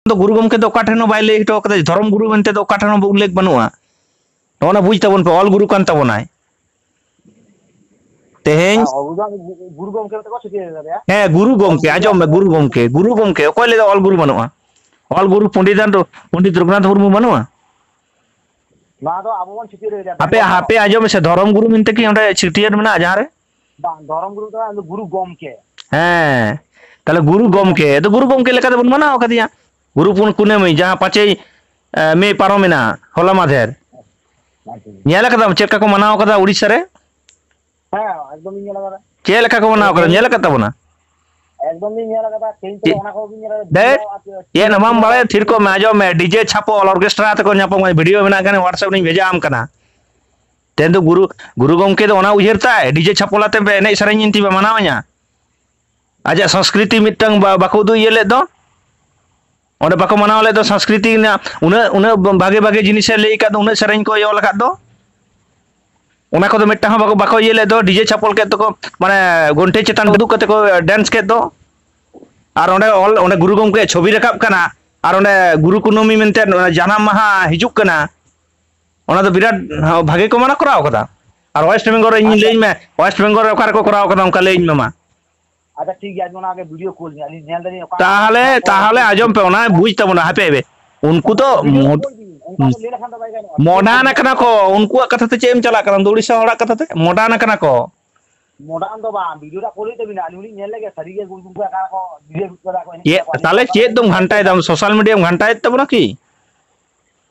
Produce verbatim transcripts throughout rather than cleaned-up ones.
ᱫᱚ ᱜᱩᱨᱩ ᱜᱚᱢᱠᱮ ᱫᱚ ᱚᱠᱟ ᱴᱷᱮᱱ ᱦᱚᱸ ᱵᱟᱭ ᱞᱟᱹᱭ ᱦᱚᱴᱚ ᱠᱟᱫᱟ, ᱫᱷᱚᱨᱚᱢ ᱜᱩᱨᱩ ᱢᱮᱱᱛᱮ ᱫᱚ ᱚᱠᱟ ᱴᱷᱮᱱ ᱦᱚᱸ ᱩᱞᱞᱮᱠᱷ ᱵᱟᱹᱱᱩᱜᱼᱟ᱾ ᱱᱚᱜᱼᱚ ᱱᱟ ᱵᱩᱡᱽ ᱛᱟᱵᱚᱱ ᱯᱮ, ᱚᱞ ᱜᱩᱨᱩ ᱠᱟᱱ ᱛᱟᱵᱚᱱᱟᱭ᱾ ᱛᱮᱦᱮᱧ ᱟᱨ ᱜᱩᱨᱩ ᱫᱚ, ᱜᱩᱨᱩ ᱜᱚᱢᱠᱮ ᱢᱮᱱᱛᱮ ᱠᱚ ᱪᱷᱟᱹᱴᱭᱟᱹᱨ ᱠᱟᱫᱮᱭᱟ᱾ ᱦᱮᱸ, ᱜᱩᱨᱩ ᱚᱞ ᱜᱚᱢᱠᱮ, ᱜᱩᱨᱩ ᱟᱸᱡᱚᱢ ᱢᱮ, ᱜᱩᱨᱩ ᱜᱚᱢᱠᱮ, ᱜᱩᱨᱩ ᱜᱚᱢᱠᱮ᱾ ᱚᱠᱚᱭ ᱞᱟᱹᱭᱫᱟ ᱚᱞ ᱜᱩᱨᱩ ᱵᱟᱹᱱᱩᱜᱼᱟ? ᱚᱞ ᱜᱩᱨᱩ ᱯᱚᱱᱰᱤᱛ ᱨᱚᱜᱷᱩᱱᱟᱛᱷ ᱢᱩᱨᱢᱩ ᱵᱟᱹᱱᱩᱜᱼᱟ? ᱱᱚᱣᱟ ᱫᱚ ᱟᱵᱚ ᱵᱚᱱ ᱪᱷᱟᱹᱴᱭᱟᱹᱨ ᱠᱟᱫᱮᱭᱟ᱾ ᱦᱟᱯᱮ, ᱦᱟᱯᱮ, ᱟᱸᱡᱚᱢ ᱢᱮᱥᱮ, ᱫᱷᱚᱨᱚᱢ ᱜᱩᱨᱩ ᱢᱮᱱᱛᱮ ᱠᱤ ᱚᱸᱰᱮ ᱪᱷᱟᱹᱴᱭᱟᱹᱨ ᱢᱮᱱᱟᱜᱼᱟ ᱡᱟᱦᱟᱸ ᱨᱮ? ᱵᱟᱝ, ᱫᱷᱚᱨᱚᱢ ᱜᱩᱨᱩ ᱫᱚ ᱵᱟᱝ, ᱜᱩᱨᱩ ᱜᱚᱢᱠᱮ᱾ ᱦᱮᱸ, ᱛᱟᱦᱞᱮ ᱜᱩᱨᱩ ᱜᱚᱢᱠᱮ, ᱟᱫᱚ ᱜᱩᱨᱩ ᱜᱚᱢᱠᱮ ᱞᱮᱠᱟᱛᱮ ᱵᱚᱱ ᱢᱟᱱᱟᱣ ᱟᱠᱟᱫᱮᱭᱟ᱾ ᱜᱩᱨᱩ ᱯᱩᱱ ᱠᱩᱱᱟᱹᱢᱤ, ᱡᱟᱦᱟᱸ ᱯᱟᱸᱪᱮᱭ, ᱮ, ᱢᱮ ᱯᱟᱨᱚᱢᱮᱱᱟ, ᱦᱚᱞᱟ ᱢᱟᱫᱷᱮᱨ᱾ ᱟᱪᱪᱷᱟ᱾ ᱧᱮᱞ ᱟᱠᱟᱫᱟᱢ ᱪᱮᱫ ᱞᱮᱠᱟ ᱠᱚ ᱢᱟᱱᱟᱣ ᱟᱠᱟᱫᱟ ᱩᱲᱤᱥᱥᱟ ᱨᱮ? ᱦᱮᱸ, ᱮᱠᱫᱚᱢ ᱤᱧ ᱧᱮᱞ ᱟᱠᱟᱫᱟ᱾ ᱪᱮᱫ ᱞᱮᱠᱟ ᱠᱚ ᱢᱟᱱᱟᱣ ᱟᱠᱟᱫᱟ? ᱮᱠᱫᱚᱢ ᱧᱮᱞ ᱟᱠᱟᱫ ᱛᱟᱵᱚᱱᱟ? ᱮᱠᱫᱚᱢ ᱤᱧ ᱧᱮᱞ ᱟᱠᱟᱫᱟ, ᱛᱮᱦᱮᱧ ᱛᱚ ᱪᱮᱫ? ᱚᱱᱟ ᱠᱚᱜᱮᱧ ᱧᱮᱞ ᱟᱠᱟᱫᱟ, ᱪᱮᱫ ᱵᱤᱡᱟᱣ ᱟᱨ ᱪᱮᱫ ᱦᱚᱸ ᱵᱟᱢ ᱵᱟᱲᱟᱭᱟ? ᱛᱷᱤᱨ ᱠᱚᱜ ᱢᱮ, ᱟᱸᱡᱚᱢ ᱢᱮ, ᱰᱤᱡᱮ ᱪᱷᱟᱯᱚᱞ, ᱚᱨᱠᱮᱥᱴᱨᱟ ᱟᱛᱮ ᱠᱚ ᱧᱟᱯᱟᱢ ᱠᱟᱱᱟ, ᱵᱷᱤᱰᱤᱭᱳ ᱢᱮᱱᱟᱜ ᱠᱟᱱᱟ, WhatsApp ᱨᱤᱧ ᱵᱷᱮᱡᱟ ᱟᱢ ᱠᱟᱱᱟ᱾ ᱛᱮᱦᱮᱧ ᱫᱚ ᱜᱩᱨᱩ, ᱜᱩᱨᱩ ᱜᱚᱢᱠᱮ ᱫᱚ ᱚᱱᱟ ᱩᱭᱦᱟᱹᱨ ᱛᱟᱭ, ᱰᱤᱡᱮ ᱪᱷᱟᱯᱚᱞ ᱟᱛᱮ ᱯᱮ ᱮᱱᱮᱡ ᱥᱮᱨᱮᱧ ᱤᱧ ᱛᱤᱧ ᱯᱮ ᱢᱟᱱᱟᱣ ᱤᱧᱟ? ᱟᱡᱟᱜ ᱥᱚᱝᱥᱠᱨᱤᱛᱤ ᱢᱤᱫᱴᱟᱝ ᱵᱟ-, ᱵᱟᱠᱚ ᱩᱫᱩᱜ ᱤᱭᱟᱹ ᱞᱮᱫ ᱫᱚ, ᱚᱸᱰᱮ ᱵᱟᱠᱚ ᱢᱟᱱᱟᱣ ᱞᱮᱫ ᱫᱚ, ᱥᱚᱝᱥᱠᱨᱤᱛᱤ ᱨᱮᱱᱟᱜ ᱩᱱᱟᱹᱜ, ᱩᱱᱟᱹᱜ ᱵᱷᱟᱜᱮ ᱵᱷᱟᱜᱮ ᱡᱤᱱᱤᱥᱮ ᱞᱟᱹᱭ ᱟᱠᱟᱫ ᱫᱚ, ᱩᱱᱟᱹᱜ ᱥᱮᱨᱮᱧ ᱠᱚᱭ ᱚᱞ ᱟᱠᱟᱫ ᱫᱚ, ᱚᱱᱟ ᱠᱚᱫᱚ ᱢᱤᱫᱴᱟᱝ ᱦᱚᱸ ᱵᱟᱠᱚ, ᱵᱟᱠᱚ ᱤᱭᱟᱹ ᱞᱮᱫ ᱫᱚ, ᱰᱤᱡᱮ ᱪᱷᱟᱯᱚᱞ ᱠᱮᱫ ᱫᱚᱠᱚ, ᱢᱟᱱᱮ ᱜᱚᱱᱴᱷᱮ ᱪᱮᱛᱟᱱ ᱩᱫᱩᱜ ᱠᱟᱛᱮ ᱠᱚ ᱰᱮᱱᱥ ᱠᱮᱫ ᱫᱚ, ᱟᱨ ᱚᱸᱰᱮ ᱚᱞ, ᱚᱸᱰᱮ ᱜᱩᱨᱩ ᱜᱚᱢᱠᱮᱭᱟᱜ ᱪᱷᱚᱵᱤ ᱨᱟᱠᱟᱵ ᱠᱟᱱᱟ, ᱟᱨ ᱚᱸᱰᱮ ᱜᱩᱨᱩ ᱠᱩᱱᱟᱹᱢᱤ ᱢᱮᱱᱛᱮ ᱡᱟᱱᱟᱢ ᱢᱟᱦᱟ ᱦᱤᱡᱩᱜ ᱠᱟᱱᱟ, ᱚᱱᱟ ᱫᱚ ᱵᱤᱨᱟᱴ ᱵᱷᱟᱜᱮ ᱠᱚ ᱢᱟᱱᱟ ᱠᱚᱨᱟᱣ ᱠᱟᱫᱟ᱾ ᱟᱨ ᱣᱮᱥᱴ ᱵᱮᱝᱜᱚᱞ ᱨᱮ ᱤᱧ ᱟᱪᱪᱷᱟ᱾ ᱞᱟᱹᱭᱟᱹᱧ ᱢᱮ, ᱣᱮᱥᱴ ᱵᱮᱝᱜᱚᱞ ᱨᱮ ᱚᱠᱟ ᱨᱮᱠᱚ ᱠᱚᱨᱟᱣ ᱠᱟᱫᱟ ᱚᱱᱠᱟ ᱞᱟᱹᱭᱟᱹᱧ ᱢᱮ ᱢᱟ᱾ ᱟᱪᱪᱷᱟ, ᱴᱷᱤᱠ ᱜᱮᱭᱟ, ᱟᱹᱞᱤᱧ ᱚᱱᱟ ᱜᱮ ᱵᱷᱤᱰᱤᱭᱳ ᱠᱚᱞ ᱟᱹᱞᱤᱧ ᱧᱮᱞ ᱫᱟᱞᱤᱧ ᱚᱠᱟ ᱛᱟᱦᱚᱞᱮ, ᱚᱠᱟ ᱠᱚ ᱛᱟᱦᱚᱞᱮ ᱟᱸᱡᱚᱢ ᱯᱮ, ᱚᱱᱟ ᱵᱩᱡᱽ ᱛᱟᱵᱚᱱᱟ, ᱦᱟᱯᱮ ᱦᱟᱯᱮ᱾ ᱩᱱᱠᱩ ᱫᱚ ᱵᱷᱤᱰᱤᱭᱳ ᱢᱚᱰ-, ᱠᱚᱞ ᱵᱤᱱ, ᱚᱱᱠᱟ ᱫᱚ ᱞᱟᱹᱭ ᱞᱮᱠᱷᱟᱱ ᱫᱚ ᱵᱟᱭ ᱜᱟᱱᱚᱜᱼᱟ, ᱵᱷᱤᱰᱤᱭᱳ ᱢᱚᱰᱟᱨᱱ ᱠᱚᱞ ᱵᱤᱱ᱾ ᱟᱠᱟᱱᱟ ᱠᱚ, ᱩᱱᱠᱩᱣᱟᱜ ᱠᱟᱛᱷᱟ ᱛᱮ ᱪᱮᱫ ᱮᱢ ᱪᱟᱞᱟᱜ ᱠᱟᱱᱟ? ᱩᱱᱠᱩ ᱫᱚ ᱩᱲᱤᱥᱥᱟ ᱦᱚᱲᱟᱜ ᱠᱟᱛᱷᱟ ᱛᱮ ᱢᱚᱰᱟᱨᱱ ᱟᱠᱟᱱᱟ ᱠᱚ᱾ ᱢᱚᱰᱟᱨᱱ ᱫᱚ ᱵᱟᱝ, ᱵᱷᱤᱰᱤᱭᱳ ᱴᱟᱜ ᱠᱚᱞ ᱦᱩᱭᱩᱜ ᱛᱟᱵᱤᱱᱟ, ᱟᱹᱞᱤᱧ ᱞᱤᱧ ᱧᱮᱞ ᱞᱮᱜᱮ, ᱥᱟᱹᱨᱤ ᱜᱮ ᱩᱱᱠᱩ ᱚᱠᱟ ᱠᱚ ᱵᱷᱤᱰᱤᱭᱳ ᱩᱫᱩᱜ ᱠᱟᱫᱟ ᱠᱚ, ᱮᱱᱮᱡ ᱪᱮᱫ, ᱠᱟᱫᱟ ᱠᱚ, ᱟᱹᱞᱤᱧ ᱛᱟᱦᱚᱞᱮ ᱚᱠᱟ ᱪᱮᱫ ᱞᱮᱠᱟ ᱫᱚᱢ ᱧᱮᱞ ᱜᱷᱟᱱᱴᱟᱭᱮᱫᱟ? ᱠᱟᱫᱟ᱾ ᱥᱳᱥᱟᱞ ᱢᱤᱰᱤᱭᱟᱢ ᱜᱷᱟᱱᱴᱟᱭᱮᱫ ᱛᱟᱵᱚᱱᱟ ᱠᱤ?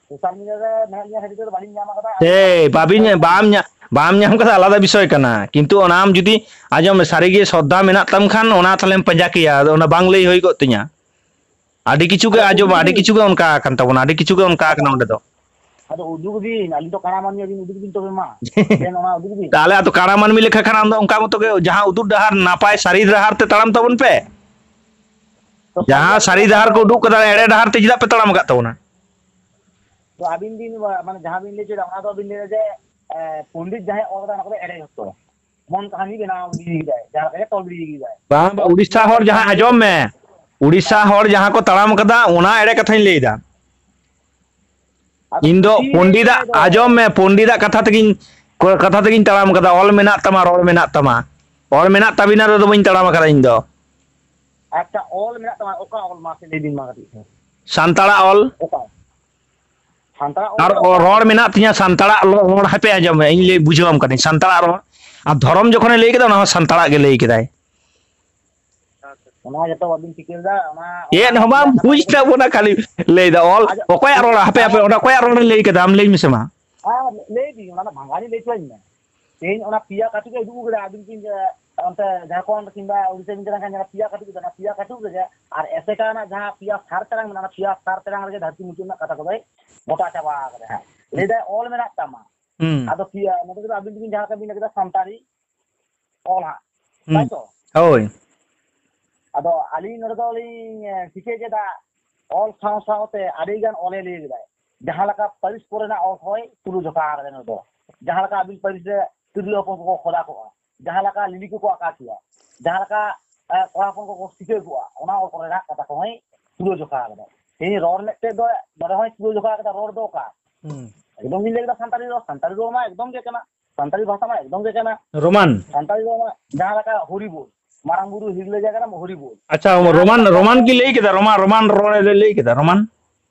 ᱥᱳᱥᱟᱞ ᱢᱤᱰᱤᱭᱟ ᱨᱮ ᱢᱮᱱᱟᱜ ᱞᱤᱧᱟ ᱠᱷᱟᱹᱛᱤᱨ ᱛᱮ ᱵᱟᱹᱞᱤᱧ ᱧᱟᱢ ᱟᱠᱟᱫᱟ᱾ ᱥᱮ ᱵᱟᱵᱤᱱ, ᱵᱟᱢ ᱧᱟ-, ᱵᱟᱢ ᱧᱟᱢ ᱠᱟᱫᱟ, ᱟᱞᱟᱫᱟ ᱵᱤᱥᱚᱭ ᱠᱟᱱᱟ, ᱠᱤᱱᱛᱩ ᱚᱱᱟ ᱟᱢ ᱡᱩᱫᱤ, ᱟᱸᱡᱚᱢ ᱢᱮ, ᱥᱟᱹᱨᱤᱜᱮ ᱥᱨᱚᱫᱷᱟ ᱢᱮᱱᱟᱜ ᱛᱟᱢ ᱠᱷᱟᱱ ᱚᱱᱟ ᱛᱟᱦᱞᱮᱢ ᱯᱟᱸᱡᱟ ᱠᱮᱭᱟ, ᱟᱫᱚ ᱚᱱᱟ ᱵᱟᱝ ᱞᱟᱹᱭ ᱦᱩᱭ ᱠᱚᱜ ᱛᱤᱧᱟ᱾ ᱟᱹᱰᱤ ᱠᱤᱪᱷᱩ ᱜᱮ ᱟᱫᱚ ᱟᱸᱡᱚᱢ, ᱩᱫᱩᱜ ᱟᱹᱰᱤ ᱵᱤᱱ᱾ ᱠᱤᱪᱷᱩ ᱜᱮ ᱚᱱᱠᱟ ᱟᱠᱟᱱ ᱛᱟᱵᱚᱱᱟ, ᱟᱹᱰᱤ ᱠᱤᱪᱷᱩ ᱜᱮ ᱚᱱᱠᱟ ᱟᱫᱚ, ᱟᱠᱟᱱᱟ ᱚᱸᱰᱮ ᱫᱚ᱾ ᱟᱫᱚ ᱩᱫᱩᱜ ᱵᱤᱱ, ᱟᱹᱞᱤᱧ ᱫᱚ ᱠᱟᱲᱟ ᱢᱟᱹᱱᱢᱤ, ᱟᱹᱵᱤᱱ ᱩᱫᱩᱜ ᱵᱤᱱ ᱛᱚᱵᱮ ᱢᱟ᱾ ᱫᱮᱱ ᱚᱱᱟ ᱩᱫᱩᱜ ᱵᱤᱱ᱾ ᱛᱟᱦᱞᱮ ᱟᱫᱚ ᱠᱟᱲᱟ ᱢᱟᱹᱱᱢᱤ ᱞᱮᱠᱟ ᱠᱷᱟᱱ ᱟᱢ ᱫᱚ ᱚᱱᱠᱟ ᱢᱚᱛᱚ ᱜᱮ ᱡᱟᱦᱟᱸ ᱩᱫᱩᱜ ᱰᱟᱦᱟᱨ ᱱᱟᱯᱟᱭ ᱥᱟᱹᱨᱤ ᱰᱟᱦᱟᱨ ᱛᱮ ᱛᱟᱲᱟᱢ ᱛᱟᱵᱚᱱ ᱯᱮ᱾ ᱛᱚ ᱡᱟᱦᱟᱸ ᱥᱟᱹᱨᱤ ᱥᱟᱹᱨᱤ ᱰᱟᱦᱟᱨ ᱰᱟᱦᱟᱨ ᱠᱚ ᱛᱮ ᱩᱫᱩᱜ ᱠᱟᱫᱟ, ᱮᱲᱮ ᱰᱟᱦᱟᱨ ᱛᱮ ᱪᱮᱫᱟᱜ ᱯᱮ ᱛᱟᱲᱟᱢ ᱟᱠᱟᱫ ᱛᱟᱵᱚᱱᱟ? ᱛᱚ ᱟᱹᱵᱤᱱ ᱵᱤᱱ, ᱢᱟᱱᱮ ᱡᱟᱦᱟᱸ ᱵᱤᱱ ᱞᱟᱹᱭ ᱦᱚᱪᱚᱭᱮᱫᱟ, ᱚᱱᱟ ᱫᱚ ᱵᱤᱱ ᱞᱟᱹᱭᱫᱟ ᱡᱮ, ᱮ, ᱯᱚᱱᱰᱤᱛ ᱡᱟᱦᱟᱸᱭ ᱚᱞ ᱠᱟᱫᱟ, ᱚᱱᱟ ᱠᱚᱫᱚ ᱮᱲᱮ ᱡᱷᱚᱛᱚ᱾ ᱮᱢᱚᱱ ᱠᱟᱹᱦᱱᱤ ᱵᱮᱱᱟᱣ ᱜᱤᱰᱤ ᱠᱮᱫᱟᱭ, ᱡᱟᱦᱟᱸ ᱞᱮᱠᱟ ᱜᱮ ᱛᱚᱞ ᱜᱤᱰᱤ ᱠᱮᱫᱟᱭ᱾ ᱵᱟᱝ, ᱵᱟᱝ, ᱚᱞ ᱩᱲᱤᱥᱥᱟ ᱦᱚᱲ ᱡᱟᱦᱟᱸ, ᱠᱟᱹᱦᱱᱤ ᱟᱸᱡᱚᱢ ᱢᱮ, ᱩᱲᱤᱥᱥᱟ ᱦᱚᱲ ᱡᱟᱦᱟᱸ ᱠᱚ ᱛᱟᱲᱟᱢ ᱠᱟᱫᱟ, ᱚᱱᱟ ᱮᱲᱮ ᱠᱟᱛᱷᱟᱧ ᱞᱟᱹᱭ ᱮᱫᱟ᱾ ᱤᱧ ᱫᱚ ᱯᱚᱱᱰᱤᱛᱟᱜ, ᱟᱸᱡᱚᱢ ᱢᱮ, ᱯᱚᱱᱰᱤᱛᱟᱜ ᱠᱟᱛᱷᱟ ᱛᱮᱜᱤᱧ, ᱠᱟᱛᱷᱟ ᱛᱮᱜᱤᱧ ᱛᱟᱲᱟᱢ ᱠᱟᱫᱟ᱾ ᱚᱞ ᱢᱮᱱᱟᱜ ᱛᱟᱢᱟ, ᱨᱚᱲ ᱢᱮᱱᱟᱜ ᱛᱟᱢᱟ᱾ ᱚᱞ ᱢᱮᱱᱟᱜ ᱛᱟᱵᱤᱱᱟ ᱨᱮᱫᱚ ᱵᱟᱹᱧ ᱛᱟᱲᱟᱢ ᱟᱠᱟᱫᱟ ᱤᱧ ᱫᱚ᱾ ᱟᱪᱪᱷᱟ, ᱚᱞ ᱢᱮᱱᱟᱜ ᱛᱟᱢᱟ, ᱚᱠᱟ ᱚᱞ? ᱢᱟᱥᱮ ᱞᱟᱹᱭ ᱵᱤᱱ ᱢᱟ ᱠᱟᱹᱴᱤᱡ᱾ ᱥᱟᱱᱛᱟᱲᱟᱜ ᱚᱞ᱾ ᱚᱠᱟ? ᱥᱟᱱᱛᱟᱲᱟᱜ ᱚᱞ ᱟᱨ ᱫᱚ ᱚᱠᱟ? ᱨᱚᱲ ᱢᱮᱱᱟᱜ ᱛᱤᱧᱟ ᱥᱟᱱᱛᱟᱲᱟᱜ ᱨᱚᱲ᱾ ᱦᱟᱯᱮ ᱟᱸᱡᱚᱢ ᱢᱮ, ᱤᱧ ᱞᱟᱹᱭ ᱵᱩᱡᱷᱟᱹᱣᱟᱢ ᱠᱟᱹᱱᱟᱹᱧ᱾ ᱥᱟᱱᱛᱟᱲᱟᱜ ᱨᱚᱲ᱾ ᱟᱨ ᱫᱷᱚᱨᱚᱢ ᱡᱚᱠᱷᱚᱱᱮ ᱞᱟᱹᱭ ᱠᱮᱫᱟ, ᱚᱱᱟ ᱦᱚᱸ ᱥᱟᱱᱛᱟᱲᱟᱜ ᱜᱮ ᱞᱟᱹᱭ ᱠᱮᱫᱟᱭ᱾ ᱚᱱᱟ ᱜᱮᱛᱚ ᱵᱟᱵᱤᱱ ᱴᱷᱤᱠᱟᱹ ᱞᱮᱫᱟ, ᱚᱱᱟ, ᱚᱱᱟ ᱪᱮᱫ ᱦᱚᱸ ᱵᱟᱢ ᱚᱱᱟ ᱠᱟᱛᱷᱟ ᱵᱩᱡᱽ ᱜᱮ᱾ ᱛᱟᱵᱚᱱᱟ, ᱠᱷᱟᱹᱞᱤ ᱞᱟᱹᱭ ᱫᱟ ᱚᱞ᱾ ᱟᱫᱚ ᱚᱠᱚᱭᱟᱜ ᱨᱚᱲ? ᱦᱟᱯᱮ, ᱦᱟᱯᱮ, ᱚᱱᱟ ᱚᱠᱚᱭᱟᱜ ᱨᱚᱲᱮ ᱞᱟᱹᱭ ᱠᱮᱫᱟ? ᱟᱢ ᱞᱟᱹᱭ ᱢᱮᱥᱮ ᱢᱟ᱾ ᱦᱮᱸ, ᱞᱟᱹᱭ ᱫᱤᱧ, ᱚᱱᱟ ᱫᱚ ᱵᱷᱟᱸᱜᱟᱲᱤ ᱞᱟᱹᱭ ᱦᱚᱪᱚᱧ ᱢᱮ᱾ ᱛᱮᱦᱮᱧ ᱚᱱᱟ ᱯᱮᱭᱟ ᱠᱟᱹᱴᱩᱵ ᱮ ᱩᱫᱩᱜ ᱠᱮᱫᱟ, ᱟᱹᱵᱤᱱ ᱠᱤᱱ, ᱮ, ᱚᱱᱛᱮ ᱡᱷᱟᱲᱠᱷᱚᱸᱰ ᱠᱤᱝᱵᱟ ᱩᱲᱤᱥᱥᱟ ᱵᱤᱱ ᱪᱟᱞᱟᱜ ᱠᱷᱟᱱ ᱧᱮᱞᱟ ᱯᱮᱭᱟ ᱠᱟᱹᱴᱩᱵ ᱠᱟᱱᱟ, ᱯᱮᱭᱟ ᱠᱟᱹᱴᱩᱵ ᱨᱮᱜᱮ ᱟᱨ ᱮᱥᱮᱠᱟ ᱨᱮᱱᱟᱜ ᱡᱟᱦᱟᱸ ᱯᱮᱭᱟ ᱥᱟᱨ ᱛᱮᱨᱟᱝ ᱢᱮᱱᱟᱜᱼᱟ, ᱚᱱᱟ ᱯᱮᱭᱟ ᱥᱟᱨ ᱛᱮᱨᱟᱝ ᱨᱮᱜᱮ ᱫᱷᱟᱹᱨᱛᱤ ᱢᱩᱪᱟᱹᱫ ᱨᱮᱱᱟᱜ ᱠᱟᱛᱷᱟ ᱠᱚᱫᱚᱭ ᱜᱚᱴᱟ ᱪᱟᱵᱟ ᱟᱠᱟᱫᱟ ᱦᱟᱸᱜ᱾ ᱞᱟᱹᱭ ᱫᱟᱭ, "ᱚᱞ ᱢᱮᱱᱟᱜ ᱛᱟᱢᱟ᱾" ᱦᱩᱸ᱾ ᱟᱫᱚ ᱯᱮᱭᱟ, ᱱᱚᱰᱮ ᱫᱚ ᱟᱹᱵᱤᱱ ᱫᱚᱵᱤᱱ ᱡᱟᱦᱟᱸ ᱞᱮᱠᱟ ᱵᱤᱱ ᱞᱟᱹᱭ ᱠᱮᱫᱟ ᱥᱟᱱᱛᱟᱲᱤ ᱚᱞ ᱦᱟᱸᱜ, ᱦᱩᱸ᱾ ᱛᱟᱭ ᱛᱚ? ᱦᱳᱭ᱾ ᱟᱫᱚ ᱟᱹᱞᱤᱧ ᱱᱚᱰᱮ ᱫᱚ ᱞᱤᱧ, ᱮ, ᱴᱷᱤᱠᱟᱹ ᱠᱮᱫᱟ, ᱚᱞ ᱥᱟᱶ ᱥᱟᱶᱛᱮ ᱟᱹᱰᱤ ᱜᱟᱱ ᱚᱞᱮ ᱞᱟᱹᱭ ᱠᱮᱫᱟᱭ᱾ ᱡᱟᱦᱟᱸ ᱞᱮᱠᱟ ᱯᱟᱹᱨᱤᱥ ᱠᱚᱨᱮᱱᱟᱜ ᱚᱞ ᱦᱚᱸᱭ ᱛᱩᱞᱟᱹ ᱡᱚᱠᱷᱟ ᱟᱠᱟᱫᱟ ᱱᱚᱰᱮ ᱫᱚ᱾ ᱡᱟᱦᱟᱸ ᱞᱮᱠᱟ ᱟᱹᱵᱤᱱ ᱯᱟᱹᱨᱤᱥ ᱨᱮ ᱛᱤᱨᱞᱟᱹ ᱦᱚᱯᱚᱱ ᱠᱚᱠᱚ ᱠᱷᱚᱫᱟ ᱠᱚᱜᱼᱟ, ᱡᱟᱦᱟᱸ ᱞᱮᱠᱟ ᱞᱤᱞᱤ ᱠᱚᱠᱚ ᱟᱠᱟ ᱠᱮᱭᱟ, ᱡᱟᱦᱟᱸ ᱞᱮᱠᱟ, ᱮ, ᱠᱚᱲᱟ ᱦᱚᱯᱚᱱ ᱠᱚᱠᱚ ᱥᱤᱠᱟᱹᱣ ᱠᱚᱜᱼᱟ, ᱚᱱᱟ ᱚᱞ ᱠᱚᱨᱮᱱᱟᱜ ᱠᱟᱛᱷᱟ ᱠᱚᱦᱚᱸᱭ ᱛᱩᱞᱟᱹ ᱡᱚᱠᱷᱟ ᱟᱠᱟᱫᱟ᱾ ᱛᱮᱦᱮᱧ ᱨᱚᱲ ᱢᱮᱫ ᱛᱮ ᱫᱚ ᱱᱚᱰᱮ ᱦᱚᱸᱭ ᱛᱩᱞᱟᱹ ᱡᱚᱠᱷᱟ ᱟᱠᱟᱫᱟ, ᱨᱚᱲ ᱫᱚ ᱚᱠᱟ? ᱦᱩᱸ᱾ ᱮᱠᱫᱚᱢ ᱵᱤᱱ ᱞᱟᱹᱭ ᱠᱮᱫᱟ ᱥᱟᱱᱛᱟᱲᱤ ᱨᱚᱲ, ᱥᱟᱱᱛᱟᱲᱤ ᱨᱚᱲ ᱢᱟ ᱮᱠᱫᱚᱢ ᱜᱮ ᱠᱟᱱᱟ, ᱥᱟᱱᱛᱟᱲᱤ ᱵᱷᱟᱥᱟ ᱢᱟ ᱮᱠᱫᱚᱢ ᱜᱮ ᱠᱟᱱᱟ᱾ ᱨᱳᱢᱟᱱ᱾ ᱥᱟᱱᱛᱟᱲᱤ ᱨᱚᱲ ᱢᱟ ᱡᱟᱦᱟᱸ ᱞᱮᱠᱟ ᱦᱚᱨᱤᱵᱳᱞ, ᱢᱟᱨᱟᱝ ᱵᱩᱨᱩ ᱦᱤᱨᱞᱟᱹ ᱡᱟᱭᱜᱟ ᱨᱮ ᱦᱚᱨᱤᱵᱳᱞ᱾ ᱟᱪᱪᱷᱟ, ᱡᱟᱦᱟᱸ ᱨᱳᱢᱟᱱ, ᱞᱮᱠᱟ ᱨᱳᱢᱟᱱ ᱠᱤ ᱞᱟᱹᱭ ᱠᱮᱫᱟ? ᱨᱳᱢᱟᱱ, ᱨᱳᱢᱟᱱ ᱨᱚᱲ ᱮ ᱞᱟᱹᱭ ᱠᱮᱫᱟ? ᱨᱳᱢᱟᱱ?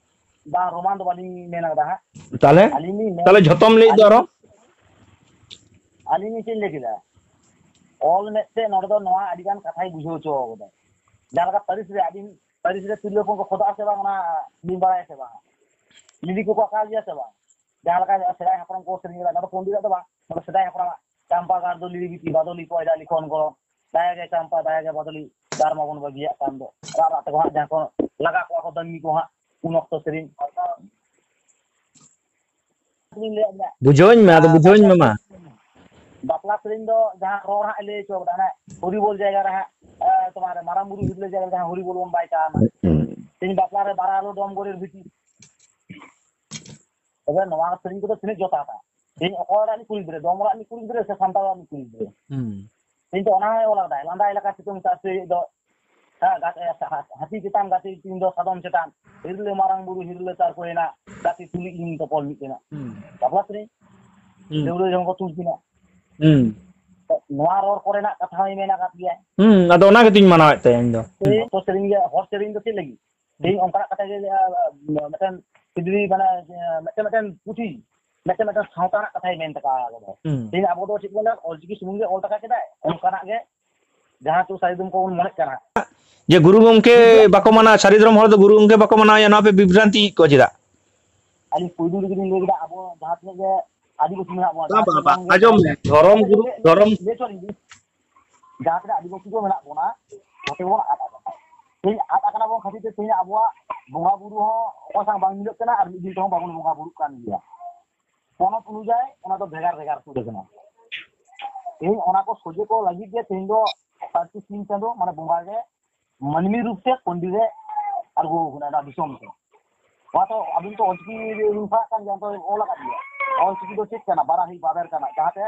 ᱵᱟᱝ, ᱨᱳᱢᱟᱱ ᱫᱚ ᱵᱟᱹᱞᱤᱧ ᱢᱮᱱ ᱠᱟᱫᱟ ᱦᱟᱸᱜ᱾ ᱛᱟᱦᱞᱮ? ᱟᱹᱞᱤᱧ ᱞᱤᱧ ᱢᱮᱱ, ᱛᱟᱦᱞᱮ ᱡᱷᱚᱛᱚᱢ ᱞᱟᱹᱭ ᱫᱚ ᱟᱹᱞᱤᱧ, ᱟᱨᱚ? ᱟᱹᱞᱤᱧ ᱞᱤᱧ ᱪᱮᱫ ᱞᱤᱧ ᱞᱟᱹᱭ ᱠᱮᱫᱟ? ᱚᱞ ᱢᱮᱫ ᱛᱮ ᱱᱚᱰᱮ ᱫᱚ ᱱᱚᱣᱟ ᱟᱹᱰᱤ ᱜᱟᱱ ᱠᱟᱛᱷᱟᱭ ᱵᱩᱡᱷᱟᱹᱣ ᱦᱚᱪᱚ ᱠᱟᱫᱟ᱾ ᱡᱟᱦᱟᱸ ᱞᱮᱠᱟ ᱯᱟᱹᱨᱤᱥ ᱨᱮ ᱟᱹᱵᱤᱱ, ᱯᱟᱹᱨᱤᱥ ᱨᱮ ᱛᱤᱨᱞᱟᱹ ᱦᱚᱯᱚᱱ ᱠᱚ ᱠᱷᱚᱫᱟᱜᱼᱟ ᱥᱮ ᱵᱟᱝ, ᱚᱱᱟ ᱵᱤᱱ ᱵᱟᱲᱟᱭᱟ ᱥᱮ ᱵᱟᱝ? ᱞᱤᱞᱤ ᱠᱚᱠᱚ ᱟᱸᱠᱟᱣ ᱜᱮᱭᱟ ᱥᱮ ᱵᱟᱝ? ᱡᱟᱦᱟᱸ ᱞᱮᱠᱟ ᱥᱮᱫᱟᱭ ᱦᱟᱯᱲᱟᱢ ᱠᱚ ᱥᱮᱨᱮᱧ ᱠᱟᱫᱟ, ᱚᱱᱟ ᱫᱚ ᱯᱚᱱᱰᱤᱛᱟᱜ ᱫᱚ ᱵᱟᱝ, ᱚᱱᱟ ᱫᱚ ᱥᱮᱫᱟᱭ ᱦᱟᱯᱲᱟᱢᱟᱜ, "ᱪᱟᱢᱯᱟ ᱜᱟᱲ ᱫᱚ ᱞᱤᱞᱤ ᱵᱤᱴᱤ, ᱵᱟᱫᱚᱞᱤ ᱠᱚᱭᱞᱟ ᱞᱤᱠᱷᱚᱱ ᱜᱚᱲᱚ, ᱫᱟᱭᱟ ᱜᱮ ᱪᱟᱢᱯᱟ, ᱫᱟᱭᱟ ᱜᱮ ᱵᱟᱫᱚᱞᱤ, ᱜᱟᱲ ᱢᱟᱵᱚᱱ ᱵᱟᱹᱜᱤᱭᱟᱜ ᱠᱟᱱ ᱫᱚ, ᱨᱟᱜ ᱨᱟᱜ ᱛᱮᱠᱚ ᱦᱟᱸᱜ ᱡᱟᱦᱟᱸ ᱠᱚ ᱞᱟᱜᱟ ᱠᱚᱣᱟ ᱠᱚ ᱫᱟᱹᱝᱜᱤ ᱠᱚ ᱦᱟᱸᱜ, ᱩᱱ ᱚᱠᱛᱚ ᱥᱮᱨᱮᱧ᱾" ᱵᱩᱡᱷᱟᱹᱣᱟᱹᱧ ᱢᱮ, ᱟᱫᱚ ᱟᱨ ᱵᱩᱡᱷᱟᱹᱣᱟᱹᱧ ᱵᱟᱯᱞᱟ ᱢᱮ ᱢᱟ᱾ ᱥᱮᱨᱮᱧ, ᱵᱟᱯᱞᱟ ᱥᱮᱨᱮᱧ ᱫᱚ ᱡᱟᱦᱟᱸ ᱨᱚᱲ ᱦᱟᱸᱜ ᱮ ᱞᱟᱹᱭ ᱦᱚᱪᱚ ᱠᱟᱫᱟ, ᱦᱟᱱᱮ ᱦᱚᱨᱤᱵᱚᱞ ᱡᱟᱭᱜᱟ ᱨᱮ ᱦᱟᱸᱜ, ᱮ, ᱛᱳᱢᱟᱨ ᱢᱟᱨᱟᱝ ᱵᱩᱨᱩ ᱦᱤᱨᱞᱟᱹ ᱡᱟᱭᱜᱟ ᱨᱮ ᱡᱟᱦᱟᱸ ᱦᱚᱨᱤᱵᱚᱞ ᱵᱚᱱ ᱵᱟᱭ ᱠᱟᱜᱼᱟ, ᱦᱩᱸ᱾ ᱛᱮᱦᱮᱧ ᱵᱟᱯᱞᱟ ᱨᱮ ᱵᱟᱨᱟ ᱟᱞᱚ ᱰᱚᱢ ᱜᱚᱲᱮᱨ ᱵᱷᱤᱛᱤ᱾ ᱛᱚᱵᱮ ᱱᱚᱣᱟ ᱥᱮᱨᱮᱧ ᱠᱚᱫᱚ ᱛᱤᱱᱟᱹᱜ ᱡᱚᱛᱷᱟᱛᱟ? ᱛᱮᱦᱮᱧ ᱚᱠᱚᱭ ᱚᱲᱟᱜ ᱨᱤᱱᱤᱡ ᱠᱩᱲᱤ ᱜᱤᱫᱽᱨᱟᱹ, ᱰᱚᱢ ᱚᱲᱟᱜ ᱨᱤᱱᱤᱡ ᱠᱩᱲᱤ ᱜᱤᱫᱽᱨᱟᱹ ᱥᱮ ᱥᱟᱱᱛᱟᱲ ᱚᱲᱟᱜ ᱨᱤᱱᱤᱡ ᱠᱩᱲᱤ ᱜᱤᱫᱽᱨᱟᱹ? ᱦᱩᱸ᱾ ᱛᱮᱦᱮᱧ ᱛᱚ ᱚᱱᱟ ᱦᱚᱸᱭ ᱚᱞ ᱟᱠᱟᱫᱟᱭ, ᱞᱟᱸᱫᱟ ᱮᱞᱟᱠᱟ ᱥᱤᱛᱩᱝ ᱥᱟᱥᱮ ᱫᱚ ᱦᱮᱸ, ᱜᱟᱛᱮ, ᱦᱟ-, ᱦᱟᱹᱛᱤ ᱪᱮᱛᱟᱱ ᱜᱟᱛᱮ ᱛᱤᱧ ᱫᱚ ᱥᱟᱫᱚᱢ ᱪᱮᱛᱟᱱ, ᱦᱤᱨᱞᱟᱹ ᱢᱟᱨᱟᱝ ᱵᱩᱨᱩ ᱦᱤᱨᱞᱟᱹ ᱛᱟᱨᱠᱚᱭᱮᱱᱟ, ᱜᱟᱛᱮ ᱛᱩᱞᱩᱡ ᱤᱧ ᱛᱚᱯᱚᱞ ᱢᱤᱫ ᱮᱱᱟ᱾ ᱦᱩᱸ᱾ ᱵᱟᱯᱞᱟ ᱥᱮᱨᱮᱧ, ᱦᱩᱸ᱾ ᱫᱟᱹᱣᱲᱟᱹ ᱡᱚᱝ ᱠᱚ ᱛᱩᱞ ᱠᱤᱱᱟ᱾ ᱦᱩᱸ᱾ ᱱᱚᱣᱟ ᱨᱚᱲ ᱠᱚᱨᱮᱱᱟᱜ ᱠᱟᱛᱷᱟ ᱦᱚᱸᱭ ᱢᱮᱱ ᱟᱠᱟᱫ ᱜᱮᱭᱟ᱾ ᱦᱩᱸ, ᱟᱫᱚ ᱚᱱᱟ ᱜᱮᱛᱚᱧ ᱢᱟᱱᱟᱣᱮᱫ ᱛᱟᱭᱟ ᱤᱧ ᱫᱚ᱾ ᱥᱮ ᱦᱚᱲ ᱥᱮᱨᱮᱧ ᱜᱮ, ᱦᱚᱲ ᱥᱮᱨᱮᱧ ᱫᱚ ᱪᱮᱫ ᱞᱟᱹᱜᱤᱫ? ᱛᱮᱦᱮᱧ ᱚᱱᱠᱟᱱᱟᱜ ᱠᱟᱛᱷᱟ ᱜᱮ, ᱟ, ᱢᱤᱫᱴᱮᱱ ᱯᱤᱫᱽᱨᱤ ᱢᱟᱱᱮ, ᱢᱤᱫᱴᱮᱱ, ᱢᱤᱫᱴᱮᱱ ᱯᱩᱛᱷᱤ, ᱢᱤᱫᱴᱮᱱ, ᱢᱤᱫᱴᱮᱱ ᱥᱟᱶᱛᱟ ᱨᱮᱱᱟᱜ ᱠᱟᱛᱷᱟᱭ ᱢᱮᱱ ᱛᱟᱠᱟ ᱠᱟᱫᱟ᱾ ᱦᱩᱸ᱾ ᱛᱮᱦᱮᱧ ᱟᱵᱚ ᱫᱚ ᱪᱮᱫ ᱵᱚᱱ ᱞᱟᱹᱭᱟ? ᱚᱞᱪᱤᱠᱤ ᱥᱩᱢᱩᱝ ᱜᱮ ᱚᱞ ᱛᱟᱠᱟ ᱠᱮᱫᱟᱭ, ᱚᱱᱠᱟᱱᱟᱜ ᱜᱮ ᱡᱟᱦᱟᱸ ᱛᱚ ᱥᱟᱹᱨᱤ ᱫᱷᱚᱨᱚᱢ ᱠᱚᱵᱚᱱ ᱢᱚᱱᱮᱜ ᱠᱟᱱᱟ᱾ ᱡᱮ ᱜᱩᱨᱩ ᱜᱚᱢᱠᱮ ᱵᱟᱠᱚ ᱢᱟᱱᱟᱣᱟ, ᱥᱟᱹᱨᱤ ᱫᱷᱚᱨᱚᱢ ᱦᱚᱲ ᱫᱚ ᱜᱩᱨᱩ ᱜᱚᱢᱠᱮ ᱵᱟᱠᱚ ᱢᱟᱱᱟᱣᱮᱭᱟ, ᱱᱚᱣᱟ ᱯᱮ ᱵᱤᱵᱷᱨᱟᱱᱛᱤᱭᱮᱫ ᱠᱚᱣᱟ ᱪᱮᱫᱟᱜ? ᱟᱹᱞᱤᱧ ᱯᱩᱭᱞᱩ ᱨᱮᱜᱮ ᱞᱤᱧ ᱞᱟᱹᱭ ᱠᱮᱫᱟ, ᱟᱵᱚ ᱡᱟᱦᱟᱸ ᱛᱤᱱᱟᱹᱜ ᱜᱮ ᱟᱹᱫᱤᱵᱟᱹᱥᱤ ᱢᱮᱱᱟᱜ ᱵᱚᱱᱟ, ᱵᱟᱝ, ᱡᱟᱦᱟᱸ ᱵᱟᱝ, ᱛᱤᱱᱟᱹᱜ ᱵᱟᱝ, ᱜᱮ ᱟᱸᱡᱚᱢ ᱢᱮ, ᱫᱷᱚᱨᱚᱢ ᱜᱩᱨᱩ, ᱞᱟᱹᱭ, ᱫᱷᱚᱨᱚᱢ ᱞᱟᱹᱭ ᱦᱚᱪᱚ ᱞᱤᱧ ᱵᱤᱱ᱾ ᱡᱟᱦᱟᱸ ᱛᱤᱱᱟᱹᱜ ᱟᱹᱫᱤᱵᱟᱹᱥᱤ ᱠᱚ ᱢᱮᱱᱟᱜ ᱵᱚᱱᱟ, ᱡᱚᱛᱚ ᱜᱮᱵᱚᱱ ᱟᱫ ᱟᱠᱟᱱᱟ᱾ ᱛᱮᱦᱮᱧ ᱟᱫ ᱟᱠᱟᱱᱟ ᱵᱚᱱ ᱠᱷᱟᱹᱛᱤᱨ ᱛᱮ ᱛᱮᱦᱮᱧ ᱟᱵᱚᱣᱟᱜ ᱵᱚᱸᱜᱟ ᱵᱩᱨᱩ ᱦᱚᱸ ᱚᱠᱚᱭ ᱥᱟᱶ ᱵᱟᱝ ᱢᱤᱞᱟᱹᱜ ᱠᱟᱱᱟ ᱟᱨ ᱢᱤᱫ ᱫᱤᱱ ᱛᱮᱦᱚᱸ ᱵᱟᱵᱚᱱ ᱵᱚᱸᱜᱟ ᱵᱩᱨᱩᱜ ᱠᱟᱱ ᱜᱮᱭᱟ᱾ ᱯᱚᱱᱚᱛ ᱚᱱᱩᱡᱟᱭᱤ ᱚᱱᱟ ᱫᱚ ᱵᱷᱮᱜᱟᱨ ᱵᱷᱮᱜᱟᱨ ᱥᱩᱨ ᱟᱠᱟᱱᱟ᱾ ᱛᱮᱦᱮᱧ ᱚᱱᱟ ᱠᱚ ᱥᱚᱡᱷᱮ ᱠᱚ ᱞᱟᱹᱜᱤᱫ ᱜᱮ ᱛᱮᱦᱮᱧ ᱫᱚ ᱯᱟᱹᱨᱥᱤ ᱥᱤᱧ ᱪᱟᱸᱫᱳ, ᱢᱟᱱᱮ ᱵᱚᱸᱜᱟ ᱜᱮ ᱢᱟᱹᱱᱢᱤ ᱨᱩᱯ ᱛᱮ ᱯᱚᱱᱰᱤᱛ ᱮ ᱟᱬᱜᱚ ᱟᱠᱟᱱᱟ ᱚᱱᱟ ᱫᱤᱥᱚᱢ ᱛᱮ᱾ ᱚᱱᱟ ᱛᱚ ᱟᱹᱵᱤᱱ ᱛᱚ ᱚᱞᱪᱤᱠᱤ ᱵᱤᱱ ᱯᱟᱲᱦᱟᱜ ᱠᱟᱱ ᱜᱮᱭᱟ, ᱚᱱᱟ ᱛᱚ ᱚᱞ ᱟᱠᱟᱫ ᱜᱮᱭᱟ᱾ ᱚᱞᱪᱤᱠᱤ ᱫᱚ ᱪᱮᱫ ᱠᱟᱱᱟ? ᱵᱟᱨᱟᱦᱤ ᱵᱟᱵᱮᱨ ᱠᱟᱱᱟ, ᱡᱟᱦᱟᱸᱛᱮ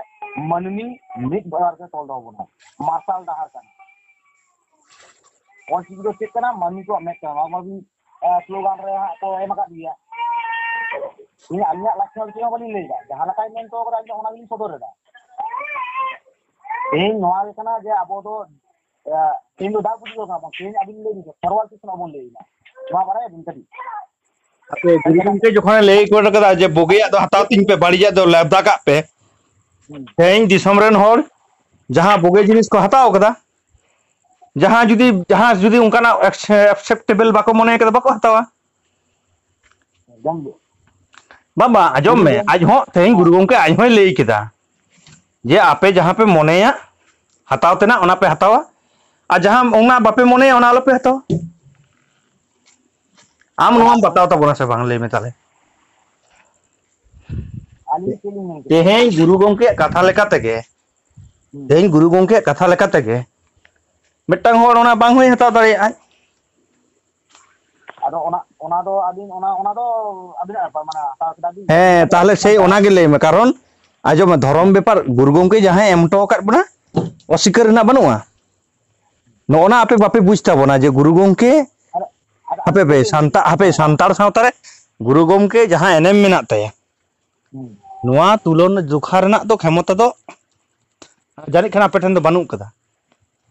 ᱢᱟᱹᱱᱢᱤ ᱢᱤᱫ ᱵᱟᱨ ᱛᱮ ᱛᱚᱞ ᱫᱚᱦᱚ ᱵᱚᱱᱟ, ᱢᱟᱨᱥᱟᱞ ᱰᱟᱦᱟᱨ ᱠᱟᱱᱟ᱾ ᱚᱞᱪᱤᱠᱤ ᱫᱚ ᱪᱮᱫ ᱠᱟᱱᱟ? ᱢᱟᱹᱱᱢᱤ ᱠᱚᱣᱟᱜ ᱢᱮᱫ ᱠᱟᱱᱟ᱾ ᱱᱚᱣᱟ ᱢᱟᱵᱤᱱ, ᱮ, ᱥᱞᱳᱜᱟᱱ ᱨᱮ ᱦᱟᱸᱜ ᱠᱚ ᱮᱢ ᱟᱠᱟᱫ ᱜᱮᱭᱟ᱾ ᱤᱧ ᱟᱹᱞᱤᱧᱟᱜ ᱞᱟᱠᱪᱟᱨ ᱪᱮᱫ ᱦᱚᱸ ᱵᱟᱹᱞᱤᱧ ᱞᱟᱹᱭ ᱮᱫᱟ, ᱡᱟᱦᱟᱸ ᱞᱮᱠᱟᱭ ᱢᱮᱱ ᱦᱚᱴᱚ ᱠᱟᱫᱟ ᱤᱧ ᱫᱚ ᱚᱱᱟ ᱜᱮᱞᱤᱧ ᱥᱚᱫᱚᱨ ᱮᱫᱟ᱾ ᱛᱮᱦᱮᱧ ᱱᱚᱣᱟ ᱜᱮ ᱠᱟᱱᱟ ᱡᱮ ᱟᱵᱚ ᱫᱚ, ᱮ, ᱛᱮᱦᱮᱧ ᱫᱚ ᱫᱟᱜ ᱵᱩᱰᱤ ᱫᱚ ᱵᱟᱝ, ᱛᱮᱦᱮᱧ ᱟᱹᱵᱤᱱ ᱞᱟᱹᱭ ᱵᱤᱱ ᱥᱮ, ᱠᱷᱮᱨᱣᱟᱞ ᱛᱤᱥ ᱠᱷᱚᱱᱟᱜ ᱵᱚᱱ ᱞᱟᱹᱭ ᱮᱫᱟ? ᱱᱚᱣᱟ ᱵᱟᱲᱟᱭᱟᱵᱤᱱ ᱠᱟᱹᱴᱤᱡ? ᱟᱯᱮ ᱜᱩᱨᱩ ᱜᱚᱢᱠᱮ ᱡᱚᱠᱷᱚᱱᱮ ᱞᱟᱹᱭ ᱜᱚᱫ ᱠᱟᱫᱟ ᱡᱮ ᱵᱩᱜᱤᱭᱟᱜ ᱫᱚ ᱦᱟᱛᱟᱣ ᱛᱤᱧ ᱯᱮ, ᱵᱟᱹᱲᱤᱡᱟᱜ ᱫᱚ ᱞᱟᱵᱫᱟ ᱠᱟᱜ ᱯᱮ, ᱦᱩᱸ᱾ ᱛᱮᱦᱮᱧ ᱫᱤᱥᱚᱢ ᱨᱮᱱ ᱦᱚᱲ ᱡᱟᱦᱟᱸ ᱵᱩᱜᱤ ᱡᱤᱱᱤᱥ ᱠᱚ ᱦᱟᱛᱟᱣ ᱠᱟᱫᱟ, ᱡᱟᱦᱟᱸ ᱡᱩᱫᱤ, ᱡᱟᱦᱟᱸ ᱡᱩᱫᱤ ᱚᱱᱠᱟᱱᱟᱜ acceptable ᱵᱟᱠᱚ ᱢᱚᱱᱮ ᱠᱟᱫᱟ, ᱵᱟᱠᱚ ᱦᱟᱛᱟᱣᱟ᱾ ᱮᱠᱫᱚᱢ ᱜᱮ᱾ ᱵᱟᱝ, ᱵᱟᱝ, ᱟᱸᱡᱚᱢ ᱜᱩᱨᱩ ᱢᱮ, ᱜᱚᱢᱠᱮ᱾ ᱟᱡ ᱦᱚᱸ ᱛᱮᱦᱮᱧ ᱜᱩᱨᱩ ᱜᱚᱢᱠᱮ ᱟᱡ ᱦᱚᱸᱭ ᱞᱟᱹᱭ ᱠᱮᱫᱟ ᱡᱮ ᱟᱯᱮ ᱡᱟᱦᱟᱸ ᱯᱮ ᱢᱚᱱᱮᱭᱟ ᱦᱟᱛᱟᱣ ᱛᱮᱱᱟᱜ, ᱚᱱᱟ ᱯᱮ ᱦᱟᱛᱟᱣᱟ, ᱟᱨ ᱡᱟᱦᱟᱸ ᱚᱱᱟ ᱵᱟᱯᱮ ᱢᱚᱱᱮᱭᱟ, ᱚᱱᱟ ᱟᱞᱚᱯᱮ ᱦᱟᱛᱟᱣᱟ᱾ ᱟᱢ ᱱᱚᱣᱟᱢ ᱵᱟᱛᱟᱣ ᱛᱟᱵᱚᱱᱟ ᱥᱮ ᱵᱟᱝ, ᱞᱟᱹᱭ ᱢᱮ ᱛᱟᱦᱞᱮ᱾ ᱟᱹᱞᱤᱧ ᱪᱮᱫ ᱞᱤᱧ ᱢᱮᱱ ᱠᱮᱫᱟ? ᱛᱮᱦᱮᱧ ᱜᱩᱨᱩ ᱜᱚᱢᱠᱮᱭᱟᱜ ᱠᱟᱛᱷᱟ ᱞᱮᱠᱟ ᱛᱮᱜᱮ, ᱦᱩᱸ᱾ ᱛᱮᱦᱮᱧ ᱜᱩᱨᱩ ᱜᱚᱢᱠᱮᱭᱟᱜ ᱠᱟᱛᱷᱟ ᱞᱮᱠᱟ ᱛᱮᱜᱮ ᱢᱤᱫᱴᱟᱝ ᱦᱚᱲ ᱚᱱᱟ ᱵᱟᱝ ᱦᱚᱸᱭ ᱦᱟᱛᱟᱣ ᱫᱟᱲᱮᱭᱟᱜᱼᱟᱭ᱾ ᱟᱫᱚ ᱚᱱᱟ, ᱚᱱᱟ ᱫᱚ ᱟᱹᱵᱤᱱ, ᱚᱱᱟ, ᱚᱱᱟ ᱫᱚ ᱟᱹᱵᱤᱱᱟᱜ ᱵᱮᱯᱟᱨ, ᱢᱟᱱᱮ ᱦᱟᱛᱟᱣ ᱠᱮᱫᱟ ᱵᱤᱱ᱾ ᱦᱮᱸ, ᱟᱹᱵᱤᱱᱟᱜ ᱛᱟᱦᱞᱮ ᱥᱮᱭ ᱵᱮᱯᱟᱨ᱾ ᱚᱱᱟ ᱜᱮ ᱞᱟᱹᱭ ᱢᱮ, ᱠᱟᱨᱚᱱ ᱟᱸᱡᱚᱢ ᱢᱮ, ᱫᱷᱚᱨᱚᱢ ᱦᱮᱸ᱾ ᱵᱮᱯᱟᱨ ᱜᱩᱨᱩ ᱜᱚᱢᱠᱮ ᱡᱟᱦᱟᱸᱭ ᱮᱢ ᱦᱚᱴᱚ ᱟᱠᱟᱫ ᱵᱚᱱᱟ, ᱚᱥᱤᱠᱟᱹᱨ ᱨᱮᱱᱟᱜ ᱵᱟᱹᱱᱩᱜᱼᱟ᱾ ᱱᱚᱜᱼᱚ ᱱᱟ ᱟᱯᱮ ᱵᱟᱯᱮ ᱵᱩᱡᱽ ᱛᱟᱵᱚᱱᱟ ᱡᱮ ᱜᱩᱨᱩ ᱜᱚᱢᱠᱮ, ᱟᱫᱚ, ᱟᱫᱚ ᱦᱟᱯᱮ ᱯᱮ, ᱥᱟᱱᱛᱟ-, ᱦᱟᱯᱮ, ᱥᱟᱱᱛᱟᱲ ᱥᱟᱶᱛᱟ ᱨᱮ ᱜᱩᱨᱩ ᱜᱚᱢᱠᱮ ᱡᱟᱦᱟᱸ ᱮᱱᱮᱢ ᱢᱮᱱᱟᱜ ᱛᱟᱭᱟ, ᱦᱩᱸ᱾ ᱱᱚᱣᱟ ᱛᱩᱞᱚᱱ ᱡᱚᱠᱷᱟ ᱨᱮᱱᱟᱜ ᱫᱚ ᱠᱷᱮᱢᱚᱛᱟ ᱫᱚ ᱡᱟᱹᱱᱤᱡ ᱠᱷᱟᱱ ᱟᱯᱮ ᱴᱷᱮᱱ ᱫᱚ ᱵᱟᱹᱱᱩᱜ ᱠᱟᱫᱟ᱾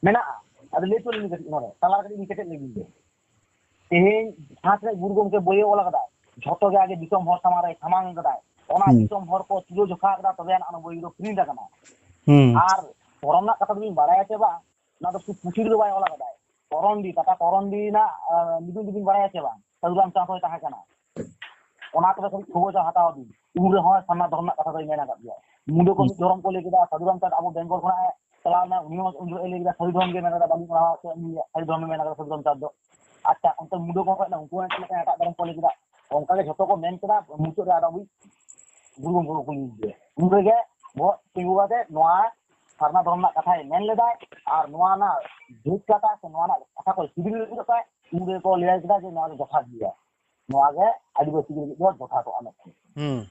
ᱢᱮᱱᱟᱜᱼᱟ᱾ ᱟᱫᱚ ᱞᱟᱹᱭ ᱛᱟᱵᱚᱱ ᱞᱤᱧ ᱠᱟᱹᱴᱤᱡ ᱚᱱᱟ ᱨᱮ, ᱛᱟᱞᱟ ᱨᱮ ᱠᱟᱹᱴᱤᱡ ᱞᱤᱧ ᱠᱮᱪᱮᱫ ᱞᱮᱜᱮ ᱞᱤᱧ ᱞᱟᱹᱭ᱾ ᱛᱮᱦᱮᱧ ᱡᱟᱦᱟᱸ ᱛᱤᱱᱟᱹᱜ ᱜᱩᱨᱩ ᱜᱚᱢᱠᱮ ᱵᱳᱭᱮ ᱚᱞ ᱟᱠᱟᱫᱟ, ᱡᱷᱚᱛᱚ ᱜᱮ ᱟᱜᱮ ᱫᱤᱥᱚᱢ ᱦᱚᱲ ᱥᱟᱢᱟᱝ ᱨᱮᱭ ᱥᱟᱢᱟᱝ ᱟᱠᱟᱫᱟᱭ᱾ ᱚᱱᱟ ᱦᱩᱸ᱾ ᱫᱤᱥᱚᱢ ᱦᱚᱲ ᱠᱚ ᱛᱩᱞᱟᱹ ᱡᱚᱠᱷᱟ ᱟᱠᱟᱫᱟ, ᱛᱚᱵᱮ ᱟᱱᱟᱜ ᱚᱱᱟ ᱵᱳᱭ ᱫᱚ ᱯᱨᱤᱱᱴ ᱟᱠᱟᱱᱟ᱾ ᱦᱩᱸ᱾ ᱟᱨ ᱫᱷᱚᱨᱚᱢ ᱨᱮᱱᱟᱜ ᱠᱟᱛᱷᱟ ᱫᱚᱵᱤᱱ ᱵᱟᱲᱟᱭᱟ ᱥᱮ ᱵᱟᱝ? ᱚᱱᱟ ᱫᱚ ᱥᱩᱫᱷᱩ ᱯᱩᱛᱷᱤ ᱨᱮᱫᱚ ᱵᱟᱭ ᱚᱞ ᱟᱠᱟᱫᱟᱭ᱾ ᱠᱚᱨᱚᱱᱰᱤ, ᱴᱟᱴᱟ ᱠᱚᱨᱚᱱᱰᱤ ᱨᱮᱱᱟᱜ, ᱟᱸ, ᱧᱩᱛᱩᱢ ᱫᱚᱵᱤᱱ ᱵᱟᱲᱟᱭᱟ ᱥᱮ ᱵᱟᱝ? ᱥᱟᱹᱫᱷᱩ ᱨᱟᱢᱪᱟᱸᱫᱽ ᱦᱚᱸᱭ ᱛᱟᱦᱮᱸ ᱠᱟᱱᱟ᱾ ᱚᱱᱟ ᱠᱚᱫᱚ ᱠᱟᱹᱴᱤᱡ ᱠᱷᱚᱵᱚᱨ ᱫᱚ ᱦᱟᱛᱟᱣ ᱵᱤᱱ᱾ ᱩᱱ ᱨᱮᱦᱚᱸ ᱥᱟᱨᱱᱟ ᱫᱷᱚᱨᱚᱢ ᱨᱮᱱᱟᱜ ᱠᱟᱛᱷᱟ ᱫᱚᱭ ᱢᱮᱱ ᱟᱠᱟᱫ ᱜᱮᱭᱟ᱾ ᱢᱩᱰᱟᱹ ᱠᱚ ᱢᱤᱫ ᱫᱷᱚᱨᱚᱢ ᱠᱚ ᱞᱟᱹᱭ ᱠᱮᱫᱟ, ᱥᱟᱹᱫᱷᱩ ᱨᱟᱢᱪᱟᱸᱫᱽ ᱟᱵᱚ ᱵᱮᱝᱜᱚᱞ ᱠᱷᱚᱱᱟᱜ ᱮ ᱪᱟᱞᱟᱣ ᱞᱮᱱᱟ, ᱩᱱᱤ ᱦᱚᱸ ᱩᱱ ᱡᱚᱠᱷᱚᱱ ᱮ ᱞᱟᱹᱭ ᱠᱮᱫᱟ ᱥᱟᱹᱨᱤ ᱫᱷᱚᱨᱚᱢ ᱜᱮ ᱢᱮᱱ ᱠᱟᱫᱟ, ᱵᱟᱹᱞᱤᱧ ᱯᱟᱲᱦᱟᱣ ᱥᱮ ᱩᱱᱤ ᱥᱟᱹᱨᱤ ᱫᱷᱚᱨᱚᱢ ᱮ ᱢᱮᱱ ᱠᱟᱫᱟ ᱥᱟᱹᱫᱷᱩ ᱨᱟᱢᱪᱟᱸᱫᱽ ᱫᱚ᱾ ᱟᱪᱪᱷᱟ, ᱚᱱᱛᱮ ᱢᱩᱰᱟᱹ ᱠᱚ ᱦᱮᱡ ᱮᱱᱟ, ᱩᱱᱠᱩ ᱦᱚᱸ ᱪᱮᱫ ᱞᱮᱠᱟ ᱮᱴᱟᱜ ᱫᱷᱚᱨᱚᱢ ᱠᱚ ᱞᱟᱹᱭ ᱠᱮᱫᱟ, ᱚᱱᱠᱟ ᱜᱮ ᱡᱷᱚᱛᱚ ᱠᱚ ᱢᱮᱱ ᱠᱮᱫᱟ, ᱢᱩᱪᱟᱹᱫ ᱨᱮ ᱟᱫᱚ ᱟᱵᱚᱭᱤᱡ ᱜᱩᱨᱩ ᱜᱚᱢᱠᱮ ᱠᱚ ᱠᱩᱞᱤ ᱞᱮᱫᱮᱭᱟ᱾ ᱩᱱ ᱨᱮᱜᱮ ᱵᱚᱦᱚᱜ ᱛᱤᱸᱜᱩ ᱠᱟᱛᱮ ᱱᱚᱣᱟ ᱥᱟᱨᱱᱟ ᱫᱷᱚᱨᱚᱢ ᱨᱮᱱᱟᱜ ᱠᱟᱛᱷᱟᱭ ᱢᱮᱱ ᱞᱮᱫᱟᱭ, ᱟᱨ ᱱᱚᱣᱟ ᱨᱮᱱᱟᱜ ᱡᱩᱛ ᱠᱟᱛᱷᱟ ᱥᱮ ᱱᱚᱣᱟ ᱨᱮᱱᱟᱜ ᱠᱟᱛᱷᱟ ᱠᱚᱭ ᱥᱤᱵᱤᱞ ᱞᱮᱫ ᱛᱟᱭ, ᱩᱱ ᱨᱮᱜᱮ ᱠᱚ ᱞᱟᱹᱭ ᱠᱮᱫᱟ ᱡᱮ ᱱᱚᱣᱟ ᱫᱚ ᱡᱚᱛᱷᱟᱛ ᱜᱮᱭᱟ, ᱱᱚᱣᱟ ᱜᱮ ᱟᱹᱫᱤᱵᱟᱹᱥᱤ ᱠᱚ ᱞᱟᱹᱜᱤᱫ ᱫᱚ ᱡᱚᱛᱷᱟᱛᱚᱜᱼᱟ ᱢᱮᱱᱛᱮ᱾ ᱦᱩᱸ᱾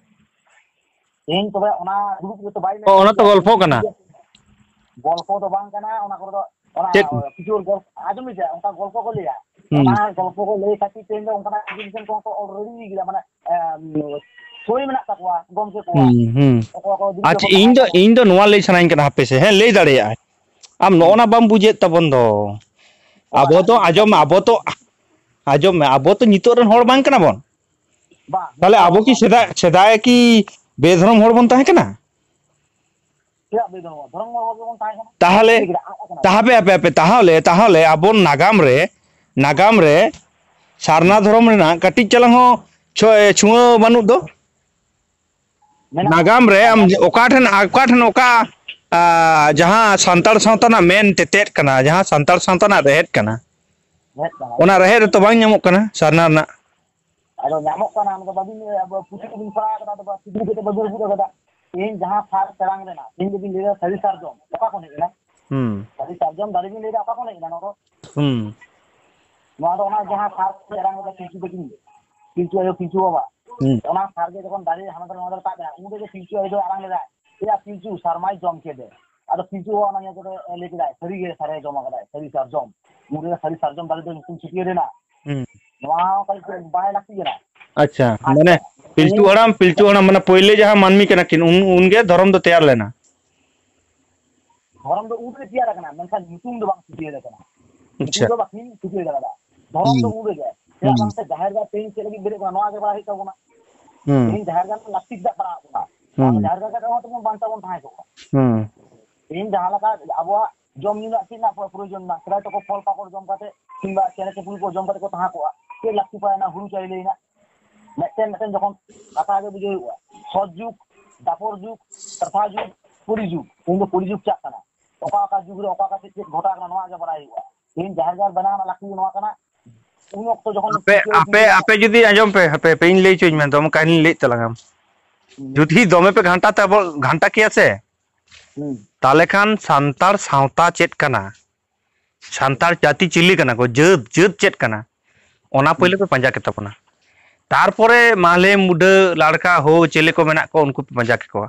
ᱛᱮᱦᱮᱧ ᱛᱚᱵᱮ ᱚᱱᱟ ᱫᱩᱲᱩᱵ ᱨᱮᱛᱚ ᱵᱟᱭ ᱢᱮᱱ ᱚ, ᱚᱱᱟ ᱛᱚ ᱠᱮᱫᱟ᱾ ᱜᱚᱞᱯᱷᱚ ᱠᱟᱱᱟ᱾ ᱜᱚᱞᱯᱚ ᱫᱚ ᱵᱟᱝ ᱠᱟᱱᱟ, ᱚᱱᱟ ᱠᱚᱨᱮ ᱫᱚ ᱚᱱᱟ ᱪᱮᱫ? ᱠᱤᱪᱷᱩ ᱦᱚᱲ ᱜᱚᱞ-, ᱟᱸᱡᱚᱢ ᱢᱮᱥᱮ, ᱚᱱᱠᱟ ᱜᱚᱞᱯᱚ ᱠᱚ ᱞᱟᱹᱭᱟ᱾ ᱦᱩᱸ᱾ ᱚᱱᱟ ᱜᱚᱞᱯᱚ ᱠᱚ ᱞᱟᱹᱭ ᱠᱷᱟᱹᱛᱤᱨ ᱛᱮ ᱤᱧ ᱫᱚ ᱚᱱᱠᱟᱱᱟᱜ ᱮᱰᱩᱠᱮᱥᱚᱱ ᱠᱚᱦᱚᱸ ᱠᱚ ᱚᱞ ᱨᱮᱰᱤ ᱠᱮᱫᱟ, ᱢᱟᱱᱮ, ᱮᱢ, ᱥᱳᱭ ᱢᱮᱱᱟᱜ ᱛᱟᱠᱚᱣᱟ ᱜᱚᱢᱠᱮ ᱠᱚᱣᱟᱜ᱾ ᱦᱩᱸ, ᱦᱩᱸ᱾ ᱚᱠᱚᱭ ᱠᱚ ᱡᱩᱫᱤ ᱟᱪᱪᱷᱟ, ᱠᱚ ᱤᱧ ᱫᱚ, ᱯᱟᱲᱦᱟᱣ ᱤᱧ ᱫᱚ ᱱᱚᱣᱟ ᱞᱟᱹᱭ ᱥᱟᱱᱟᱧ ᱠᱟᱱᱟ, ᱦᱟᱯᱮ ᱥᱮ, ᱦᱮᱸ, ᱞᱟᱹᱭ ᱫᱟᱲᱮᱭᱟᱜᱼᱟᱭ᱾ ᱟᱢ ᱱᱚᱜᱼᱚ ᱦᱩᱸ᱾ ᱱᱟ ᱵᱟᱢ ᱵᱩᱡᱮᱫ ᱛᱟᱵᱚᱱ ᱫᱚ᱾ ᱚ, ᱟᱵᱚ ᱫᱚ, ᱟᱨ ᱟᱸᱡᱚᱢ ᱢᱮ, ᱟᱵᱚ ᱫᱚ, ᱟᱸᱡᱚᱢ ᱢᱮ, ᱟᱵᱚ ᱛᱚ ᱱᱤᱛᱚᱜ ᱨᱮᱱ ᱦᱚᱲ ᱵᱟᱝ ᱠᱟᱱᱟ ᱵᱚᱱ᱾ ᱵᱟᱝ, ᱛᱟᱦᱞᱮ ᱱᱤᱛᱚᱜ ᱟᱵᱚ ᱦᱚᱲ ᱠᱤ ᱵᱟᱝ᱾ ᱥᱮᱫᱟᱭ, ᱥᱮᱫᱟᱭ ᱠᱤ ᱵᱮᱫᱷᱚᱨᱚᱢ ᱦᱚᱲ ᱵᱚᱱ ᱛᱟᱦᱮᱸ ᱠᱟᱱᱟ? ᱪᱮᱫᱟᱜ ᱵᱮᱫᱷᱚᱨᱚᱢ? ᱫᱷᱚᱨᱚᱢ ᱦᱚᱲ ᱜᱮᱵᱚᱱ ᱛᱟᱦᱮᱸ ᱠᱟᱱᱟ᱾ ᱛᱟᱦᱞᱮ, ᱪᱮᱫ ᱞᱟᱹᱜᱤᱫ ᱟᱫ ᱟᱠᱟᱱᱟ? ᱛᱟᱦᱞᱮ, ᱦᱟᱯᱮ, ᱦᱟᱯᱮ, ᱛᱟᱦᱞᱮ, ᱛᱟᱦᱞᱮ ᱟᱵᱚ ᱱᱟᱜᱟᱢ ᱨᱮ, ᱱᱟᱜᱟᱢ ᱨᱮ ᱥᱟᱨᱱᱟ ᱦᱩᱸ᱾ ᱫᱷᱚᱨᱚᱢ ᱨᱮᱱᱟᱜ ᱠᱟᱹᱴᱤᱡ ᱪᱟᱞᱟᱝ ᱦᱚᱸ ᱪᱷᱚ-, ᱪᱷᱩᱣᱟᱹ ᱵᱟᱹᱱᱩᱜ ᱫᱚ? ᱢᱮᱱᱟᱜᱼᱟ᱾ ᱱᱟᱜᱟᱢ ᱨᱮ ᱟᱢ ᱥᱟᱨᱱᱟ ᱫᱷᱚᱨᱚᱢ ᱚᱠᱟ ᱴᱷᱮᱱ, ᱚᱠᱟ ᱴᱷᱮᱱ ᱚᱠᱟ, ᱟ, ᱡᱟᱦᱟᱸ ᱥᱟᱱᱛᱟᱲ ᱥᱟᱶᱛᱟ ᱨᱮᱱᱟᱜ ᱢᱮᱱ ᱛᱮᱛᱮᱫ ᱠᱟᱱᱟ, ᱡᱟᱦᱟᱸ ᱥᱟᱱᱛᱟᱲ ᱥᱟᱶᱛᱟ ᱨᱮᱱᱟᱜ ᱨᱮᱦᱮᱫ ᱠᱟᱱᱟ, ᱦᱮᱡ ᱠᱟᱱᱟ᱾ ᱚᱱᱟ ᱨᱮᱦᱮᱫ ᱨᱮᱛᱚ ᱵᱟᱝ ᱧᱟᱢᱚᱜ ᱠᱟᱱᱟ ᱥᱟᱨᱱᱟ ᱨᱮᱱᱟᱜ᱾ ᱟᱫᱚ ᱧᱟᱢᱚᱜ ᱠᱟᱱᱟ, ᱚᱱᱟ ᱫᱚ ᱵᱟᱹᱵᱤᱱ, ᱟᱵᱚ ᱯᱩᱛᱷᱤ ᱠᱚᱵᱤᱱ ᱯᱟᱲᱦᱟᱣ ᱠᱟᱫᱟ, ᱟᱫᱚ ᱯᱩᱛᱷᱤ ᱠᱚᱛᱮ ᱵᱟᱹᱵᱤᱱ ᱨᱟᱹᱯᱩᱫ ᱠᱟᱫᱟ᱾ ᱛᱮᱦᱮᱧ ᱡᱟᱦᱟᱸ ᱥᱟᱨ ᱛᱮᱲᱟᱝ ᱞᱮᱱᱟ, ᱛᱮᱦᱮᱧ ᱫᱚᱵᱤᱱ ᱞᱟᱹᱭᱫᱟ ᱥᱟᱹᱨᱤ ᱥᱟᱨᱡᱚᱢ, ᱚᱠᱟ ᱠᱷᱚᱱ ᱦᱮᱡ ᱮᱱᱟ? ᱦᱩᱸ᱾ ᱥᱟᱹᱨᱤ ᱥᱟᱨᱡᱚᱢ ᱫᱟᱨᱮ ᱵᱤᱱ ᱞᱟᱹᱭᱫᱟ, ᱚᱠᱟ ᱠᱷᱚᱱ ᱦᱮᱡ ᱮᱱᱟ ᱱᱚᱣᱟ ᱫᱚ? ᱦᱩᱸ᱾ ᱱᱚᱣᱟ ᱫᱚ ᱚᱱᱟ ᱡᱟᱦᱟᱸ ᱥᱟᱨ ᱛᱮᱲᱟᱝ ᱞᱮᱫᱟ ᱯᱤᱞᱪᱩ ᱛᱟᱹᱠᱤᱱ, ᱯᱤᱞᱪᱩ ᱟᱭᱳ, ᱯᱤᱞᱪᱩ ᱵᱟᱵᱟ, ᱦᱩᱸ᱾ ᱚᱱᱟ ᱥᱟᱨ ᱜᱮ ᱡᱚᱠᱷᱚᱱ ᱫᱟᱨᱮ ᱦᱟᱱᱟ ᱫᱷᱟᱨᱮ ᱱᱚᱣᱟ ᱫᱷᱟᱨᱮ ᱛᱟᱵ ᱮᱱᱟ, ᱩᱱ ᱨᱮᱜᱮ ᱯᱤᱞᱪᱩ ᱟᱭᱳ ᱫᱚᱭ ᱟᱲᱟᱝ ᱞᱮᱫᱟ, "ᱮᱭᱟ ᱯᱤᱞᱪᱩ, ᱥᱟᱨᱢᱟᱭ ᱡᱚᱢ ᱠᱮᱫᱮ, ᱟᱫᱚ ᱯᱤᱞᱪᱩ ᱦᱚᱸ ᱚᱱᱟ ᱧᱮᱞ ᱠᱟᱛᱮ ᱞᱟᱹᱭ ᱠᱮᱫᱟᱭ, "ᱥᱟᱹᱨᱤ ᱜᱮ ᱥᱟᱨᱮ ᱡᱚᱢ ᱟᱠᱟᱫᱟᱭ, ᱥᱟᱹᱨᱤ ᱥᱟᱨᱡᱚᱢ, ᱩᱱ ᱨᱮ ᱥᱟᱹᱨᱤ ᱥᱟᱨᱡᱚᱢ ᱫᱟᱨᱮ ᱫᱚ ᱧᱩᱛᱩᱢ ᱪᱷᱟᱹᱴᱭᱟᱹᱨ ᱮᱱᱟ᱾" ᱦᱩᱸ᱾ ᱱᱚᱣᱟ ᱦᱚᱸ ᱠᱟᱹᱴᱤᱡ ᱵᱟᱭ ᱞᱟᱹᱠᱛᱤ ᱠᱟᱱᱟ᱾ ᱟᱪᱪᱷᱟ, ᱟᱪᱪᱷᱟ᱾ ᱢᱟᱱᱮ ᱯᱤᱞᱪᱩ ᱦᱟᱲᱟᱢ, ᱯᱤᱞᱪᱩ ᱦᱟᱲᱟᱢ ᱢᱟᱱᱮ ᱯᱳᱭᱞᱳ ᱡᱟᱦᱟᱸ ᱢᱟᱹᱱᱢᱤ ᱠᱟᱱᱟ ᱠᱤᱱ, ᱩᱱ, ᱩᱱᱜᱮ ᱫᱷᱚᱨᱚᱢ ᱫᱚ ᱛᱮᱭᱟᱨ ᱞᱮᱱᱟ᱾ ᱫᱷᱚᱨᱚᱢ ᱫᱚ ᱩᱱᱨᱮ ᱛᱮᱭᱟᱨ ᱟᱠᱟᱱᱟ, ᱢᱮᱱᱠᱷᱟᱱ ᱧᱩᱛᱩᱢ ᱫᱚ ᱵᱟᱝ ᱪᱷᱟᱹᱴᱭᱟᱹᱨ ᱟᱠᱟᱱᱟ᱾ ᱧᱩᱛᱩᱢ ᱟᱪᱪᱷᱟ᱾ ᱫᱚ ᱵᱟᱹᱠᱤᱱ ᱪᱷᱟᱹᱴᱭᱟᱹᱨ ᱟᱠᱟᱫᱟ᱾ ᱫᱷᱚᱨᱚᱢ ᱫᱚ ᱦᱩᱸ᱾ ᱩᱱ ᱨᱮᱜᱮ᱾ ᱪᱮᱫᱟᱜ ᱦᱩᱸ᱾ ᱵᱟᱝ ᱥᱮ ᱡᱟᱦᱮᱨ ᱜᱟᱲ ᱛᱮᱦᱮᱧ ᱪᱮᱫ ᱞᱟᱹᱜᱤᱫ ᱵᱮᱨᱮᱫ ᱠᱟᱱᱟ, ᱱᱚᱣᱟ ᱜᱮ ᱵᱟᱲᱟᱭ ᱦᱩᱭᱩᱜ ᱛᱟᱵᱚᱱᱟ᱾ ᱦᱩᱸ᱾ ᱛᱮᱦᱮᱧ ᱡᱟᱦᱮᱨ ᱜᱟᱲ ᱨᱮᱱᱟᱜ ᱞᱟᱹᱠᱛᱤ ᱪᱮᱫᱟᱜ ᱯᱟᱲᱟᱣ ᱟᱵᱚᱱᱟ? ᱦᱩᱸ᱾ ᱡᱟᱦᱮᱨ ᱜᱟᱲ ᱨᱮᱦᱚᱸ ᱛᱮᱵᱚᱱ ᱵᱟᱧᱪᱟᱣ ᱵᱚᱱ ᱛᱟᱦᱮᱸ ᱠᱚᱜᱼᱟ᱾ ᱦᱩᱸ᱾ ᱛᱮᱦᱮᱧ ᱡᱟᱦᱟᱸ ᱞᱮᱠᱟ ᱟᱵᱚᱣᱟᱜ ᱡᱚᱢ ᱧᱩ ᱨᱮᱱᱟᱜ ᱪᱮᱫ ᱨᱮᱱᱟᱜ ᱯᱨᱚᱭᱳᱡᱚᱱ ᱢᱮᱱᱟᱜᱼᱟ? ᱥᱮᱫᱟᱭ ᱫᱚᱠᱚ ᱯᱷᱚᱞ ᱯᱟᱠᱚᱲ ᱡᱚᱢ ᱠᱟᱛᱮ ᱠᱤᱝᱵᱟ ᱪᱮᱬᱮ ᱪᱤᱯᱨᱩ ᱠᱚ ᱡᱚᱢ ᱠᱟᱛᱮ ᱠᱚ ᱛᱟᱦᱮᱸ ᱠᱚᱜᱼᱟ᱾ ᱪᱮᱫ ᱞᱟᱹᱠᱛᱤ ᱯᱟᱲᱟᱣᱱᱟ? ᱦᱩᱲᱩ ᱪᱟᱣᱞᱮ ᱨᱮᱱᱟᱜ᱾ ᱢᱤᱫᱴᱮᱱ ᱢᱤᱫᱴᱮᱱ ᱡᱚᱠᱷᱚᱱ ᱠᱟᱛᱷᱟ ᱜᱮ ᱵᱩᱡᱷᱟᱹᱣ ᱦᱩᱭᱩᱜᱼᱟ, ᱥᱚᱛ ᱡᱩᱜᱽ, ᱫᱟᱯᱚᱨ ᱡᱩᱜᱽ, ᱛᱨᱮᱛᱟ ᱡᱩᱜᱽ, ᱠᱚᱞᱤ ᱡᱩᱜᱽ, ᱛᱮᱦᱮᱧ ᱫᱚ ᱠᱚᱞᱤ ᱡᱩᱜᱽ ᱪᱟᱜ ᱠᱟᱱᱟ᱾ ᱚᱠᱟ ᱚᱠᱟ ᱡᱩᱜᱽ ᱨᱮ ᱚᱠᱟ ᱚᱠᱟ ᱪᱮᱫ ᱪᱮᱫ ᱜᱷᱚᱴᱟᱜ ᱠᱟᱱᱟ, ᱱᱚᱣᱟ ᱜᱮ ᱵᱟᱲᱟᱭ ᱦᱩᱭᱩᱜᱼᱟ᱾ ᱛᱮᱦᱮᱧ ᱡᱟᱦᱮᱨ ᱜᱟᱲ ᱵᱮᱱᱟᱣ ᱨᱮᱱᱟᱜ ᱞᱟᱹᱠᱛᱤ ᱱᱚᱣᱟ ᱠᱟᱱᱟ, ᱩᱱ ᱚᱠᱛᱚ ᱡᱚᱠᱷᱚᱱ ᱟᱯᱮ, ᱯᱤᱞᱪᱩ ᱦᱟᱲᱟᱢ ᱟᱯᱮ, ᱯᱤᱞᱪᱩ ᱵᱩᱲᱦᱤ ᱟᱯᱮ ᱡᱩᱫᱤ ᱟᱸᱡᱚᱢ ᱯᱮ, ᱦᱟᱯᱮ, ᱦᱟᱯᱮ, ᱤᱧ ᱞᱟᱹᱭ ᱦᱚᱪᱚᱧ ᱢᱮ, ᱫᱚᱢᱮ ᱠᱟᱹᱦᱱᱤ ᱞᱟᱹᱭᱮᱫ ᱛᱟᱞᱟᱝ ᱟᱢ᱾ ᱦᱩᱸ᱾ ᱡᱩᱫᱤ ᱫᱚᱢᱮ ᱯᱮ ᱜᱷᱟᱱᱴᱟ ᱛᱟᱵᱚ-, ᱜᱷᱟᱱᱴᱟ ᱠᱮᱭᱟ ᱥᱮ, ᱦᱩᱸ᱾ ᱛᱟᱦᱞᱮ ᱠᱷᱟᱱ ᱥᱟᱱᱛᱟᱲ ᱥᱟᱶᱛᱟ ᱪᱮᱫ ᱠᱟᱱᱟ? ᱥᱟᱱᱛᱟᱲ ᱡᱟᱹᱛᱤ ᱪᱤᱞᱤ ᱠᱟᱱᱟ ᱠᱚ? ᱡᱟᱹᱛ, ᱡᱟᱹᱛ ᱪᱮᱫ ᱠᱟᱱᱟ? ᱚᱱᱟ ᱦᱩᱸ᱾ ᱯᱳᱭᱞᱳ ᱯᱮ ᱯᱟᱸᱡᱟ ᱠᱮᱛᱟ ᱵᱚᱱᱟ᱾ ᱛᱟᱨᱯᱚᱨᱮ ᱢᱟᱦᱞᱮ, ᱢᱩᱰᱟᱹ, ᱞᱟᱲᱠᱟ, ᱦᱳ, ᱪᱮᱞᱮ ᱠᱚ ᱢᱮᱱᱟᱜ ᱠᱚᱣᱟ, ᱩᱱᱠᱩ ᱯᱮ ᱯᱟᱸᱡᱟ ᱠᱮᱠᱚᱣᱟ᱾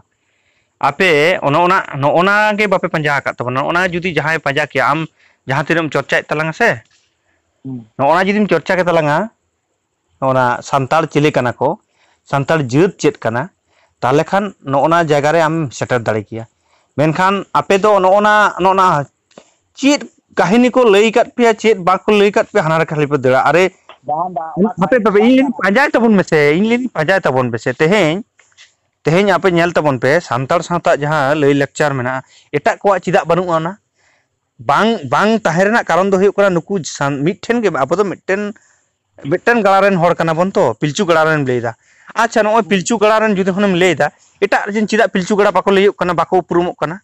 ᱟᱯᱮ ᱚᱱᱮ ᱚᱱᱟ, ᱱᱚᱜᱼᱚ ᱱᱟ ᱜᱮ ᱵᱟᱯᱮ ᱯᱟᱸᱡᱟ ᱟᱠᱟᱫ ᱛᱟᱵᱚᱱᱟ᱾ ᱱᱚᱜᱼᱚ ᱱᱟ ᱡᱩᱫᱤ ᱡᱟᱦᱟᱸᱭ ᱯᱟᱸᱡᱟ ᱠᱮᱭᱟ, ᱟᱢ ᱡᱟᱦᱟᱸ ᱛᱤᱱᱟᱹᱜ ᱮᱢ ᱪᱚᱨᱪᱟᱭᱮᱫ ᱛᱟᱞᱟᱝᱟ ᱥᱮ, ᱦᱩᱸ᱾ ᱱᱚᱜᱼᱚ ᱱᱟ ᱡᱩᱫᱤᱢ ᱪᱚᱨᱪᱟ ᱠᱮᱛᱟ ᱞᱟᱝᱟ, ᱚᱱᱟ ᱥᱟᱱᱛᱟᱲ ᱪᱤᱞᱤ ᱠᱟᱱᱟ ᱠᱚ, ᱥᱟᱱᱛᱟᱲ ᱡᱟᱹᱛ ᱪᱮᱫ ᱠᱟᱱᱟ, ᱛᱟᱦᱚᱞᱮ ᱠᱷᱟᱱ ᱱᱚᱜᱼᱚ ᱱᱟ ᱡᱟᱭᱜᱟ ᱨᱮ ᱟᱢ ᱥᱮᱴᱮᱨ ᱫᱟᱲᱮ ᱠᱮᱭᱟ᱾ ᱢᱮᱱᱠᱷᱟᱱ ᱟᱯᱮ ᱫᱚ ᱱᱚᱜᱼᱚ ᱱᱟ, ᱱᱚᱜᱼᱚ ᱱᱟ ᱪᱮᱫ ᱠᱟᱹᱦᱱᱤ ᱠᱚ ᱞᱟᱹᱭ ᱟᱠᱟᱫ ᱯᱮᱭᱟ, ᱪᱮᱫ ᱵᱟᱠᱚ ᱞᱟᱹᱭ ᱟᱠᱟᱫ ᱯᱮᱭᱟ, ᱦᱟᱱᱟ ᱨᱮ ᱠᱷᱟᱹᱞᱤ ᱯᱮ ᱫᱟᱹᱲᱟ᱾ ᱟᱨᱮ, ᱵᱟᱝ, ᱵᱟᱝ, ᱚᱱᱟ ᱦᱟᱯᱮ, ᱠᱟᱹᱦᱱᱤ ᱫᱚ ᱦᱟᱯᱮ, ᱵᱟᱝ ᱤᱧ ᱞᱟᱹᱭ ᱠᱟᱱᱟ᱾ ᱯᱟᱸᱡᱟᱭ ᱛᱟᱵᱚᱱ ᱢᱮᱥᱮ, ᱤᱧ ᱞᱟᱹᱭ ᱯᱟᱸᱡᱟᱭ ᱛᱟᱵᱚᱱ ᱢᱮᱥᱮ᱾ ᱛᱮᱦᱮᱧ, ᱛᱮᱦᱮᱧ ᱟᱯᱮ ᱧᱮᱞ ᱛᱟᱵᱚᱱ ᱯᱮ, ᱥᱟᱱᱛᱟᱲ ᱥᱟᱶᱛᱟ ᱡᱟᱦᱟᱸ ᱞᱟᱹᱭ ᱞᱟᱠᱪᱟᱨ ᱢᱮᱱᱟᱜᱼᱟ, ᱮᱴᱟᱜ ᱠᱚᱣᱟᱜ ᱪᱮᱫᱟᱜ ᱵᱟᱹᱱᱩᱜᱼᱟ ᱚᱱᱟ? ᱵᱟᱝ, ᱵᱟᱝ ᱛᱟᱦᱮᱸ ᱨᱮᱱᱟᱜ ᱠᱟᱨᱚᱱ ᱫᱚ ᱦᱩᱭᱩᱜ ᱠᱟᱱᱟ, ᱱᱩᱠᱩ ᱥᱟᱱ-, ᱢᱤᱫᱴᱷᱮᱱ ᱜᱮ, ᱟᱵᱚ ᱫᱚ ᱢᱤᱫᱴᱮᱱ, ᱢᱤᱫᱴᱮᱱ ᱜᱟᱲᱟ ᱨᱮᱱ ᱦᱚᱲ ᱠᱟᱱᱟ ᱵᱚᱱ ᱛᱚ, ᱯᱤᱞᱪᱩ ᱜᱟᱲᱟ ᱨᱮᱱ ᱞᱟᱹᱭ ᱮᱫᱟ᱾ ᱟᱪᱪᱷᱟ, ᱱᱚᱜᱼᱚᱭ ᱯᱤᱞᱪᱩ ᱜᱟᱲᱟ ᱨᱮᱱ ᱡᱩᱫᱤ ᱠᱷᱚᱱᱮᱢ ᱞᱟᱹᱭ ᱮᱫᱟ, ᱮᱴᱟᱜ ᱨᱮᱱ ᱪᱮᱫᱟᱜ ᱯᱤᱞᱪᱩ ᱜᱟᱲᱟ ᱵᱟᱠᱚ ᱞᱟᱹᱭᱚᱜ ᱠᱟᱱᱟ, ᱵᱟᱠᱚ ᱩᱯᱨᱩᱢᱚᱜ ᱠᱟᱱᱟ?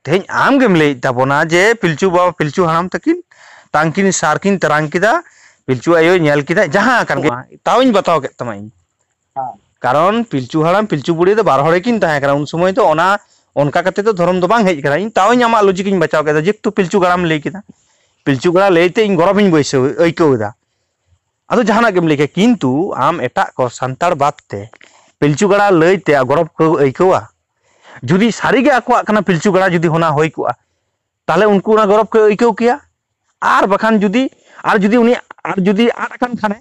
ᱛᱮᱦᱮᱧ ᱟᱢ ᱜᱮᱢ ᱞᱟᱹᱭᱮᱫ ᱛᱟᱵᱚᱱᱟ ᱡᱮ ᱯᱤᱞᱪᱩ ᱵᱟᱵᱟ, ᱯᱤᱞᱪᱩ ᱦᱟᱲᱟᱢ ᱛᱟᱹᱠᱤᱱ ᱛᱟᱝᱠᱤᱱ ᱥᱟᱨ ᱠᱤᱱ ᱛᱟᱨᱟᱝ ᱠᱮᱫᱟ, ᱯᱤᱞᱪᱩ ᱟᱭᱳᱭ ᱧᱮᱞ ᱠᱮᱫᱟ, ᱡᱟᱦᱟᱸ ᱠᱟᱱ ᱜᱮ, ᱛᱟᱣᱤᱧ ᱵᱟᱛᱟᱣ ᱠᱮᱫ ᱛᱟᱢᱟ ᱤᱧ᱾ ᱦᱮᱸ᱾ ᱠᱟᱨᱚᱱ ᱯᱤᱞᱪᱩ ᱦᱟᱲᱟᱢ, ᱯᱤᱞᱪᱩ ᱵᱩᱲᱦᱤ ᱫᱚ ᱵᱟᱨ ᱦᱚᱲ ᱜᱮᱠᱤᱱ ᱛᱟᱦᱮᱸ ᱠᱟᱱᱟ ᱩᱱ ᱥᱚᱢᱚᱭ ᱫᱚ, ᱚᱱᱟ, ᱚᱱᱠᱟ ᱠᱟᱛᱮ ᱫᱚ ᱫᱷᱚᱨᱚᱢ ᱫᱚ ᱵᱟᱝ ᱦᱮᱡ ᱟᱠᱟᱱᱟ᱾ ᱤᱧ ᱛᱟᱣᱤᱧ ᱟᱢᱟᱜ ᱞᱚᱡᱤᱠ ᱤᱧ ᱵᱟᱪᱷᱟᱣ ᱠᱮᱫᱟ, ᱡᱮᱦᱮᱛᱩ ᱯᱤᱞᱪᱩ ᱜᱟᱲᱟᱢ ᱞᱟᱹᱭ ᱠᱮᱫᱟ, ᱯᱤᱞᱪᱩ ᱜᱟᱲᱟ ᱞᱟᱹᱭᱛᱮ ᱤᱧ ᱜᱚᱨᱚᱵᱤᱧ ᱵᱟᱹᱭᱥᱟᱹᱣ, ᱟᱹᱭᱠᱟᱹᱣ ᱮᱫᱟ᱾ ᱟᱫᱚ ᱡᱟᱦᱟᱱᱟᱜ ᱜᱮᱢ ᱞᱟᱹᱭ ᱠᱮᱭᱟ, ᱠᱤᱱᱛᱩ ᱟᱢ ᱮᱴᱟᱜ ᱠᱚ ᱥᱟᱱᱛᱟᱲ ᱵᱟᱫ ᱛᱮ ᱯᱤᱞᱪᱩ ᱜᱟᱲᱟ ᱞᱟᱹᱭᱛᱮ ᱜᱚᱨᱚᱵ ᱠᱚ ᱟᱹᱭᱠᱟᱹᱣᱟ? ᱡᱩᱫᱤ ᱥᱟᱹᱨᱤᱜᱮ ᱟᱠᱚᱣᱟᱜ ᱠᱟᱱᱟ ᱯᱤᱞᱪᱩ ᱜᱟᱲᱟ, ᱡᱩᱫᱤ ᱚᱱᱟ ᱦᱩᱭ ᱠᱚᱜᱼᱟ, ᱛᱟᱦᱚᱞᱮ ᱩᱱᱠᱩ ᱚᱱᱟ ᱜᱚᱨᱚᱵᱽ ᱠᱚ ᱟᱹᱭᱠᱟᱹᱣ ᱠᱮᱭᱟ᱾ ᱟᱨ ᱵᱟᱠᱷᱟᱱ ᱡᱩᱫᱤ, ᱟᱨ ᱡᱩᱫᱤ ᱩᱱᱤ, ᱟᱨ ᱡᱩᱫᱤ ᱟᱫ ᱟᱠᱟᱱ ᱠᱷᱟᱱᱮ,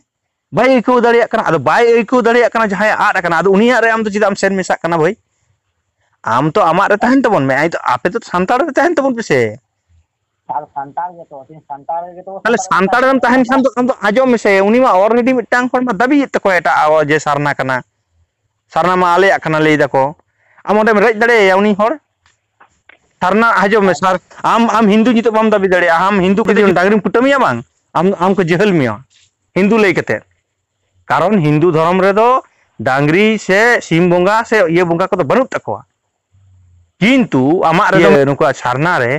ᱵᱟᱭ ᱟᱹᱭᱠᱟᱹᱣ ᱫᱟᱲᱮᱭᱟᱜ ᱠᱟᱱᱟ, ᱟᱫᱚ ᱵᱟᱭ ᱟᱹᱭᱠᱟᱹᱣ ᱫᱟᱲᱮᱭᱟᱜ ᱠᱟᱱᱟ ᱡᱟᱦᱟᱸᱭ ᱟᱫ ᱟᱠᱟᱱᱟ, ᱟᱫᱚ ᱩᱱᱤᱭᱟᱜ ᱨᱮ ᱟᱢ ᱫᱚ ᱪᱮᱫᱟᱜ ᱮᱢ ᱥᱮᱱ ᱢᱮᱥᱟᱜ ᱠᱟᱱᱟ ᱵᱷᱟᱹᱭ? ᱟᱢ ᱛᱚ ᱟᱢᱟᱜ ᱨᱮ ᱛᱟᱦᱮᱱ ᱛᱟᱵᱚᱱ ᱢᱮ, ᱟᱭ ᱛᱚ, ᱟᱯᱮ ᱫᱚ ᱥᱟᱱᱛᱟᱲ ᱨᱮ ᱛᱟᱦᱮᱱ ᱛᱟᱵᱚᱱ ᱯᱮᱥᱮ᱾ ᱟᱨ ᱥᱟᱱᱛᱟᱲ ᱜᱮᱛᱚ, ᱥᱟᱱᱛᱟᱲ ᱜᱮᱛᱚ, ᱛᱟᱦᱞᱮ ᱥᱟᱱᱛᱟᱲ ᱥᱟᱱᱛᱟᱲ ᱨᱮᱢ ᱛᱟᱦᱮᱱ ᱠᱷᱟᱱ ᱫᱚ, ᱟᱢ ᱫᱚ ᱟᱸᱡᱚᱢ ᱢᱮᱥᱮ, ᱩᱱᱤ ᱢᱟ already ᱢᱤᱫᱴᱟᱝ ᱦᱚᱲ ᱢᱟ ᱫᱟᱹᱵᱤᱭᱮᱫ ᱛᱟᱠᱚ ᱮᱴᱟᱜ ᱟᱵᱚ ᱡᱮ ᱥᱟᱨᱱᱟ ᱠᱟᱱᱟ, ᱥᱟᱨᱱᱟ ᱢᱟ ᱟᱞᱮᱭᱟᱜ ᱠᱟᱱᱟ ᱞᱟᱹᱭ ᱫᱟᱠᱚ᱾ ᱟᱢ ᱚᱸᱰᱮᱢ ᱨᱮᱡ ᱫᱟᱲᱮᱭᱟᱭᱟ ᱩᱱᱤ ᱦᱚᱲ? ᱥᱟᱨᱱᱟ, ᱟᱸᱡᱚᱢ ᱢᱮ ᱥᱟᱨ, ᱟᱢ, ᱟᱢ ᱦᱤᱱᱫᱩ ᱧᱩᱛᱩᱢ ᱵᱟᱢ ᱫᱟᱹᱵᱤ ᱫᱟᱲᱮᱭᱟᱜᱼᱟ᱾ ᱟᱢ ᱦᱤᱱᱫᱩ ᱠᱚ ᱡᱩᱫᱤ ᱰᱟᱝᱨᱤᱢ ᱠᱩᱴᱟᱹᱢᱮᱭᱟ ᱵᱟᱝ, ᱟᱢ, ᱟᱢ ᱠᱚ ᱡᱮᱦᱮᱞ ᱢᱮᱭᱟ ᱦᱤᱱᱫᱩ ᱞᱟᱹᱭ ᱠᱟᱛᱮ᱾ ᱠᱟᱨᱚᱱ ᱦᱤᱱᱫᱩ ᱫᱷᱚᱨᱚᱢ ᱨᱮᱫᱚ ᱰᱟᱝᱨᱤ ᱥᱮ ᱥᱤᱢ ᱵᱚᱸᱜᱟ ᱥᱮ ᱤᱭᱟᱹ ᱵᱚᱸᱜᱟ ᱠᱚᱫᱚ ᱵᱟᱹᱱᱩᱜ ᱛᱟᱠᱚᱣᱟ᱾ ᱠᱤᱱᱛᱩ ᱟᱢᱟᱜ ᱨᱮᱫᱚ ᱤᱭᱟᱹ ᱱᱩᱠᱩᱣᱟᱜ ᱥᱟᱨᱱᱟ ᱨᱮ,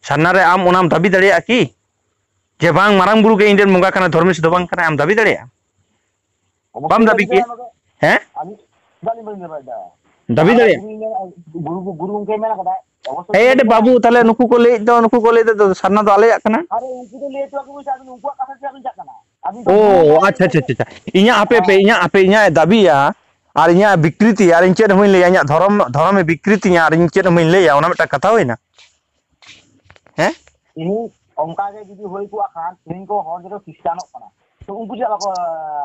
ᱥᱟᱨᱱᱟ ᱨᱮ ᱟᱢ ᱚᱱᱟᱢ ᱫᱟᱹᱵᱤ ᱫᱟᱲᱮᱭᱟᱜᱼᱟ ᱠᱤ? ᱡᱮ ᱵᱟᱝ, ᱢᱟᱨᱟᱝ ᱵᱩᱨᱩ ᱜᱮ ᱤᱧ ᱨᱮᱱ ᱵᱚᱸᱜᱟ ᱠᱟᱱᱟ, ᱫᱷᱚᱨᱢᱮᱥ ᱫᱚ ᱵᱟᱝ ᱠᱟᱱᱟ, ᱟᱢ ᱫᱟᱹᱵᱤ ᱫᱟᱲᱮᱭᱟᱜᱼᱟ? ᱚᱵᱚᱥᱥᱳᱭ ᱵᱟᱢ ᱫᱟᱹᱵᱤ ᱫᱟᱹᱵᱤ ᱠᱮᱭᱟ? ᱫᱟᱲᱮᱭᱟᱜᱼᱟ ᱚᱱᱟ ᱫᱚ᱾ ᱦᱮᱸ? ᱟᱹᱞᱤᱧ, ᱟᱹᱞᱤᱧ ᱵᱟᱹᱞᱤᱧ ᱫᱟᱹᱵᱤ ᱫᱟᱲᱮᱭᱟᱜᱼᱟ᱾ ᱫᱟᱹᱵᱤ ᱫᱟᱲᱮᱭᱟᱜᱼᱟ? ᱡᱟᱦᱟᱸ ᱜᱩᱨᱩ ᱢᱮᱱᱟ, ᱜᱩᱨᱩ, ᱜᱩᱨᱩ ᱜᱚᱝᱠᱮ ᱢᱮᱱ ᱠᱟᱫᱟᱭ, ᱚᱵᱚᱥᱥᱳᱭ ᱮ ᱫᱟᱹᱵᱤ ᱮᱰᱮ ᱫᱟᱲᱮᱭᱟᱜᱼᱟ᱾ ᱵᱟᱹᱵᱩ, ᱛᱟᱦᱞᱮ ᱱᱩᱠᱩ ᱠᱚ ᱞᱟᱹᱭᱮᱫ ᱫᱚ, ᱱᱩᱠᱩ ᱠᱚ ᱞᱟᱹᱭᱮᱫ ᱫᱚ ᱥᱟᱨᱱᱟ ᱫᱚ ᱟᱞᱮᱭᱟᱜ ᱠᱟᱱᱟ᱾ ᱟᱨᱮ, ᱩᱱᱠᱩ ᱫᱚ ᱞᱟᱹᱭ ᱦᱚᱪᱚ ᱟᱠᱚ ᱵᱚᱱ ᱥᱮ, ᱟᱹᱵᱤᱱ ᱩᱱᱠᱩᱣᱟᱜ ᱠᱟᱛᱷᱟ ᱪᱮᱫᱟᱜ ᱵᱤᱱ ᱪᱟᱜ ᱠᱟᱱᱟ? ᱟᱹᱵᱤᱱ ᱫᱚ ᱚ, ᱜᱩᱨᱩ ᱟᱪᱪᱷᱟ, ᱟᱪᱪᱷᱟ, ᱟᱪᱪᱷᱟ, ᱟᱪᱪᱷᱟ᱾ ᱤᱧᱟᱹᱜ ᱟᱯᱮ, ᱦᱮᱸ᱾ ᱤᱧᱟᱹᱜ ᱟᱯᱮ, ᱤᱧᱟᱹᱜ ᱮ ᱫᱟᱹᱵᱤᱭᱟ ᱟᱨ ᱤᱧᱟᱹᱜ ᱵᱤᱠᱨᱤᱛᱤᱭᱟ ᱟᱨ ᱤᱧ ᱪᱮᱫ ᱦᱚᱸ ᱵᱟᱹᱧ ᱞᱟᱹᱭᱟ, ᱤᱧᱟᱹᱜ ᱫᱷᱚᱨᱚᱢ, ᱫᱷᱚᱨᱚᱢᱮ ᱵᱤᱠᱨᱤᱛᱤᱧᱟ ᱟᱨ ᱤᱧ ᱪᱮᱫ ᱦᱚᱸ ᱵᱟᱹᱧ ᱞᱟᱹᱭᱟ, ᱚᱱᱟ ᱢᱤᱫᱴᱟᱝ ᱠᱟᱛᱷᱟ ᱦᱩᱭᱱᱟ? ᱦᱮᱸ? ᱛᱮᱦᱮᱧ ᱚᱱᱠᱟ ᱜᱮ ᱡᱩᱫᱤ ᱦᱩᱭ ᱠᱚᱜᱼᱟ ᱠᱷᱟᱱ, ᱛᱮᱦᱮᱧ ᱠᱚ ᱦᱚᱲ ᱡᱚᱛᱚ ᱠᱷᱨᱤᱥᱴᱟᱱᱚᱜ ᱠᱟᱱᱟ᱾ ᱛᱚ ᱩᱱᱠᱩ ᱪᱮᱫᱟᱜ ᱵᱟᱠᱚ,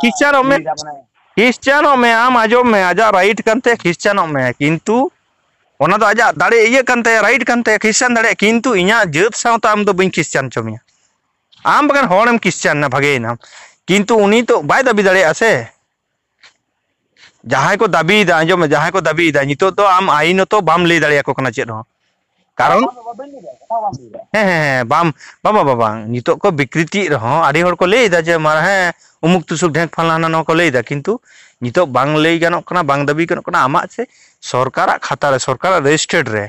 ᱠᱷᱨᱤᱥᱴᱟᱱᱚᱜ ᱢᱮ᱾ ᱞᱟᱹᱭᱫᱟ ᱢᱟᱱᱮ? ᱠᱷᱨᱤᱥᱴᱟᱱᱚᱜ ᱢᱮ, ᱟᱢ ᱟᱸᱡᱚᱢ ᱢᱮ, ᱟᱡᱟᱜ ᱨᱟᱭᱤᱴ ᱠᱟᱱ ᱛᱟᱭᱟ ᱠᱷᱨᱤᱥᱴᱟᱱᱚᱜ ᱢᱮ, ᱠᱤᱱᱛᱩ ᱚᱱᱟ ᱫᱚ ᱟᱡᱟᱜ ᱫᱟᱲᱮ ᱤᱭᱟᱹ ᱠᱟᱱ ᱛᱟᱭᱟ, ᱨᱟᱭᱤᱴ ᱠᱟᱱ ᱛᱟᱭᱟ ᱠᱷᱨᱤᱥᱴᱟᱱ ᱫᱟᱲᱮᱭᱟᱜᱼᱟ, ᱠᱤᱱᱛᱩ ᱤᱧᱟᱹᱜ ᱡᱟᱹᱛ ᱥᱟᱶᱛᱮ ᱟᱢ ᱫᱚ ᱵᱟᱹᱧ ᱠᱷᱨᱤᱥᱴᱟᱱ ᱦᱚᱪᱚ ᱢᱮᱭᱟ᱾ ᱟᱢ ᱵᱟᱠᱷᱟᱱ ᱦᱚᱲᱮᱢ ᱠᱷᱨᱤᱥᱴᱟᱱ ᱮᱱᱟ, ᱵᱷᱟᱜᱮᱭᱮᱱᱟᱢ, ᱠᱤᱱᱛᱩ ᱩᱱᱤ ᱛᱚ ᱵᱟᱭ ᱫᱟᱹᱵᱤ ᱫᱟᱲᱮᱭᱟᱜᱼᱟ ᱥᱮ᱾ ᱡᱟᱦᱟᱸᱭ ᱠᱚ ᱫᱟᱹᱵᱤᱭᱮᱫᱟ, ᱟᱸᱡᱚᱢ ᱢᱮ, ᱡᱟᱦᱟᱸᱭ ᱠᱚ ᱫᱟᱹᱵᱤᱭᱮᱫᱟ, ᱱᱤᱛᱚᱜ ᱫᱚ ᱟᱢ ᱟᱭᱤᱱᱚᱛᱚ ᱵᱟᱢ ᱞᱟᱹᱭ ᱫᱟᱲᱮᱭᱟᱠᱚ ᱠᱟᱱᱟ ᱪᱮᱫ ᱦᱚᱸ, ᱠᱟᱨᱚᱱ ᱵᱟᱝ, ᱵᱟᱹᱧ ᱞᱟᱹᱭ ᱫᱟᱲᱮᱭᱟᱜᱼᱟ, ᱠᱟᱛᱷᱟ ᱵᱟᱢ ᱞᱟᱹᱭ ᱫᱟᱲᱮᱭᱟᱜᱼᱟ᱾ ᱦᱮᱸ, ᱦᱮᱸ, ᱦᱮᱸ, ᱵᱟᱢ, ᱵᱟᱵᱟ, ᱵᱟᱵᱟ, ᱱᱤᱛᱚᱜ ᱠᱚ ᱵᱤᱠᱨᱤᱛᱤᱭᱮᱫ ᱨᱮᱦᱚᱸ ᱟᱹᱰᱤ ᱦᱚᱲ ᱠᱚ ᱞᱟᱹᱭ ᱮᱫᱟ ᱡᱮ, ᱢᱟ, ᱦᱮᱸ, ᱩᱢᱩᱠ ᱛᱩᱥᱩᱠ ᱰᱷᱮᱸᱠ ᱯᱷᱟᱞᱱᱟ ᱱᱚᱣᱟ ᱠᱚ ᱞᱟᱹᱭ ᱮᱫᱟ, ᱠᱤᱱᱛᱩ ᱱᱤᱛᱚᱜ ᱵᱟᱝ ᱞᱟᱹᱭ ᱜᱟᱱᱚᱜ ᱠᱟᱱᱟ, ᱵᱟᱝ ᱫᱟᱹᱵᱤ ᱜᱟᱱᱚᱜ ᱠᱟᱱᱟ᱾ ᱟᱢᱟᱜ ᱥᱮ ᱥᱚᱨᱠᱟᱨᱟᱜ ᱠᱷᱟᱛᱟ ᱨᱮ, ᱥᱚᱨᱠᱟᱨᱟᱜ ᱨᱮᱡᱤᱥᱴᱟᱨᱰ ᱨᱮ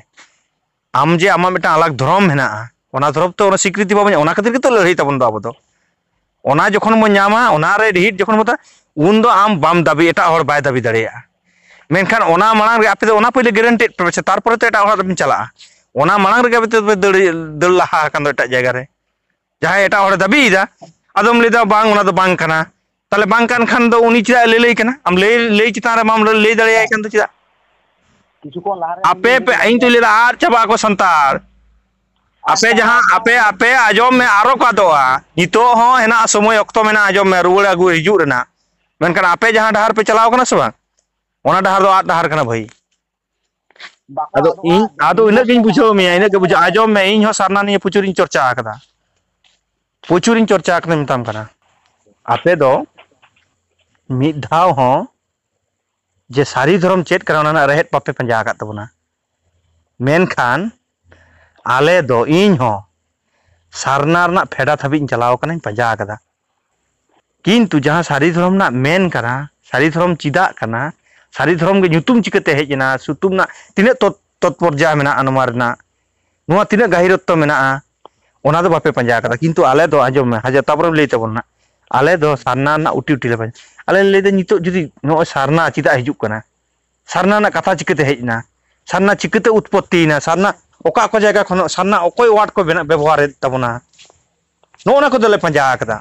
ᱟᱢ ᱡᱮ ᱟᱢᱟᱜ ᱢᱤᱫᱴᱟᱝ ᱟᱞᱟᱜᱽ ᱫᱷᱚᱨᱚᱢ ᱢᱮᱱᱟᱜᱼᱟ, ᱚᱱᱟ ᱫᱷᱚᱨᱚᱢ ᱛᱮ ᱚᱱᱟ ᱥᱤᱠᱨᱤᱛᱤ ᱵᱟᱵᱚᱱ ᱧᱟᱢᱟ, ᱚᱱᱟ ᱠᱷᱟᱹᱛᱤᱨ ᱜᱮᱛᱚ ᱞᱟᱹᱲᱦᱟᱹᱭ ᱛᱟᱵᱚᱱ ᱫᱚ ᱟᱵᱚ ᱫᱚ᱾ ᱚᱱᱟ ᱡᱚᱠᱷᱚᱱ ᱵᱚᱱ ᱧᱟᱢᱟ, ᱚᱱᱟ ᱨᱮ ᱰᱤᱦᱤᱴ ᱡᱚᱠᱷᱚᱱ ᱵᱚᱱ ᱦᱟᱛᱟᱣᱟ, ᱩᱱ ᱫᱚ ᱟᱢ ᱵᱟᱢ ᱫᱟᱹᱵᱤ, ᱮᱴᱟᱜ ᱦᱚᱲ ᱵᱟᱭ ᱫᱟᱹᱵᱤ ᱫᱟᱲᱮᱭᱟᱜᱼᱟ᱾ ᱢᱮᱱᱠᱷᱟᱱ ᱚᱱᱟ ᱢᱟᱲᱟᱝ ᱨᱮ ᱟᱯᱮ ᱫᱚ ᱚᱱᱟ ᱯᱳᱭᱞᱳ ᱜᱮᱨᱮᱱᱴᱤ ᱯᱮ ᱥᱮ, ᱛᱟᱨᱯᱚᱨᱮ ᱛᱚ ᱮᱴᱟᱜ ᱦᱚᱲᱟᱜ ᱫᱚᱵᱤᱱ ᱪᱟᱞᱟᱜᱼᱟ᱾ ᱚᱱᱟ ᱢᱟᱲᱟᱝ ᱨᱮᱜᱮ ᱟᱯᱮ ᱫᱚᱯᱮ ᱫᱟᱹᱲ, ᱫᱟᱹᱲ ᱞᱟᱦᱟ ᱟᱠᱟᱱ ᱫᱚ ᱮᱴᱟᱜ ᱡᱟᱭᱜᱟ ᱨᱮ᱾ ᱡᱟᱦᱟᱸᱭ ᱮᱴᱟᱜ ᱦᱚᱲᱮ ᱫᱟᱹᱵᱤᱭᱮᱫᱟ, ᱟᱫᱚᱢ ᱞᱟᱹᱭᱫᱟ, "ᱵᱟᱝ, ᱚᱱᱟ ᱫᱚ ᱵᱟᱝ ᱠᱟᱱᱟ᱾" ᱛᱟᱦᱞᱮ ᱵᱟᱝ ᱠᱟᱱ ᱠᱷᱟᱱ ᱫᱚ ᱩᱱᱤ ᱪᱮᱫᱟᱜ ᱮ ᱞᱟᱹᱞᱟᱹᱭ ᱠᱟᱱᱟ? ᱟᱢ ᱞᱟᱹᱭ, ᱞᱟᱹᱭ ᱪᱮᱛᱟᱱ ᱨᱮ ᱵᱟᱢ ᱞᱟᱹᱞᱟᱹᱭ ᱫᱟᱲᱮᱭᱟᱭ ᱠᱟᱱ ᱫᱚ ᱪᱮᱫᱟᱜ? ᱠᱤᱪᱷᱩ ᱠᱷᱚᱱ ᱞᱟᱦᱟ ᱨᱮ ᱟᱯᱮ ᱯᱮ, ᱤᱧ ᱛᱩᱧ ᱞᱟᱹᱭᱫᱟ, ᱟᱨ ᱪᱟᱵᱟᱜ ᱟᱠᱚ ᱥᱟᱱᱛᱟᱲ᱾ ᱟᱯᱮ ᱡᱟᱦᱟᱸ, ᱟᱯᱮ, ᱟᱯᱮ ᱟᱸᱡᱚᱢ ᱢᱮ, ᱟᱨᱚ ᱠᱚ ᱟᱫᱚᱜᱼᱟ᱾ ᱱᱤᱛᱚᱜ ᱦᱚᱸ ᱦᱮᱱᱟᱜᱼᱟ ᱥᱚᱢᱚᱭ, ᱚᱠᱛᱚ ᱢᱮᱱᱟᱜᱼᱟ, ᱟᱸᱡᱚᱢ ᱢᱮ, ᱨᱩᱣᱟᱹᱲ ᱟᱹᱜᱩ ᱦᱤᱡᱩᱜ ᱨᱮᱱᱟᱜ᱾ ᱢᱮᱱᱠᱷᱟᱱ ᱟᱯᱮ ᱡᱟᱦᱟᱸ ᱰᱟᱦᱟᱨ ᱯᱮ ᱪᱟᱞᱟᱣ ᱠᱟᱱᱟ ᱥᱮ ᱵᱟᱝ, ᱚᱱᱟ ᱰᱟᱦᱟᱨ ᱫᱚ ᱟᱫ ᱰᱟᱦᱟᱨ ᱠᱟᱱᱟ ᱵᱷᱟᱹᱭ᱾ ᱵᱟᱠᱚ ᱟᱫᱚ ᱟᱫᱚᱜᱼᱟ, ᱤᱧ, ᱟᱫᱚ ᱤᱱᱟᱹᱜ ᱜᱤᱧ ᱵᱩᱡᱷᱟᱹᱣ ᱢᱮᱭᱟ, ᱤᱱᱟᱹᱜ ᱜᱮ ᱵᱩᱡᱷᱟᱹᱣ᱾ ᱟᱸᱡᱚᱢ ᱢᱮ, ᱤᱧ ᱦᱚᱸ ᱥᱟᱨᱱᱟ ᱱᱤᱭᱮ ᱯᱨᱚᱪᱩᱨᱤᱧ ᱪᱚᱨᱪᱟ ᱟᱠᱟᱫᱟ, ᱯᱨᱚᱪᱩᱨᱤᱧ ᱪᱚᱨᱪᱟ ᱟᱠᱟᱫᱟ, ᱢᱮᱛᱟᱢ ᱠᱟᱱᱟ᱾ ᱟᱯᱮ ᱫᱚ ᱢᱤᱫ ᱫᱷᱟᱣ ᱦᱚᱸ ᱡᱮ ᱥᱟᱹᱨᱤ ᱫᱷᱚᱨᱚᱢ ᱪᱮᱫ ᱠᱟᱱᱟ, ᱚᱱᱟ ᱨᱮᱱᱟᱜ ᱨᱮᱦᱮᱫ ᱵᱟᱯᱮ ᱯᱟᱸᱡᱟ ᱟᱠᱟᱫ ᱛᱟᱵᱚᱱᱟ᱾ ᱢᱮᱱᱠᱷᱟᱱ ᱟᱞᱮ ᱫᱚ, ᱤᱧ ᱦᱚᱸ ᱥᱟᱨᱱᱟ ᱨᱮᱱᱟᱜ ᱯᱷᱮᱰᱟᱛ ᱦᱟᱹᱵᱤᱡ ᱤᱧ ᱪᱟᱞᱟᱣ ᱟᱠᱟᱱᱟᱧ, ᱯᱟᱸᱡᱟ ᱟᱠᱟᱫᱟ᱾ ᱠᱤᱱᱛᱩ ᱡᱟᱦᱟᱸ ᱥᱟᱹᱨᱤ ᱫᱷᱚᱨᱚᱢ ᱨᱮᱱᱟᱜ ᱢᱮᱱ ᱠᱟᱱᱟ, ᱥᱟᱹᱨᱤ ᱫᱷᱚᱨᱚᱢ ᱪᱮᱫᱟᱜ ᱠᱟᱱᱟ, ᱥᱟᱹᱨᱤ ᱫᱷᱚᱨᱚᱢ ᱜᱮ ᱧᱩᱛᱩᱢ ᱪᱤᱠᱟᱹᱛᱮ ᱦᱮᱡ ᱮᱱᱟ, ᱧᱩᱛᱩᱢ ᱨᱮᱱᱟᱜ ᱛᱤᱱᱟᱹᱜ ᱛᱚᱛ-, ᱛᱚᱛᱯᱚᱨᱡᱟ ᱢᱮᱱᱟᱜᱼᱟ ᱱᱚᱣᱟ ᱨᱮᱱᱟᱜ, ᱱᱚᱣᱟ ᱛᱤᱱᱟᱹᱜ ᱜᱟᱹᱦᱤᱨᱚᱛᱛᱚ ᱢᱮᱱᱟᱜᱼᱟ, ᱚᱱᱟ ᱫᱚ ᱵᱟᱯᱮ ᱯᱟᱸᱡᱟ ᱟᱠᱟᱫᱟ᱾ ᱠᱤᱱᱛᱩ ᱟᱞᱮ ᱫᱚ, ᱟᱸᱡᱚᱢ ᱢᱮ, ᱦᱟᱡᱟᱨ, ᱛᱟᱯᱚᱨᱮᱢ ᱞᱟᱹᱭ ᱛᱟᱵᱚᱱᱟ ᱱᱟᱜ᱾ ᱟᱞᱮ ᱫᱚ ᱥᱟᱨᱱᱟ ᱨᱮᱱᱟᱜ ᱩᱴᱤ ᱩᱴᱤ ᱞᱮ ᱯᱟᱸᱡᱟ᱾ ᱟᱞᱮ ᱞᱮ ᱞᱟᱹᱭᱫᱟ, ᱱᱤᱛᱚᱜ ᱡᱩᱫᱤ ᱱᱚᱜᱼᱚᱭ ᱥᱟᱨᱱᱟ ᱪᱮᱫᱟᱜ ᱦᱤᱡᱩᱜ ᱠᱟᱱᱟ, ᱥᱟᱨᱱᱟ ᱨᱮᱱᱟᱜ ᱠᱟᱛᱷᱟ ᱪᱤᱠᱟᱹᱛᱮ ᱦᱮᱡ ᱮᱱᱟ, ᱥᱟᱨᱱᱟ ᱪᱤᱠᱟᱹᱛᱮ ᱩᱛᱯᱚᱛᱛᱤᱭᱮᱱᱟ, ᱥᱟᱨᱱᱟ ᱚᱠᱟ ᱚᱠᱟ ᱡᱟᱭᱜᱟ ᱠᱷᱚᱱ, ᱥᱟᱨᱱᱟ ᱚᱠᱚᱭ ᱣᱟᱨᱰ ᱠᱚ ᱵᱮᱱᱟᱣ, ᱵᱮᱵᱚᱦᱟᱨᱮᱫ ᱛᱟᱵᱚᱱᱟ, ᱱᱚᱜᱼᱚ ᱱᱟ ᱠᱚᱫᱚᱞᱮ ᱯᱟᱸᱡᱟ ᱟᱠᱟᱫᱟ᱾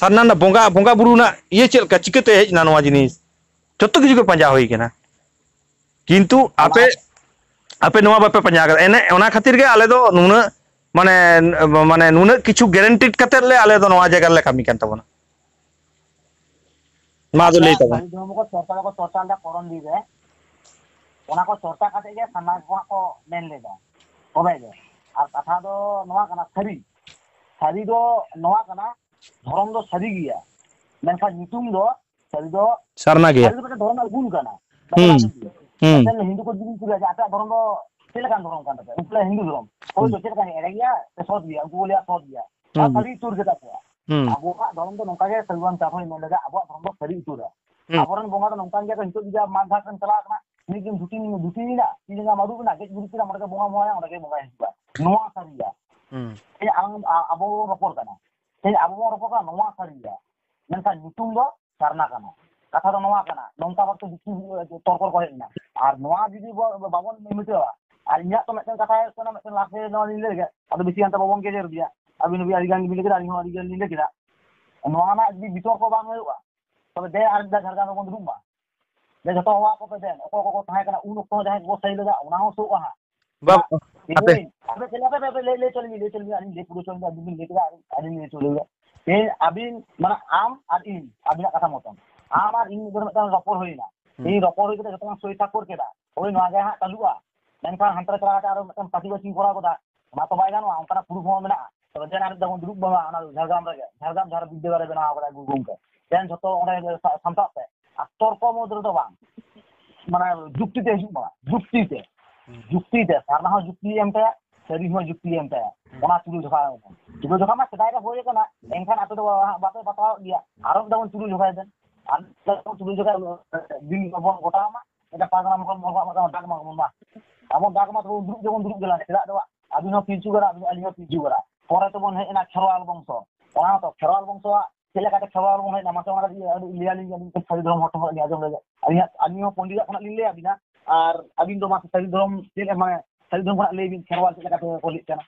ᱥᱟᱨᱱᱟ ᱨᱮᱱᱟᱜ ᱵᱚᱸᱜᱟ, ᱵᱚᱸᱜᱟ ᱵᱩᱨᱩ ᱨᱮᱱᱟᱜ ᱤᱭᱟᱹ ᱪᱮᱫ ᱞᱮᱠᱟ, ᱪᱤᱠᱟᱹᱛᱮ ᱦᱮᱡ ᱮᱱᱟ ᱱᱚᱣᱟ ᱡᱤᱱᱤᱥ, ᱡᱚᱛᱚ ᱠᱤᱪᱷᱩ ᱜᱮ ᱯᱟᱸᱡᱟ ᱦᱩᱭ ᱠᱟᱱᱟ᱾ ᱠᱤᱱᱛᱩ ᱚᱱᱟ ᱟᱯᱮ, ᱟᱯᱮ ᱱᱚᱣᱟ ᱵᱟᱯᱮ ᱯᱟᱸᱡᱟ ᱟᱠᱟᱫᱟ᱾ ᱮᱱᱮ, ᱚᱱᱟ ᱠᱷᱟᱹᱛᱤᱨ ᱜᱮ ᱟᱞᱮ ᱫᱚ ᱱᱩᱱᱟᱹᱜ, ᱢᱟᱱᱮ, ᱢᱟᱱᱮ ᱱᱩᱱᱟᱹᱜ ᱠᱤᱪᱷᱩ ᱜᱮᱨᱮᱱᱴᱤᱰ ᱠᱟᱛᱮᱫ ᱞᱮ, ᱟᱞᱮ ᱫᱚ ᱱᱚᱣᱟ ᱡᱟᱭᱜᱟ ᱨᱮᱞᱮ ᱠᱟᱹᱢᱤ ᱠᱟᱱ ᱛᱟᱵᱚᱱᱟ᱾ ᱢᱟ ᱟᱫᱚ ᱞᱟᱹᱭ ᱟᱯᱮᱭᱟᱜ ᱛᱟᱵᱚᱱ᱾ ᱥᱟᱹᱨᱤ ᱫᱷᱚᱨᱢᱚ ᱠᱚ ᱪᱚᱨᱪᱟ ᱫᱚᱠᱚ ᱪᱚᱨᱪᱟ ᱞᱮᱫᱟ ᱠᱚᱨᱚᱱ ᱫᱤᱱ ᱨᱮ, ᱚᱱᱟ ᱠᱚ ᱪᱚᱨᱪᱟ ᱠᱟᱛᱮ ᱜᱮ ᱥᱟᱨᱱᱟ ᱠᱚ ᱦᱟᱸᱜ ᱠᱚ ᱢᱮᱱ ᱞᱮᱫᱟ᱾ ᱛᱚᱵᱮ ᱜᱮ, ᱟᱨ ᱠᱟᱛᱷᱟ ᱫᱚ ᱱᱚᱣᱟ ᱠᱟᱱᱟ, ᱥᱟᱹᱨᱤ, ᱥᱟᱹᱨᱤ ᱫᱚ ᱱᱚᱣᱟ ᱠᱟᱱᱟ, ᱫᱷᱚᱨᱚᱢ ᱫᱚ ᱥᱟᱹᱨᱤ ᱜᱮᱭᱟ, ᱢᱮᱱᱠᱷᱟᱱ ᱧᱩᱛᱩᱢ ᱫᱚ ᱥᱟᱹᱨᱤ ᱫᱚ, ᱥᱟᱨᱱᱟ ᱜᱮᱭᱟ᱾ ᱥᱟᱹᱨᱤ ᱫᱚ ᱢᱤᱫᱴᱮᱱ ᱫᱷᱚᱨᱚᱢ ᱨᱮᱱᱟᱜ ᱜᱩᱱ ᱠᱟᱱᱟ᱾ ᱦᱩᱸ᱾ ᱢᱤᱫᱴᱮᱱ ᱦᱤᱱᱫᱩ ᱠᱚ ᱡᱩᱫᱤ ᱠᱩᱞᱤᱭᱟ ᱡᱮ, "ᱟᱯᱮᱭᱟᱜ ᱫᱷᱚᱨᱚᱢ ᱫᱚ ᱪᱮᱫ ᱞᱮᱠᱟᱱ ᱫᱷᱚᱨᱚᱢ ᱠᱟᱱ ᱛᱟᱯᱮᱭᱟ?" ᱩᱱᱠᱩ ᱞᱟᱹᱭᱟ, "ᱦᱤᱱᱫᱩ ᱫᱷᱚᱨᱚᱢ᱾" ᱦᱳᱭ ᱛᱚ, ᱦᱩᱸ᱾ ᱪᱮᱫ ᱞᱮᱠᱟᱱ, ᱮᱲᱮ ᱜᱮᱭᱟ ᱥᱮ ᱥᱚᱛ ᱜᱮᱭᱟ? ᱩᱱᱠᱩ ᱠᱚ ᱞᱟᱹᱭᱟ, "ᱥᱚᱛ ᱜᱮᱭᱟ᱾" ᱦᱩᱸ᱾ ᱥᱟᱹᱨᱤ ᱩᱛᱟᱹᱨ ᱜᱮᱛᱟ ᱠᱚᱣᱟ᱾ ᱦᱩᱸ᱾ ᱟᱵᱚᱣᱟᱜ ᱫᱷᱚᱨᱚᱢ ᱫᱚ ᱱᱚᱝᱠᱟ ᱜᱮ, ᱥᱟᱹᱫᱷᱩᱨᱟᱢ ᱪᱟᱸᱫᱽ ᱦᱚᱸᱭ ᱢᱮᱱ ᱞᱮᱫᱟ, ᱟᱵᱚᱣᱟᱜ ᱫᱷᱚᱨᱚᱢ ᱫᱚ ᱥᱟᱹᱨᱤ ᱩᱛᱟᱹᱨᱟ᱾ ᱦᱩᱸ᱾ ᱟᱵᱚᱨᱮᱱ ᱵᱚᱸᱜᱟ ᱫᱚ ᱱᱚᱝᱠᱟᱱ ᱜᱮᱭᱟ ᱠᱚ, ᱱᱤᱛᱚᱜ ᱡᱩᱫᱤ ᱟᱢ ᱢᱟᱴ ᱜᱷᱟᱴ ᱨᱮᱢ ᱪᱟᱞᱟᱣ ᱠᱟᱱᱟ, ᱢᱤᱫ ᱫᱤᱱ ᱫᱷᱩᱛᱤ, ᱫᱷᱩᱛᱤ ᱢᱮᱱᱟᱜ, ᱛᱤ ᱡᱟᱸᱜᱟ ᱟᱹᱨᱩᱵ ᱮᱱᱟ, ᱜᱮᱡ ᱜᱩᱨᱤᱡ ᱠᱮᱫᱟᱢ, ᱚᱸᱰᱮ ᱜᱮ ᱵᱚᱸᱜᱟ ᱢᱮᱱᱟᱭᱟ, ᱚᱸᱰᱮ ᱜᱮ ᱵᱚᱸᱜᱟᱭ ᱦᱤᱡᱩᱜᱼᱟ᱾ ᱱᱚᱣᱟ ᱥᱟᱹᱨᱤᱭᱟ᱾ ᱦᱩᱸ᱾ ᱛᱮᱦᱮᱧ ᱟᱞᱟᱝ, ᱟ-, ᱟᱵᱚ ᱵᱚᱱ ᱨᱚᱯᱚᱲ ᱠᱟᱱᱟ, ᱛᱮᱦᱮᱧ ᱟᱵᱚ ᱵᱚᱱ ᱨᱚᱯᱚᱲ ᱠᱟᱱᱟ, ᱱᱚᱣᱟ ᱥᱟᱹᱨᱤᱭᱟ᱾ ᱢᱮᱱᱠᱷᱟᱱ ᱧᱩᱛᱩᱢ ᱫᱚ ᱥᱟᱨᱱᱟ ᱠᱟᱱᱟ᱾ ᱠᱟᱛᱷᱟ ᱫᱚ ᱱᱚᱣᱟ ᱠᱟᱱᱟ, ᱱᱚᱝᱠᱟ ᱵᱷᱟᱵᱛᱮ ᱵᱤᱥᱤ ᱛᱚᱨᱠᱚ ᱠᱚ ᱦᱮᱡ ᱮᱱᱟ᱾ ᱟᱨ ᱱᱚᱣᱟ ᱡᱩᱫᱤ ᱵᱚ-, ᱵᱟᱵᱚᱱ ᱢᱮᱴᱟᱣᱟ, ᱟᱨ ᱤᱧᱟᱹᱜ ᱛᱚ ᱢᱤᱫᱴᱮᱱ ᱠᱟᱛᱷᱟ ᱦᱩᱭᱩᱜ ᱠᱟᱱᱟ, ᱢᱤᱫᱴᱮᱱ ᱞᱟᱥᱴ ᱨᱮ ᱱᱚᱣᱟ ᱞᱤᱧ ᱞᱟᱹᱭ ᱞᱮᱜᱮ, ᱟᱫᱚ ᱵᱮᱥᱤ ᱜᱟᱱ ᱛᱮ ᱵᱟᱵᱚᱱ ᱜᱮᱡᱮᱨ ᱜᱮᱭᱟ᱾ ᱟᱹᱵᱤᱱ ᱦᱚᱸᱵᱤᱱ ᱟᱹᱰᱤ ᱜᱟᱱ ᱜᱮᱵᱤᱱ ᱞᱟᱹᱭ ᱠᱮᱫᱟ, ᱟᱹᱞᱤᱧ ᱦᱚᱸ ᱟᱹᱰᱤ ᱜᱟᱱ ᱞᱤᱧ ᱞᱟᱹᱭ ᱠᱮᱫᱟ᱾ ᱱᱚᱣᱟ ᱨᱮᱱᱟᱜ ᱡᱩᱫᱤ ᱵᱤᱛᱚᱨᱠᱚ ᱵᱟᱝ ᱦᱩᱭᱩᱜᱼᱟ, ᱛᱚᱵᱮ ᱫᱮ ᱟᱨ ᱢᱤᱫ ᱫᱷᱟᱣ ᱡᱷᱟᱲᱜᱨᱟᱢ ᱨᱮᱵᱚᱱ ᱫᱩᱲᱩᱵ ᱢᱟ᱾ ᱡᱮ ᱡᱚᱛᱚ ᱦᱚᱦᱚᱣᱟᱫ ᱠᱚᱯᱮ ᱫᱮᱱ, ᱚᱠᱚᱭ ᱚᱠᱚᱭ ᱠᱚ ᱛᱟᱦᱮᱸ ᱠᱟᱱᱟ, ᱩᱱ ᱚᱠᱛᱚ ᱦᱚᱸ ᱡᱟᱦᱟᱸᱭ ᱠᱚᱠᱚ ᱥᱟᱹᱦᱤ ᱞᱮᱫᱟ, ᱚᱱᱟ ᱦᱚᱸ ᱥᱳᱜᱼᱟ ᱦᱟᱸᱜ᱾ ᱵᱟᱵ-, ᱦᱮᱸ, ᱟᱯᱮ ᱛᱮᱦᱮᱧ, ᱟᱯᱮ, ᱟᱯᱮ, ᱟᱯᱮ, ᱞᱟᱹᱭ, ᱞᱟᱹᱭ ᱦᱚᱪᱚ ᱞᱤᱧ, ᱞᱟᱹᱭ ᱦᱚᱪᱚ ᱞᱤᱧ, ᱟᱹᱞᱤᱧ ᱞᱟᱹᱭ ᱯᱩᱨᱟᱹ ᱦᱚᱪᱚ ᱞᱤᱧ, ᱟᱹᱵᱤᱱ ᱵᱤᱱ ᱞᱟᱹᱭ ᱠᱮᱫᱟ, ᱟᱹᱞᱤᱧ, ᱟᱹᱞᱤᱧ ᱞᱟᱹᱭ ᱦᱚᱪᱚ ᱞᱤᱧ᱾ ᱛᱮᱦᱮᱧ ᱟᱹᱵᱤᱱ, ᱢᱟᱱᱮ, ᱟᱢ ᱟᱨ ᱤᱧ, ᱟᱹᱵᱤᱱᱟᱜ ᱠᱟᱛᱷᱟ ᱢᱚᱛᱚᱱ, ᱟᱢ ᱟᱨ ᱤᱧ ᱢᱤᱫ ᱦᱚᱲ ᱢᱤᱫᱴᱟᱝ ᱨᱚᱯᱚᱲ ᱦᱩᱭᱱᱟ᱾ ᱦᱩᱸ᱾ ᱛᱮᱦᱮᱧ ᱨᱚᱯᱚᱲ ᱦᱩᱭ ᱠᱟᱛᱮ ᱡᱚᱛᱚ ᱵᱚᱱ ᱥᱳᱭ ᱥᱟᱠᱠᱚᱨ ᱠᱮᱫᱟ, ᱦᱳᱭ, ᱱᱚᱣᱟ ᱜᱮ ᱦᱟᱸᱜ ᱪᱟᱹᱞᱩᱜᱼᱟ᱾ ᱢᱮᱱᱠᱷᱟᱱ ᱦᱟᱱᱛᱮ ᱨᱮ ᱪᱟᱞᱟᱣ ᱠᱟᱛᱮ ᱟᱨᱚ ᱢᱤᱫᱴᱟᱝ ᱯᱟᱹᱴᱤ ᱵᱟᱹᱪᱤᱧ ᱠᱚᱨᱟᱣ ᱠᱮᱫᱟ, ᱚᱱᱟ ᱛᱚ ᱵᱟᱭ ᱜᱟᱱᱚᱜᱼᱟ, ᱚᱱᱠᱟᱱᱟᱜ proof ᱦᱚᱸ ᱢᱮᱱᱟᱜᱼᱟ᱾ ᱛᱚᱵᱮ ᱫᱮᱱ ᱟᱨ ᱢᱤᱫ ᱫᱷᱟᱣ ᱵᱚᱱ ᱫᱩᱲᱩᱵ ᱵᱚᱱᱟ ᱚᱱᱟ ᱡᱷᱟᱲᱜᱨᱟᱢ ᱨᱮᱜᱮ, ᱡᱷᱟᱲᱜᱨᱟᱢ ᱡᱟᱦᱟᱸ ᱨᱮ ᱵᱤᱫᱽᱫᱟᱹᱜᱟᱲ ᱨᱮ ᱵᱮᱱᱟᱣ ᱠᱟᱫᱟ ᱜᱩᱨᱩ ᱜᱚᱢᱠᱮ, ᱫᱮᱱ ᱡᱷᱚᱛᱚ ᱚᱸᱰᱮ ᱥᱟ-, ᱥᱟᱢᱴᱟᱜ ᱯᱮ᱾ ᱟᱨ ᱛᱚᱨᱠᱚ ᱢᱚᱫᱽᱫᱷᱮ ᱨᱮᱫᱚ ᱵᱟᱝ, ᱢᱟᱱᱮ, ᱡᱩᱠᱛᱤ ᱛᱮ ᱦᱤᱡᱩᱜ ᱢᱟ, ᱡᱩᱠᱛᱤ ᱛᱮ᱾ ᱦᱩᱸ᱾ ᱡᱩᱠᱛᱤ ᱛᱮ, ᱥᱟᱨᱱᱟ ᱦᱚᱸ ᱡᱩᱠᱛᱤ ᱮᱢ ᱛᱟᱭᱟ, ᱥᱟᱹᱨᱤ ᱦᱚᱸ ᱡᱩᱠᱛᱤ ᱮᱢ ᱛᱟᱭᱟ᱾ ᱦᱩᱸ᱾ ᱚᱱᱟ ᱛᱩᱞᱟᱹ ᱡᱚᱠᱷᱟ, ᱛᱩᱞᱟᱹ ᱡᱚᱠᱷᱟ ᱢᱟ ᱥᱮᱫᱟᱭ ᱨᱮ ᱦᱩᱭ ᱟᱠᱟᱱᱟ, ᱮᱱᱠᱷᱟᱱ ᱟᱯᱮ ᱫᱚ ᱦᱟᱸᱜ ᱵᱟᱯᱮ ᱵᱟᱛᱟᱣᱮᱫ ᱜᱮᱭᱟ᱾ ᱟᱨᱚ ᱢᱤᱫ ᱫᱷᱟᱣ ᱵᱚᱱ ᱛᱩᱞᱟᱹ ᱡᱚᱠᱷᱟᱭᱟ ᱫᱮᱱ, ᱟᱨ ᱢᱤᱫ ᱫᱷᱟᱣ ᱵᱚᱱ ᱛᱩᱞᱟᱹ ᱡᱚᱠᱷᱟᱭᱟ, ᱫᱤᱱ ᱵᱚᱱ ᱜᱚᱴᱟ ᱢᱟ, ᱢᱤᱫᱴᱟᱝ ᱯᱟᱜᱽᱨᱟ ᱢᱚᱠᱚᱞ ᱢᱚᱠᱚᱞ ᱢᱤᱫᱴᱟᱝ ᱰᱟᱠ ᱢᱟ ᱵᱚᱱ ᱢᱟ᱾ ᱟᱵᱚ ᱰᱟᱠ ᱢᱟ ᱛᱮᱵᱚᱱ ᱫᱩᱲᱩᱵ ᱡᱮᱢᱚᱱ ᱫᱩᱲᱩᱵ ᱜᱮᱞᱟᱝ, ᱪᱮᱫᱟᱜ ᱫᱚ ᱵᱟᱝ? ᱟᱹᱵᱤᱱ ᱦᱚᱸ ᱯᱤᱞᱪᱩ ᱜᱟᱲᱟ, ᱟᱹᱵᱤᱱ, ᱟᱹᱞᱤᱧ ᱦᱚᱸ ᱯᱤᱞᱪᱩ ᱜᱟᱲᱟ᱾ ᱯᱚᱨᱮ ᱛᱮᱵᱚᱱ ᱦᱮᱡ ᱮᱱᱟ ᱠᱷᱮᱨᱣᱟᱞ ᱵᱚᱝᱥᱚ᱾ ᱚᱱᱟ ᱦᱚᱸᱛᱚ ᱠᱷᱮᱨᱣᱟᱞ ᱵᱚᱝᱥᱚᱣᱟᱜ ᱪᱮᱫ ᱞᱮᱠᱟᱛᱮ ᱠᱷᱮᱨᱣᱟᱞ ᱵᱚᱱ ᱦᱮᱡ ᱮᱱᱟ, ᱢᱟᱥᱮ ᱚᱱᱟ ᱠᱟᱹᱴᱤᱡ ᱟᱹᱰᱤ ᱞᱟᱹᱭ ᱟᱹᱞᱤᱧ, ᱟᱹᱞᱤᱧ ᱥᱟᱹᱨᱤ ᱫᱷᱚᱨᱚᱢ ᱦᱚᱲ ᱴᱷᱮᱱ ᱠᱷᱚᱱᱟᱜ ᱞᱤᱧ ᱟᱸᱡᱚᱢ ᱞᱮᱜᱮ᱾ ᱟᱹᱞᱤᱧ, ᱟᱹᱞᱤᱧ ᱦᱚᱸ ᱯᱚᱱᱰᱤᱛᱟᱜ ᱠᱷᱚᱱᱟᱜ ᱞᱤᱧ ᱞᱟᱹᱭ ᱟᱹᱵᱤᱱᱟ, ᱟᱨ ᱟᱹᱵᱤᱱ ᱫᱚ ᱢᱟᱥᱮ ᱥᱟᱹᱨᱤ ᱫᱷᱚᱨᱚᱢ ᱪᱮᱫ, ᱢᱟᱱᱮ, ᱥᱟᱹᱨᱤ ᱫᱷᱚᱨᱚᱢ ᱠᱷᱚᱱᱟᱜ ᱞᱟᱹᱭ ᱵᱤᱱ, ᱠᱷᱮᱨᱣᱟᱞ ᱪᱮᱫ ᱞᱮᱠᱟᱛᱮ ᱠᱚ ᱞᱟᱹᱭᱮᱫ ᱠᱟᱱᱟ,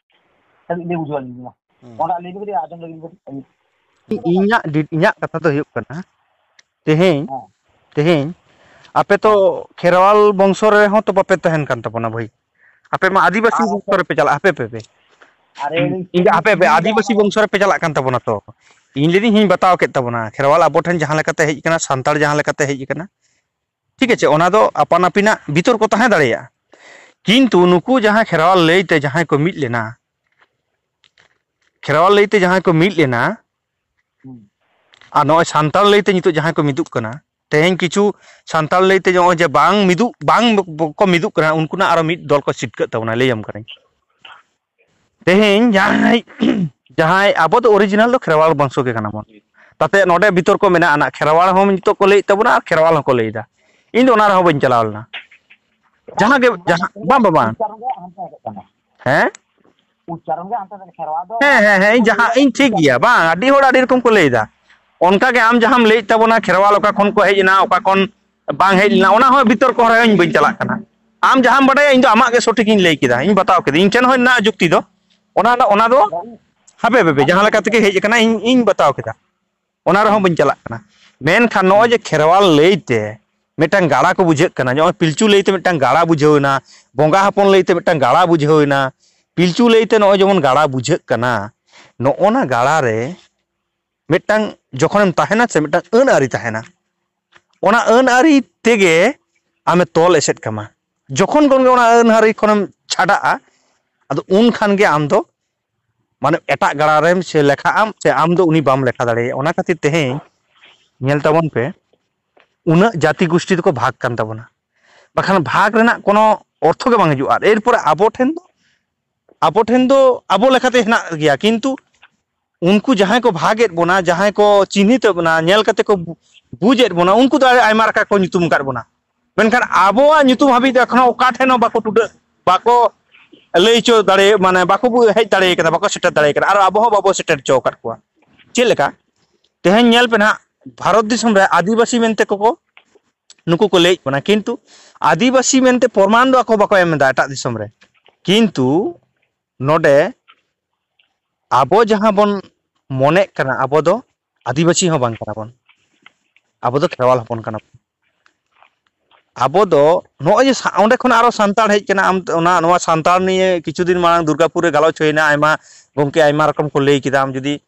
ᱠᱟᱹᱴᱤᱡ ᱞᱟᱹᱭ ᱵᱩᱡᱷᱟᱹᱣ ᱟᱹᱞᱤᱧ ᱵᱤᱱ ᱢᱟ᱾ ᱦᱩᱸ᱾ ᱚᱱᱟ ᱞᱟᱹᱭ ᱵᱤᱱ ᱠᱟᱹᱴᱤᱡ, ᱟᱸᱡᱚᱢ ᱞᱮᱜᱮ ᱞᱤᱧ ᱠᱟᱹᱴᱤᱡ ᱟᱹᱞᱤᱧ᱾ ᱤᱧᱟᱹᱜ ᱰᱤ-, ᱤᱧᱟᱹᱜ ᱠᱟᱛᱷᱟ ᱫᱚ ᱦᱩᱭᱩᱜ ᱠᱟᱱᱟ, ᱛᱮᱦᱮᱧ, ᱦᱮᱸ᱾ ᱛᱮᱦᱮᱧ ᱟᱯᱮ ᱛᱚ ᱦᱮᱸ᱾ ᱠᱷᱮᱨᱣᱟᱞ ᱵᱚᱝᱥᱚ ᱨᱮᱦᱚᱸ ᱛᱚ ᱵᱟᱯᱮ ᱛᱟᱦᱮᱱ ᱠᱟᱱ ᱛᱟᱵᱚᱱᱟ ᱵᱷᱟᱹᱭ᱾ ᱟᱯᱮ ᱢᱟ ᱟᱹᱫᱤᱵᱟᱹᱥᱤ ᱟᱨ ᱵᱚᱝᱥᱚ ᱨᱮᱯᱮ ᱪᱟᱞᱟᱜᱼᱟ, ᱦᱟᱯᱮ, ᱦᱟᱯᱮ, ᱦᱟᱯᱮ᱾ ᱟᱨᱮ, ᱤᱧ, ᱤᱧ, ᱦᱟᱯᱮ, ᱦᱟᱯᱮ, ᱤᱧ ᱟᱹᱫᱤᱵᱟᱹᱥᱤ ᱵᱚᱝᱥᱚ ᱨᱮᱯᱮ ᱪᱟᱞᱟᱜ ᱠᱟᱱ ᱛᱟᱵᱚᱱᱟ ᱛᱚ᱾ ᱤᱧ ᱞᱟᱹᱭᱫᱟᱹᱧ, ᱤᱧ ᱵᱟᱛᱟᱣ ᱠᱮᱫ ᱛᱟᱵᱚᱱᱟ, ᱠᱷᱮᱨᱣᱟᱞ ᱟᱵᱚ ᱴᱷᱮᱱ ᱡᱟᱦᱟᱸ ᱞᱮᱠᱟᱛᱮ ᱦᱮᱡ ᱟᱠᱟᱱᱟ, ᱥᱟᱱᱛᱟᱲ ᱡᱟᱦᱟᱸ ᱞᱮᱠᱟᱛᱮ ᱦᱮᱡ ᱟᱠᱟᱱᱟ, ᱴᱷᱤᱠ ᱟᱪᱷᱮ, ᱚᱱᱟ ᱫᱚ ᱟᱯᱟᱱ ᱟᱹᱯᱤᱱᱟᱜ ᱵᱤᱛᱚᱨᱠᱚ ᱛᱟᱦᱮᱸ ᱫᱟᱲᱮᱭᱟᱜᱼᱟ, ᱠᱤᱱᱛᱩ ᱱᱩᱠᱩ ᱡᱟᱦᱟᱸᱭ ᱠᱷᱮᱨᱣᱟᱞ ᱞᱟᱹᱭᱛᱮ ᱡᱟᱦᱟᱸᱭ ᱠᱚ ᱢᱤᱫ ᱞᱮᱱᱟ, ᱠᱷᱮᱨᱣᱟᱞ ᱞᱟᱹᱭᱛᱮ ᱡᱟᱦᱟᱸᱭ ᱠᱚ ᱢᱤᱫ ᱞᱮᱱᱟ, ᱦᱩᱸ᱾ ᱟᱨ ᱱᱚᱜᱼᱚᱭ ᱥᱟᱱᱛᱟᱲ ᱞᱟᱹᱭᱛᱮ ᱱᱤᱛᱚᱜ ᱡᱟᱦᱟᱸᱭ ᱠᱚ ᱢᱤᱫᱚᱜ ᱠᱟᱱᱟ, ᱛᱮᱦᱮᱧ ᱠᱤᱪᱷᱩ ᱥᱟᱱᱛᱟᱲ ᱞᱟᱹᱭᱛᱮ ᱱᱚᱜᱼᱚᱭ ᱡᱮ ᱵᱟᱝ ᱢᱤᱫᱚᱜ, ᱵᱟᱝ ᱠᱚ ᱢᱤᱫᱚᱜ ᱠᱟᱱᱟ, ᱩᱱᱠᱩᱱᱟᱜ ᱟᱨᱚ ᱢᱤᱫ ᱫᱚᱞ ᱠᱚ ᱥᱤᱴᱠᱟᱹᱜ ᱛᱟᱵᱚᱱᱟ, ᱞᱟᱹᱭᱟᱢ ᱠᱟᱹᱱᱟᱹᱧ᱾ ᱛᱮᱦᱮᱧ ᱡᱟᱦᱟᱸᱭ, ᱡᱟᱦᱟᱸᱭ, ᱟᱵᱚ ᱫᱚ original ᱫᱚ ᱠᱷᱮᱨᱣᱟᱞ ᱵᱚᱝᱥᱚ ᱜᱮ ᱠᱟᱱᱟ ᱵᱚᱱ᱾ ᱛᱟᱛᱮ ᱱᱚᱰᱮ ᱵᱤᱛᱚᱨᱠᱚ ᱢᱮᱱᱟᱜᱼᱟ, ᱱᱟᱜ ᱠᱷᱮᱨᱣᱟᱞ ᱦᱚᱸ ᱱᱤᱛᱚᱜ ᱠᱚ ᱞᱟᱹᱭᱮᱫ ᱛᱟᱵᱚᱱᱟ ᱟᱨ ᱠᱷᱮᱨᱣᱟᱞ ᱦᱚᱸᱠᱚ ᱞᱟᱹᱭᱮᱫᱟ᱾ ᱤᱧ ᱫᱚ ᱚᱱᱟ ᱨᱮᱦᱚᱸ ᱵᱟᱹᱧ ᱪᱟᱞᱟᱣ ᱞᱮᱱᱟ᱾ ᱡᱟᱦᱟᱸ ᱜᱮ, ᱡᱟᱦᱟᱸ, ᱵᱟᱝ, ᱵᱟᱝ, ᱵᱟᱝ᱾ ᱩᱪᱪᱟᱨᱚᱱ ᱜᱮ ᱦᱟᱱᱛᱮ ᱱᱟᱛᱮᱜ ᱠᱟᱱᱟ᱾ ᱦᱮᱸ? ᱩᱪᱪᱟᱨᱚᱱ ᱜᱮ ᱦᱟᱱᱛᱮ ᱱᱟᱛᱮ, ᱠᱷᱮᱨᱣᱟᱞ ᱫᱚ ᱦᱮᱸ, ᱦᱮᱸ, ᱦᱮᱸ, ᱤᱧ ᱡᱟᱦᱟᱸ, ᱤᱧ ᱴᱷᱤᱠ ᱜᱮᱭᱟ, ᱵᱟᱝ, ᱟᱹᱰᱤ ᱦᱚᱲ ᱟᱹᱰᱤ ᱨᱚᱠᱚᱢ ᱠᱚ ᱞᱟᱹᱭ ᱮᱫᱟ᱾ ᱚᱱᱠᱟ ᱜᱮ ᱟᱢ ᱡᱟᱦᱟᱸᱢ ᱞᱟᱹᱭᱮᱫ ᱛᱟᱵᱚᱱᱟ, ᱠᱷᱮᱨᱣᱟᱞ ᱚᱠᱟ ᱠᱷᱚᱱ ᱠᱚ ᱦᱮᱡ ᱮᱱᱟ, ᱚᱠᱟ ᱠᱷᱚᱱ ᱵᱟᱝ ᱦᱮᱡ ᱞᱮᱱᱟ, ᱚᱱᱟ ᱦᱚᱸ ᱵᱤᱛᱚᱨᱠᱚ ᱨᱮ ᱤᱧ ᱵᱟᱹᱧ ᱪᱟᱞᱟᱜ ᱠᱟᱱᱟ᱾ ᱟᱢ ᱡᱟᱦᱟᱸᱢ ᱵᱟᱰᱟᱭᱟ, ᱤᱧ ᱫᱚ ᱟᱢᱟᱜ ᱜᱮ ᱥᱚᱴᱷᱤᱠ ᱤᱧ ᱞᱟᱹᱭ ᱠᱮᱫᱟ, ᱤᱧ ᱵᱟᱛᱟᱣ ᱠᱮᱫᱟ, ᱤᱧ ᱴᱷᱮᱱ ᱦᱚᱸ ᱦᱮᱱᱟᱜᱼᱟ ᱡᱩᱠᱛᱤ ᱫᱚ᱾ ᱚᱱᱟ ᱫᱚ, ᱚᱱᱟ ᱫᱚ ᱦᱟᱯᱮ, ᱦᱟᱯᱮ, ᱡᱟᱦᱟᱸ ᱞᱮᱠᱟ ᱛᱮᱜᱮ ᱦᱮᱡ ᱟᱠᱟᱱᱟ, ᱤᱧ, ᱤᱧ ᱵᱟᱛᱟᱣ ᱠᱮᱫᱟ, ᱚᱱᱟ ᱨᱮᱦᱚᱸ ᱵᱟᱹᱧ ᱪᱟᱞᱟᱜ ᱠᱟᱱᱟ᱾ ᱢᱮᱱᱠᱷᱟᱱ ᱱᱚᱜᱼᱚᱭ ᱡᱮ ᱠᱷᱮᱨᱣᱟᱞ ᱞᱟᱹᱭᱛᱮ ᱢᱤᱫᱴᱟᱝ ᱜᱟᱲᱟ ᱠᱚ ᱵᱩᱡᱷᱟᱹᱜ ᱠᱟᱱᱟ᱾ ᱱᱚᱜᱼᱚᱭ ᱯᱤᱞᱪᱩ ᱞᱟᱹᱭᱛᱮ ᱢᱤᱫᱴᱟᱝ ᱜᱟᱲᱟ ᱵᱩᱡᱷᱟᱹᱣ ᱮᱱᱟ, ᱵᱚᱸᱜᱟ ᱦᱚᱯᱚᱱ ᱞᱟᱹᱭᱛᱮ ᱢᱤᱫᱴᱟᱝ ᱜᱟᱲᱟ ᱵᱩᱡᱷᱟᱹᱣ ᱮᱱᱟ, ᱯᱤᱞᱪᱩ ᱞᱟᱹᱭᱛᱮ ᱱᱚᱜᱼᱚᱭ ᱡᱮᱢᱚᱱ ᱜᱟᱲᱟ ᱵᱩᱡᱷᱟᱹᱜ ᱠᱟᱱᱟ, ᱱᱚᱜᱼᱚ ᱱᱟ ᱜᱟᱲᱟ ᱨᱮ ᱢᱤᱫᱴᱟᱝ ᱡᱚᱠᱷᱚᱱᱮᱢ ᱛᱟᱦᱮᱱᱟ ᱥᱮ, ᱢᱤᱫᱴᱟᱝ ᱟᱹᱱ ᱟᱹᱨᱤ ᱛᱟᱦᱮᱱᱟ᱾ ᱚᱱᱟ ᱟᱹᱱ ᱟᱹᱨᱤ ᱛᱮᱜᱮ ᱟᱢᱮ ᱛᱚᱞ ᱮᱥᱮᱫ ᱠᱟᱢᱟ᱾ ᱡᱚᱠᱷᱚᱱ ᱠᱷᱚᱱ ᱜᱮ ᱚᱱᱟ ᱟᱹᱱ ᱟᱹᱨᱤ ᱠᱷᱚᱱᱮᱢ ᱪᱷᱟᱰᱟᱜᱼᱟ, ᱟᱫᱚ ᱩᱱ ᱠᱷᱟᱱ ᱜᱮ ᱟᱢ ᱫᱚ, ᱢᱟᱱᱮ, ᱮᱴᱟᱜ ᱜᱟᱲᱟ ᱨᱮᱢ ᱥᱮ ᱞᱮᱠᱷᱟᱜ ᱟᱢ, ᱥᱮ ᱟᱢ ᱫᱚ ᱩᱱᱤ ᱵᱟᱢ ᱞᱮᱠᱷᱟ ᱫᱟᱲᱮᱭᱟᱜᱼᱟ᱾ ᱚᱱᱟ ᱠᱷᱟᱹᱛᱤᱨ ᱛᱮᱦᱮᱧ ᱧᱮᱞ ᱛᱟᱵᱚᱱ ᱯᱮ, ᱩᱱᱟᱹᱜ ᱡᱟᱹᱛᱤ ᱜᱩᱥᱴᱤ ᱫᱚᱠᱚ ᱵᱷᱟᱜᱽ ᱠᱟᱱ ᱛᱟᱵᱚᱱᱟ᱾ ᱵᱟᱠᱷᱟᱱ ᱵᱷᱟᱜᱽ ᱨᱮᱱᱟᱜ ᱠᱳᱱᱳ ᱚᱨᱛᱷᱚ ᱜᱮ ᱵᱟᱝ ᱦᱤᱡᱩᱜᱼᱟ᱾ ᱟᱨ ᱮᱨᱯᱚᱨᱮ ᱟᱵᱚ ᱴᱷᱮᱱ ᱫᱚ, ᱟᱵᱚ ᱴᱷᱮᱱ ᱫᱚ ᱟᱵᱚ ᱞᱮᱠᱟᱛᱮ ᱦᱮᱱᱟᱜ ᱜᱮᱭᱟ, ᱠᱤᱱᱛᱩ ᱩᱱᱠᱩ ᱡᱟᱦᱟᱸᱭ ᱠᱚ ᱵᱷᱟᱜᱮᱫ ᱵᱚᱱᱟ, ᱡᱟᱦᱟᱸᱭ ᱠᱚ ᱪᱤᱱᱦᱤᱛ ᱮᱫ ᱵᱚᱱᱟ, ᱧᱮᱞ ᱠᱟᱛᱮ ᱠᱚ ᱵᱩ-, ᱵᱩᱡᱮᱫ ᱵᱚᱱᱟ, ᱩᱱᱠᱩ ᱫᱚ ᱟᱭᱢᱟ ᱞᱮᱠᱟ ᱠᱚ ᱧᱩᱛᱩᱢ ᱟᱠᱟᱫ ᱵᱚᱱᱟ᱾ ᱢᱮᱱᱠᱷᱟᱱ ᱟᱵᱚᱣᱟᱜ ᱧᱩᱛᱩᱢ ᱦᱟᱹᱵᱤᱡ ᱫᱚ ᱮᱠᱷᱚᱱᱳ ᱚᱠᱟ ᱴᱷᱮᱱ ᱦᱚᱸ ᱵᱟᱠᱚ ᱴᱩᱰᱟᱹᱜ, ᱵᱟᱠᱚ ᱞᱟᱹᱭ ᱦᱚᱪᱚ ᱫᱟᱲᱮ, ᱢᱟᱱᱮ, ᱵᱟᱠᱚ ᱵᱩ-, ᱦᱮᱡ ᱫᱟᱲᱮ ᱠᱟᱫᱟ, ᱵᱟᱠᱚ ᱥᱮᱴᱮᱨ ᱫᱟᱲᱮ ᱠᱟᱫᱟ, ᱟᱨ ᱟᱵᱚ ᱦᱚᱸ ᱵᱟᱵᱚ ᱥᱮᱴᱮᱨ ᱦᱚᱪᱚ ᱟᱠᱟᱫ ᱠᱚᱣᱟ᱾ ᱪᱮᱫ ᱞᱮᱠᱟ? ᱛᱮᱦᱮᱧ ᱧᱮᱞ ᱯᱮ ᱱᱟᱦᱟᱜ, ᱵᱷᱟᱨᱚᱛ ᱫᱤᱥᱚᱢ ᱨᱮ ᱟᱹᱫᱤᱵᱟᱹᱥᱤ ᱢᱮᱱᱛᱮ ᱠᱚᱠᱚ, ᱱᱩᱠᱩ ᱠᱚ ᱞᱟᱹᱭᱮᱫ ᱵᱚᱱᱟ, ᱠᱤᱱᱛᱩ ᱟᱹᱫᱤᱵᱟᱹᱥᱤ ᱢᱮᱱᱛᱮ ᱯᱨᱚᱢᱟᱱ ᱫᱚ ᱟᱠᱚ ᱵᱟᱠᱚ ᱮᱢ ᱮᱫᱟ ᱮᱴᱟᱜ ᱫᱤᱥᱚᱢ ᱨᱮ᱾ ᱠᱤᱱᱛᱩ ᱱᱚᱰᱮ ᱟᱵᱚ ᱡᱟᱦᱟᱸ ᱵᱚᱱ ᱢᱚᱱᱮᱜ ᱠᱟᱱᱟ, ᱟᱵᱚ ᱫᱚ ᱟᱹᱫᱤᱵᱟᱹᱥᱤ ᱦᱚᱸ ᱵᱟᱝ ᱠᱟᱱᱟ ᱵᱚᱱ, ᱟᱵᱚ ᱫᱚ ᱠᱷᱮᱨᱣᱟᱞ ᱦᱚᱯᱚᱱ ᱠᱟᱱᱟ ᱵᱚᱱ᱾ ᱟᱵᱚ ᱫᱚ ᱱᱚᱜᱼᱚᱭ ᱡᱮ ᱥᱟ-, ᱚᱸᱰᱮ ᱠᱷᱚᱱ ᱟᱨᱚ ᱥᱟᱱᱛᱟᱲ ᱦᱮᱡ ᱠᱟᱱᱟ, ᱟᱢ ᱚᱱᱟ, ᱱᱚᱣᱟ ᱥᱟᱱᱛᱟᱲ ᱱᱤᱭᱮ ᱠᱤᱪᱷᱩ ᱫᱤᱱ ᱢᱟᱲᱟᱝ ᱫᱩᱨᱜᱟᱯᱩᱨ ᱨᱮ ᱜᱟᱞᱚᱪ ᱦᱩᱭᱱᱟ, ᱟᱭᱢᱟ ᱜᱚᱢᱠᱮ ᱟᱭᱢᱟ ᱨᱚᱠᱚᱢ ᱠᱚ ᱞᱟᱹᱭ ᱠᱮᱫᱟ᱾ ᱟᱢ ᱡᱩᱫᱤ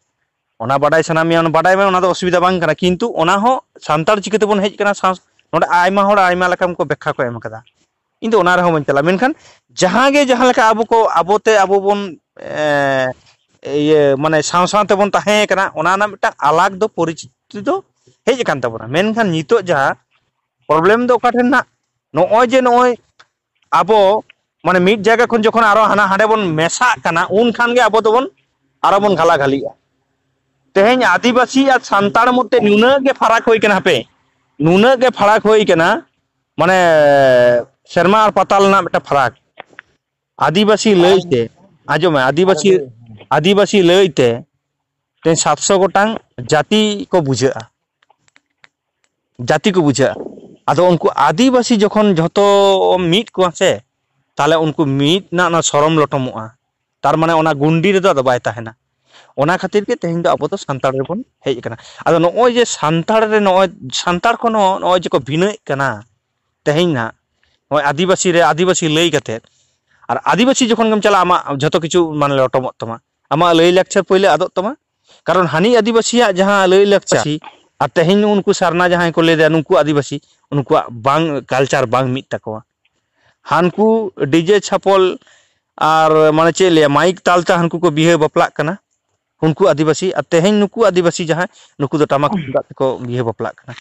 ᱚᱱᱟ ᱵᱟᱰᱟᱭ ᱥᱟᱱᱟ ᱢᱮᱭᱟ, ᱚᱱᱟ ᱵᱟᱰᱟᱭ ᱢᱮ, ᱚᱱᱟ ᱫᱚ ᱚᱥᱩᱵᱤᱫᱷᱟ ᱵᱟᱝ ᱠᱟᱱᱟ᱾ ᱠᱤᱱᱛᱩ ᱚᱱᱟ ᱦᱚᱸ ᱥᱟᱱᱛᱟᱲ ᱪᱤᱠᱟᱹ ᱛᱮᱵᱚᱱ ᱦᱮᱡ ᱠᱟᱱᱟ, ᱥᱟᱶ-, ᱱᱚᱰᱮ ᱟᱭᱢᱟ ᱦᱚᱲ ᱟᱭᱢᱟ ᱞᱮᱠᱟᱱ ᱠᱚ ᱵᱮᱠᱠᱷᱟ ᱠᱚ ᱮᱢ ᱠᱟᱫᱟ᱾ ᱤᱧ ᱫᱚ ᱚᱱᱟ ᱨᱮᱦᱚᱸ ᱵᱟᱹᱧ ᱪᱟᱞᱟᱜᱼᱟ᱾ ᱢᱮᱱᱠᱷᱟᱱ ᱡᱟᱦᱟᱸ ᱜᱮ ᱡᱟᱦᱟᱸ ᱞᱮᱠᱟ ᱟᱵᱚ ᱠᱚ, ᱟᱵᱚᱛᱮ ᱟᱵᱚ ᱵᱚᱱ, ᱮ, ᱤᱭᱟᱹ, ᱢᱟᱱᱮ, ᱥᱟᱶ ᱥᱟᱶ ᱛᱮᱵᱚᱱ ᱛᱟᱦᱮᱸ ᱠᱟᱱᱟ, ᱚᱱᱟ ᱨᱮᱱᱟᱜ ᱢᱤᱫᱴᱟᱝ ᱟᱞᱟᱜᱽ ᱫᱚ ᱯᱚᱨᱤᱪᱤᱛᱤ ᱫᱚ ᱦᱮᱡ ᱟᱠᱟᱱ ᱛᱟᱵᱚᱱᱟ᱾ ᱢᱮᱱᱠᱷᱟᱱ ᱱᱤᱛᱚᱜ ᱡᱟᱦᱟᱸ problem ᱫᱚ ᱚᱠᱟ ᱴᱷᱮᱱ ᱱᱟᱜ, ᱱᱚᱜᱼᱚᱭ ᱡᱮ ᱱᱚᱜᱼᱚᱭ ᱟᱵᱚ, ᱢᱟᱱᱮ, ᱢᱤᱫ ᱡᱟᱭᱜᱟ ᱠᱷᱚᱱ ᱡᱚᱠᱷᱚᱱ ᱟᱨᱚ ᱦᱟᱱᱟ ᱦᱟᱸᱰᱮ ᱵᱚᱱ ᱢᱮᱥᱟᱜ ᱠᱟᱱᱟ, ᱩᱱ ᱠᱷᱟᱱ ᱜᱮ ᱟᱵᱚ ᱫᱚᱵᱚᱱ ᱟᱨᱚ ᱵᱚᱱ ᱜᱷᱟᱞᱟ ᱜᱷᱟᱹᱞᱤᱜᱼᱟ᱾ ᱛᱮᱦᱮᱧ ᱟᱹᱫᱤᱵᱟᱹᱥᱤ ᱟᱨ ᱥᱟᱱᱛᱟᱲ ᱢᱚᱫᱽᱫᱷᱮ ᱱᱩᱱᱟᱹᱜ ᱜᱮ ᱯᱷᱟᱨᱟᱠ ᱦᱩᱭ ᱠᱟᱱᱟ, ᱦᱟᱯᱮ, ᱱᱩᱱᱟᱹᱜ ᱜᱮ ᱯᱷᱟᱨᱟᱠ ᱦᱩᱭ ᱠᱟᱱᱟ, ᱢᱟᱱᱮ, ᱥᱮᱨᱢᱟ ᱟᱨ ᱯᱟᱛᱟᱞ ᱨᱮᱱᱟᱜ ᱢᱤᱫᱴᱟᱝ ᱯᱷᱟᱨᱟᱠ᱾ ᱟᱹᱫᱤᱵᱟᱹᱥᱤ ᱞᱟᱹᱭ ᱛᱮ, ᱟᱸᱡᱚᱢ ᱢᱮ, ᱟᱹᱫᱤᱵᱟᱹᱥᱤ, ᱟᱹᱫᱤᱵᱟᱹᱥᱤ ᱞᱟᱹᱭ ᱛᱮ ᱛᱮᱦᱮᱧ ᱥᱟᱛᱥᱚ ᱜᱚᱴᱟᱝ ᱡᱟᱹᱛᱤ ᱠᱚ ᱵᱩᱡᱷᱟᱹᱜᱼᱟ, ᱡᱟᱹᱛᱤ ᱠᱚ ᱵᱩᱡᱷᱟᱹᱜᱼᱟ᱾ ᱟᱫᱚ ᱩᱱᱠᱩ ᱟᱹᱫᱤᱵᱟᱹᱥᱤ ᱡᱚᱠᱷᱚᱱ ᱡᱷᱚᱛᱚ ᱢᱤᱫ ᱠᱚᱣᱟ ᱥᱮ, ᱛᱟᱦᱞᱮ ᱩᱱᱠᱩ ᱢᱤᱫ ᱨᱮᱱᱟᱜ ᱚᱱᱟ ᱥᱚᱨᱚᱢ ᱞᱚᱴᱚᱢᱚᱜᱼᱟ᱾ ᱛᱟᱨ ᱢᱟᱱᱮ ᱚᱱᱟ ᱜᱩᱱᱰᱤ ᱨᱮᱫᱚ ᱟᱫᱚ ᱵᱟᱭ ᱛᱟᱦᱮᱱᱟ᱾ ᱚᱱᱟ ᱠᱷᱟᱹᱛᱤᱨ ᱜᱮ ᱛᱮᱦᱮᱧ ᱫᱚ ᱟᱵᱚ ᱫᱚ ᱥᱟᱱᱛᱟᱲ ᱨᱮᱵᱚᱱ ᱦᱮᱡ ᱟᱠᱟᱱᱟ᱾ ᱟᱫᱚ ᱱᱚᱜᱼᱚᱭ ᱡᱮ ᱥᱟᱱᱛᱟᱲ ᱨᱮ ᱱᱚᱜᱼᱚᱭ ᱥᱟᱱᱛᱟᱲ ᱠᱷᱚᱱ ᱦᱚᱸ ᱱᱚᱜᱼᱚᱭ ᱡᱮ ᱠᱚ ᱵᱷᱤᱱᱟᱹᱜ ᱠᱟᱱᱟ ᱛᱮᱦᱮᱧ ᱱᱟᱜ, ᱱᱚᱜᱼᱚᱭ ᱟᱹᱫᱤᱵᱟᱹᱥᱤ ᱨᱮ ᱟᱹᱫᱤᱵᱟᱹᱥᱤ ᱞᱟᱹᱭ ᱠᱟᱛᱮ, ᱟᱨ ᱟᱹᱫᱤᱵᱟᱹᱥᱤ ᱡᱚᱠᱷᱚᱱ ᱜᱮᱢ ᱪᱟᱞᱟᱜᱼᱟ, ᱟᱢᱟᱜ ᱡᱷᱚᱛᱚ ᱠᱤᱪᱷᱩ ᱢᱟᱱᱮ ᱞᱚᱴᱚᱢᱚᱜ ᱛᱟᱢᱟ, ᱟᱢᱟᱜ ᱞᱟᱹᱭ ᱞᱟᱠᱪᱟᱨ ᱯᱳᱭᱞᱳ ᱟᱫᱚᱜ ᱛᱟᱢᱟ᱾ ᱠᱟᱨᱚᱱ ᱦᱟᱹᱱᱤ ᱟᱹᱫᱤᱵᱟᱹᱥᱤᱭᱟᱜ ᱡᱟᱦᱟᱸ ᱞᱟᱹᱭ ᱞᱟᱠᱪᱟᱨ, ᱟᱨ ᱛᱮᱦᱮᱧ ᱩᱱᱠᱩ ᱥᱟᱨᱱᱟ ᱡᱟᱦᱟᱸᱭ ᱠᱚ ᱞᱟᱹᱭ ᱫᱟ ᱱᱩᱠᱩ ᱟᱹᱫᱤᱵᱟᱹᱥᱤ, ᱩᱱᱠᱩᱣᱟᱜ ᱵᱟᱝ, ᱠᱟᱞᱪᱟᱨ ᱵᱟᱝ ᱢᱤᱫ ᱛᱟᱠᱚᱣᱟ᱾ ᱦᱟᱱᱠᱩ ᱰᱤᱡᱮ ᱪᱷᱟᱯᱚᱞ ᱟᱨ ᱢᱟᱱᱮ ᱪᱮᱫ ᱞᱟᱹᱭᱟ, ᱢᱟᱭᱤᱠ ᱛᱟᱞᱛᱮ ᱦᱟᱱᱠᱩ ᱠᱚ ᱵᱤᱦᱟᱹ ᱵᱟᱯᱞᱟᱜ ᱠᱟᱱᱟ ᱩᱱᱠᱩ ᱟᱹᱫᱤᱵᱟᱹᱥᱤ, ᱟᱨ ᱛᱮᱦᱮᱧ ᱱᱩᱠᱩ ᱟᱹᱫᱤᱵᱟᱹᱥᱤ ᱡᱟᱦᱟᱸᱭ, ᱱᱩᱠᱩ ᱫᱚ ᱴᱟᱢᱟᱠ ᱛᱩᱢᱫᱟᱜ ᱛᱮᱠᱚ ᱵᱤᱦᱟᱹ ᱵᱟᱯᱞᱟᱜ ᱠᱟᱱᱟ᱾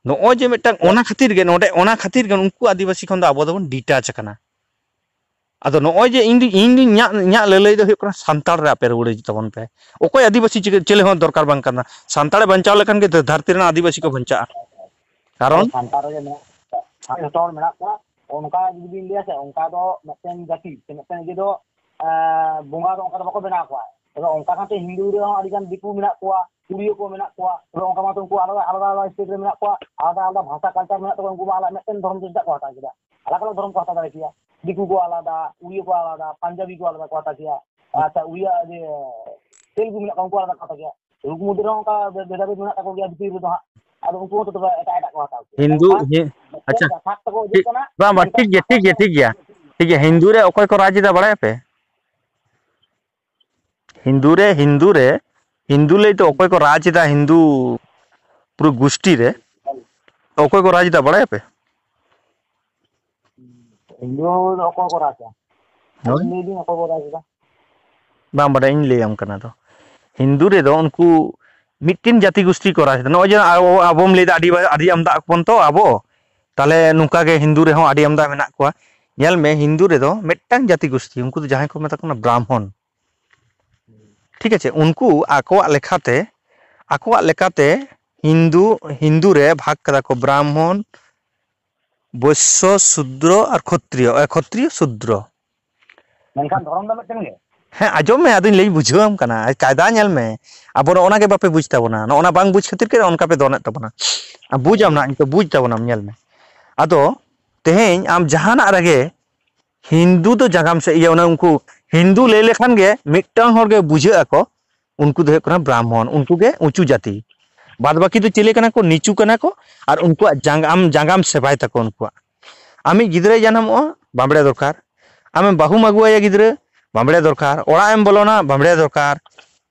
ᱱᱚᱜᱼᱚᱭ ᱡᱮ ᱢᱤᱫᱴᱟᱝ, ᱚᱱᱟ ᱠᱷᱟᱹᱛᱤᱨ ᱜᱮ ᱱᱚᱰᱮ, ᱚᱱᱟ ᱠᱷᱟᱹᱛᱤᱨ ᱜᱮ ᱩᱱᱠᱩ ᱟᱹᱫᱤᱵᱟᱹᱥᱤ ᱠᱷᱚᱱ ᱫᱚ ᱟᱵᱚ ᱫᱚᱵᱚᱱ ᱰᱤᱴᱟᱪ ᱟᱠᱟᱱᱟ᱾ ᱟᱫᱚ ᱱᱚᱜᱼᱚᱭ ᱡᱮ ᱤᱧ ᱫᱚ, ᱤᱧ ᱫᱚ ᱤᱧᱟᱹᱜ, ᱤᱧᱟᱹᱜ ᱞᱟᱹᱞᱟᱹᱭ ᱫᱚ ᱦᱩᱭᱩᱜ ᱠᱟᱱᱟ, ᱥᱟᱱᱛᱟᱲ ᱨᱮ ᱟᱯᱮ ᱨᱩᱣᱟᱹᱲ ᱦᱤᱡᱩᱜ ᱛᱟᱵᱚᱱ ᱯᱮ᱾ ᱚᱠᱚᱭ ᱟᱹᱫᱤᱵᱟᱹᱥᱤ ᱪᱤᱠᱟᱹ, ᱪᱤᱞᱤ ᱦᱚᱸ ᱫᱚᱨᱠᱟᱨ ᱵᱟᱝ ᱠᱟᱱᱟ᱾ ᱥᱟᱱᱛᱟᱲᱮ ᱵᱟᱧᱪᱟᱣ ᱞᱮᱠᱷᱟᱱ ᱜᱮ ᱫᱷᱟᱹᱨᱛᱤ ᱨᱮᱱᱟᱜ ᱟᱹᱫᱤᱵᱟᱹᱥᱤ ᱠᱚ ᱵᱟᱧᱪᱟᱜᱼᱟ᱾ ᱠᱟᱨᱚᱱ ᱥᱟᱱᱛᱟᱲ ᱨᱮᱜᱮ ᱢᱮᱱᱟᱜ, ᱡᱚᱛᱚ ᱦᱚᱲ ᱢᱮᱱᱟᱜ ᱠᱚᱣᱟ᱾ ᱚᱱᱠᱟ ᱡᱩᱫᱤ ᱵᱤᱱ ᱞᱟᱹᱭᱟ ᱥᱮ, ᱚᱱᱠᱟ ᱫᱚ ᱢᱤᱫᱴᱮᱱ ᱡᱟᱹᱛᱤ ᱥᱮ ᱢᱤᱫᱴᱮᱱ ᱤᱭᱟᱹ ᱫᱚ, ᱮᱸ, ᱵᱚᱸᱜᱟ ᱫᱚ ᱚᱱᱠᱟ ᱫᱚ ᱵᱟᱠᱚ ᱵᱮᱱᱟᱣ ᱠᱚᱣᱟ᱾ ᱛᱚᱵᱮ ᱚᱱᱠᱟ ᱠᱟᱛᱮ ᱦᱤᱱᱫᱩ ᱨᱮᱦᱚᱸ ᱟᱹᱰᱤ ᱜᱟᱱ ᱫᱤᱠᱩ ᱢᱮᱱᱟᱜ ᱠᱚᱣᱟ, ᱩᱲᱤᱭᱟᱹ ᱠᱚ ᱢᱮᱱᱟᱜ ᱠᱚᱣᱟ᱾ ᱛᱚᱵᱮ ᱚᱱᱠᱟ ᱢᱟᱛᱚ ᱩᱱᱠᱩ ᱟᱞᱟᱫᱟ, ᱟᱞᱟᱫᱟ, ᱟᱞᱟᱫᱟ state ᱨᱮ ᱢᱮᱱᱟᱜ ᱠᱚᱣᱟ, ᱟᱞᱟᱫᱟ, ᱟᱞᱟᱫᱟ ᱵᱷᱟᱥᱟ culture ᱢᱮᱱᱟᱜ ᱛᱟᱠᱚᱣᱟ, ᱩᱱᱠᱩ ᱢᱟ ᱟᱞᱟᱜ ᱢᱤᱫᱴᱮᱱ ᱫᱷᱚᱨᱚᱢ ᱫᱚ ᱪᱮᱫᱟᱜ ᱠᱚ ᱦᱟᱛᱟᱣ ᱠᱮᱫᱟ? ᱟᱞᱟᱜᱽ ᱟᱞᱟᱜᱽ ᱫᱷᱚᱨᱚᱢ ᱠᱚ ᱦᱟᱛᱟᱣ ᱫᱟᱲᱮ ᱠᱮᱭᱟ᱾ ᱫᱤᱠᱩ ᱠᱚ ᱟᱞᱟᱫᱟ, ᱩᱲᱤᱭᱟᱹ ᱠᱚ ᱟᱞᱟᱫᱟ, ᱯᱟᱧᱡᱟᱵᱤ ᱠᱚ ᱟᱞᱟᱫᱟ ᱠᱚ ᱦᱟᱛᱟᱣ ᱠᱮᱭᱟ᱾ ᱟᱪᱪᱷᱟ, ᱩᱲᱤᱭᱟ, ᱤᱭᱟᱹ, ᱛᱮᱞᱮᱜᱩ ᱢᱮᱱᱟᱜ ᱠᱚᱣᱟ, ᱩᱱᱠᱩ ᱟᱞᱟᱫᱟ ᱠᱚ ᱦᱟᱛᱟᱣ ᱠᱮᱭᱟ᱾ ᱩᱱᱠᱩ ᱢᱚᱫᱽᱫᱷᱮ ᱨᱮᱦᱚᱸ ᱚᱱᱠᱟ ᱵᱷᱮ-, ᱵᱷᱮᱫᱟᱵᱷᱮᱫ ᱢᱮᱱᱟᱜ ᱛᱟᱠᱚ ᱜᱮᱭᱟ ᱵᱷᱤᱛᱤᱨ ᱨᱮᱫᱚ ᱦᱟᱸᱜ᱾ ᱟᱫᱚ ᱩᱱᱠᱩ ᱦᱚᱸᱛᱚ ᱛᱚᱵᱮ ᱮᱴᱟᱜ ᱮᱴᱟᱜ ᱠᱚ ᱦᱟᱛᱟᱣ ᱠᱮᱭᱟ᱾ ᱦᱤᱱᱫᱩ, ᱱᱚᱝᱠᱟ ᱦᱤ-, ᱟᱪᱪᱷᱟ, ᱥᱟᱵ ᱛᱮᱠᱚ ᱤᱫᱤᱜ ᱴᱷᱤᱠ, ᱠᱟᱱᱟ, ᱵᱟᱝ, ᱵᱟᱝ, ᱢᱮᱱᱠᱷᱟᱱ ᱴᱷᱤᱠ ᱜᱮᱭᱟ, ᱴᱷᱤᱠ ᱜᱮᱭᱟ, ᱴᱷᱤᱠ ᱜᱮᱭᱟ, ᱴᱷᱤᱠ ᱜᱮᱭᱟ᱾ ᱦᱤᱱᱫᱩ ᱨᱮ ᱚᱠᱚᱭ ᱠᱚ ᱨᱟᱡᱽ ᱮᱫᱟ ᱵᱟᱲᱟᱭᱟᱯᱮ? ᱦᱤᱱᱫᱩ ᱨᱮ, ᱦᱤᱱᱫᱩ ᱨᱮ, ᱦᱤᱱᱫᱩ ᱞᱟᱹᱭ ᱛᱮ ᱚᱠᱚᱭ ᱠᱚ ᱨᱟᱡᱽ ᱮᱫᱟ, ᱦᱤᱱᱫᱩ ᱯᱩᱨᱟᱹ ᱜᱩᱥᱴᱤ ᱨᱮ ᱚᱠᱚᱭ ᱠᱚ ᱨᱟᱡᱽ ᱮᱫᱟ ᱵᱟᱲᱟᱭᱟᱯᱮ? ᱦᱤᱱᱫᱩ ᱫᱚ ᱚᱠᱚᱭ ᱠᱚ ᱨᱟᱡᱽ ᱮᱫᱟ? ᱦᱳᱭ᱾ ᱟᱹᱵᱤᱱ ᱞᱟᱹᱭ ᱵᱤᱱ ᱚᱠᱚᱭ ᱠᱚ ᱨᱟᱡᱽ ᱮᱫᱟ? ᱵᱟᱝ ᱵᱟᱰᱟᱭ, ᱤᱧ ᱞᱟᱹᱭᱟᱢ ᱠᱟᱱᱟ ᱫᱚ᱾ ᱦᱤᱱᱫᱩ ᱨᱮᱫᱚ ᱩᱱᱠᱩ ᱢᱤᱫᱴᱮᱱ ᱡᱟᱹᱛᱤ ᱜᱩᱥᱴᱤ ᱠᱚ ᱨᱟᱡᱽ ᱮᱫᱟ᱾ ᱱᱚᱜᱼᱚᱭ ᱡᱮ ᱟᱵᱚ, ᱟᱵᱚᱢ ᱞᱟᱹᱭ ᱮᱫᱟ ᱟᱹᱰᱤ, ᱟᱹᱰᱤ ᱟᱢᱫᱟ ᱟᱵᱚᱱ ᱛᱚ ᱟᱵᱚ, ᱛᱟᱦᱞᱮ ᱱᱚᱝᱠᱟ ᱜᱮ ᱦᱤᱱᱫᱩ ᱨᱮᱦᱚᱸ ᱟᱹᱰᱤ ᱟᱢᱫᱟ ᱢᱮᱱᱟᱜ ᱠᱚᱣᱟ᱾ ᱧᱮᱞ ᱢᱮ, ᱦᱤᱱᱫᱩ ᱨᱮᱫᱚ ᱢᱤᱫᱴᱟᱝ ᱡᱟᱹᱛᱤ ᱜᱩᱥᱴᱤ, ᱩᱱᱠᱩ ᱫᱚ ᱡᱟᱦᱟᱸᱭ ᱠᱚ ᱢᱮᱛᱟ ᱠᱚ ᱠᱟᱱᱟ ᱵᱨᱟᱦᱢᱚᱱ, ᱴᱷᱤᱠ ᱟᱪᱷᱮ, ᱩᱱᱠᱩ ᱟᱠᱚᱣᱟᱜ ᱞᱮᱠᱟᱛᱮ, ᱟᱠᱚᱣᱟᱜ ᱞᱮᱠᱟᱛᱮ ᱦᱤᱱᱫᱩ, ᱦᱤᱱᱫᱩ ᱨᱮ ᱵᱷᱟᱜᱽ ᱠᱟᱫᱟ ᱠᱚ ᱵᱨᱟᱦᱢᱚᱱ, ᱵᱳᱭᱥᱥᱚ, ᱥᱩᱫᱨᱚ ᱟᱨ ᱠᱷᱚᱛᱨᱤᱭᱚ, ᱮ, ᱠᱷᱚᱛᱨᱤᱭᱚ ᱥᱩᱫᱨᱚ᱾ ᱢᱮᱱᱠᱷᱟᱱ ᱫᱷᱚᱨᱚᱢ ᱫᱚ ᱢᱤᱫᱴᱮᱱ ᱜᱮ᱾ ᱦᱮᱸ, ᱟᱸᱡᱚᱢ ᱢᱮ, ᱟᱫᱚᱧ ᱞᱟᱹᱭ ᱵᱩᱡᱷᱟᱹᱣᱟᱢ ᱠᱟᱱᱟ᱾ ᱠᱟᱭᱫᱟ ᱧᱮᱞ ᱢᱮ, ᱟᱵᱚ ᱱᱚᱜᱼᱚ ᱱᱟ ᱜᱮ ᱵᱟᱯᱮ ᱵᱩᱡᱽ ᱛᱟᱵᱚᱱᱟ, ᱱᱚᱜᱼᱚ ᱱᱟ ᱵᱟᱝ ᱵᱩᱡᱽ ᱠᱷᱟᱹᱛᱤᱨ ᱜᱮ ᱚᱱᱠᱟ ᱯᱮ ᱫᱚᱱᱮᱫ ᱛᱟᱵᱚᱱᱟ᱾ ᱟᱢ ᱵᱩᱡᱟᱢ ᱱᱟᱜ, ᱱᱤᱛᱚᱜ ᱵᱩᱡᱽ ᱛᱟᱵᱚᱱᱟᱢ, ᱧᱮᱞ ᱢᱮ᱾ ᱟᱫᱚ ᱛᱮᱦᱮᱧ ᱟᱢ ᱡᱟᱦᱟᱱᱟᱜ ᱨᱮᱜᱮ ᱦᱤᱱᱫᱩ ᱫᱚ ᱡᱟᱜᱟᱢ ᱥᱮᱫ, ᱤᱭᱟᱹ, ᱚᱱᱟ ᱩᱱᱠᱩ ᱦᱤᱱᱫᱩ ᱞᱟᱹᱭ ᱞᱮᱠᱷᱟᱱ ᱜᱮ ᱢᱤᱫᱴᱟᱝ ᱦᱚᱲ ᱜᱮ ᱵᱩᱡᱷᱟᱹᱜ ᱟᱠᱚ ᱩᱱᱠᱩ ᱫᱚ ᱦᱩᱭᱩᱜ ᱠᱟᱱᱟ ᱵᱨᱟᱦᱢᱚᱱ, ᱩᱱᱠᱩ ᱜᱮ ᱩᱸᱪᱩ ᱡᱟᱹᱛᱤ᱾ ᱵᱟᱫ ᱵᱟᱹᱠᱤ ᱫᱚ ᱪᱤᱞᱤ ᱠᱟᱱᱟ ᱠᱚ? ᱱᱤᱪᱩ ᱠᱟᱱᱟ ᱠᱚ᱾ ᱟᱨ ᱩᱱᱠᱩᱣᱟᱜ ᱡᱟᱸᱜᱟ, ᱟᱢ ᱡᱟᱸᱜᱟᱢ ᱥᱮᱵᱟᱭ ᱛᱟᱠᱚ ᱩᱱᱠᱩᱣᱟᱜ᱾ ᱟᱢᱤᱡ ᱜᱤᱫᱽᱨᱟᱹᱭ ᱡᱟᱱᱟᱢᱚᱜᱼᱟ, ᱵᱟᱢᱵᱲᱮ ᱫᱚᱨᱠᱟᱨ᱾ ᱟᱢᱮᱢ ᱵᱟᱹᱦᱩᱢ ᱟᱹᱜᱩᱣᱟᱭᱟ ᱜᱤᱫᱽᱨᱟᱹ, ᱵᱟᱢᱵᱲᱮ ᱫᱚᱨᱠᱟᱨ᱾ ᱚᱲᱟᱜ ᱮᱢ ᱵᱚᱞᱚᱱᱟ, ᱵᱟᱢᱵᱲᱮ ᱫᱚᱨᱠᱟᱨ᱾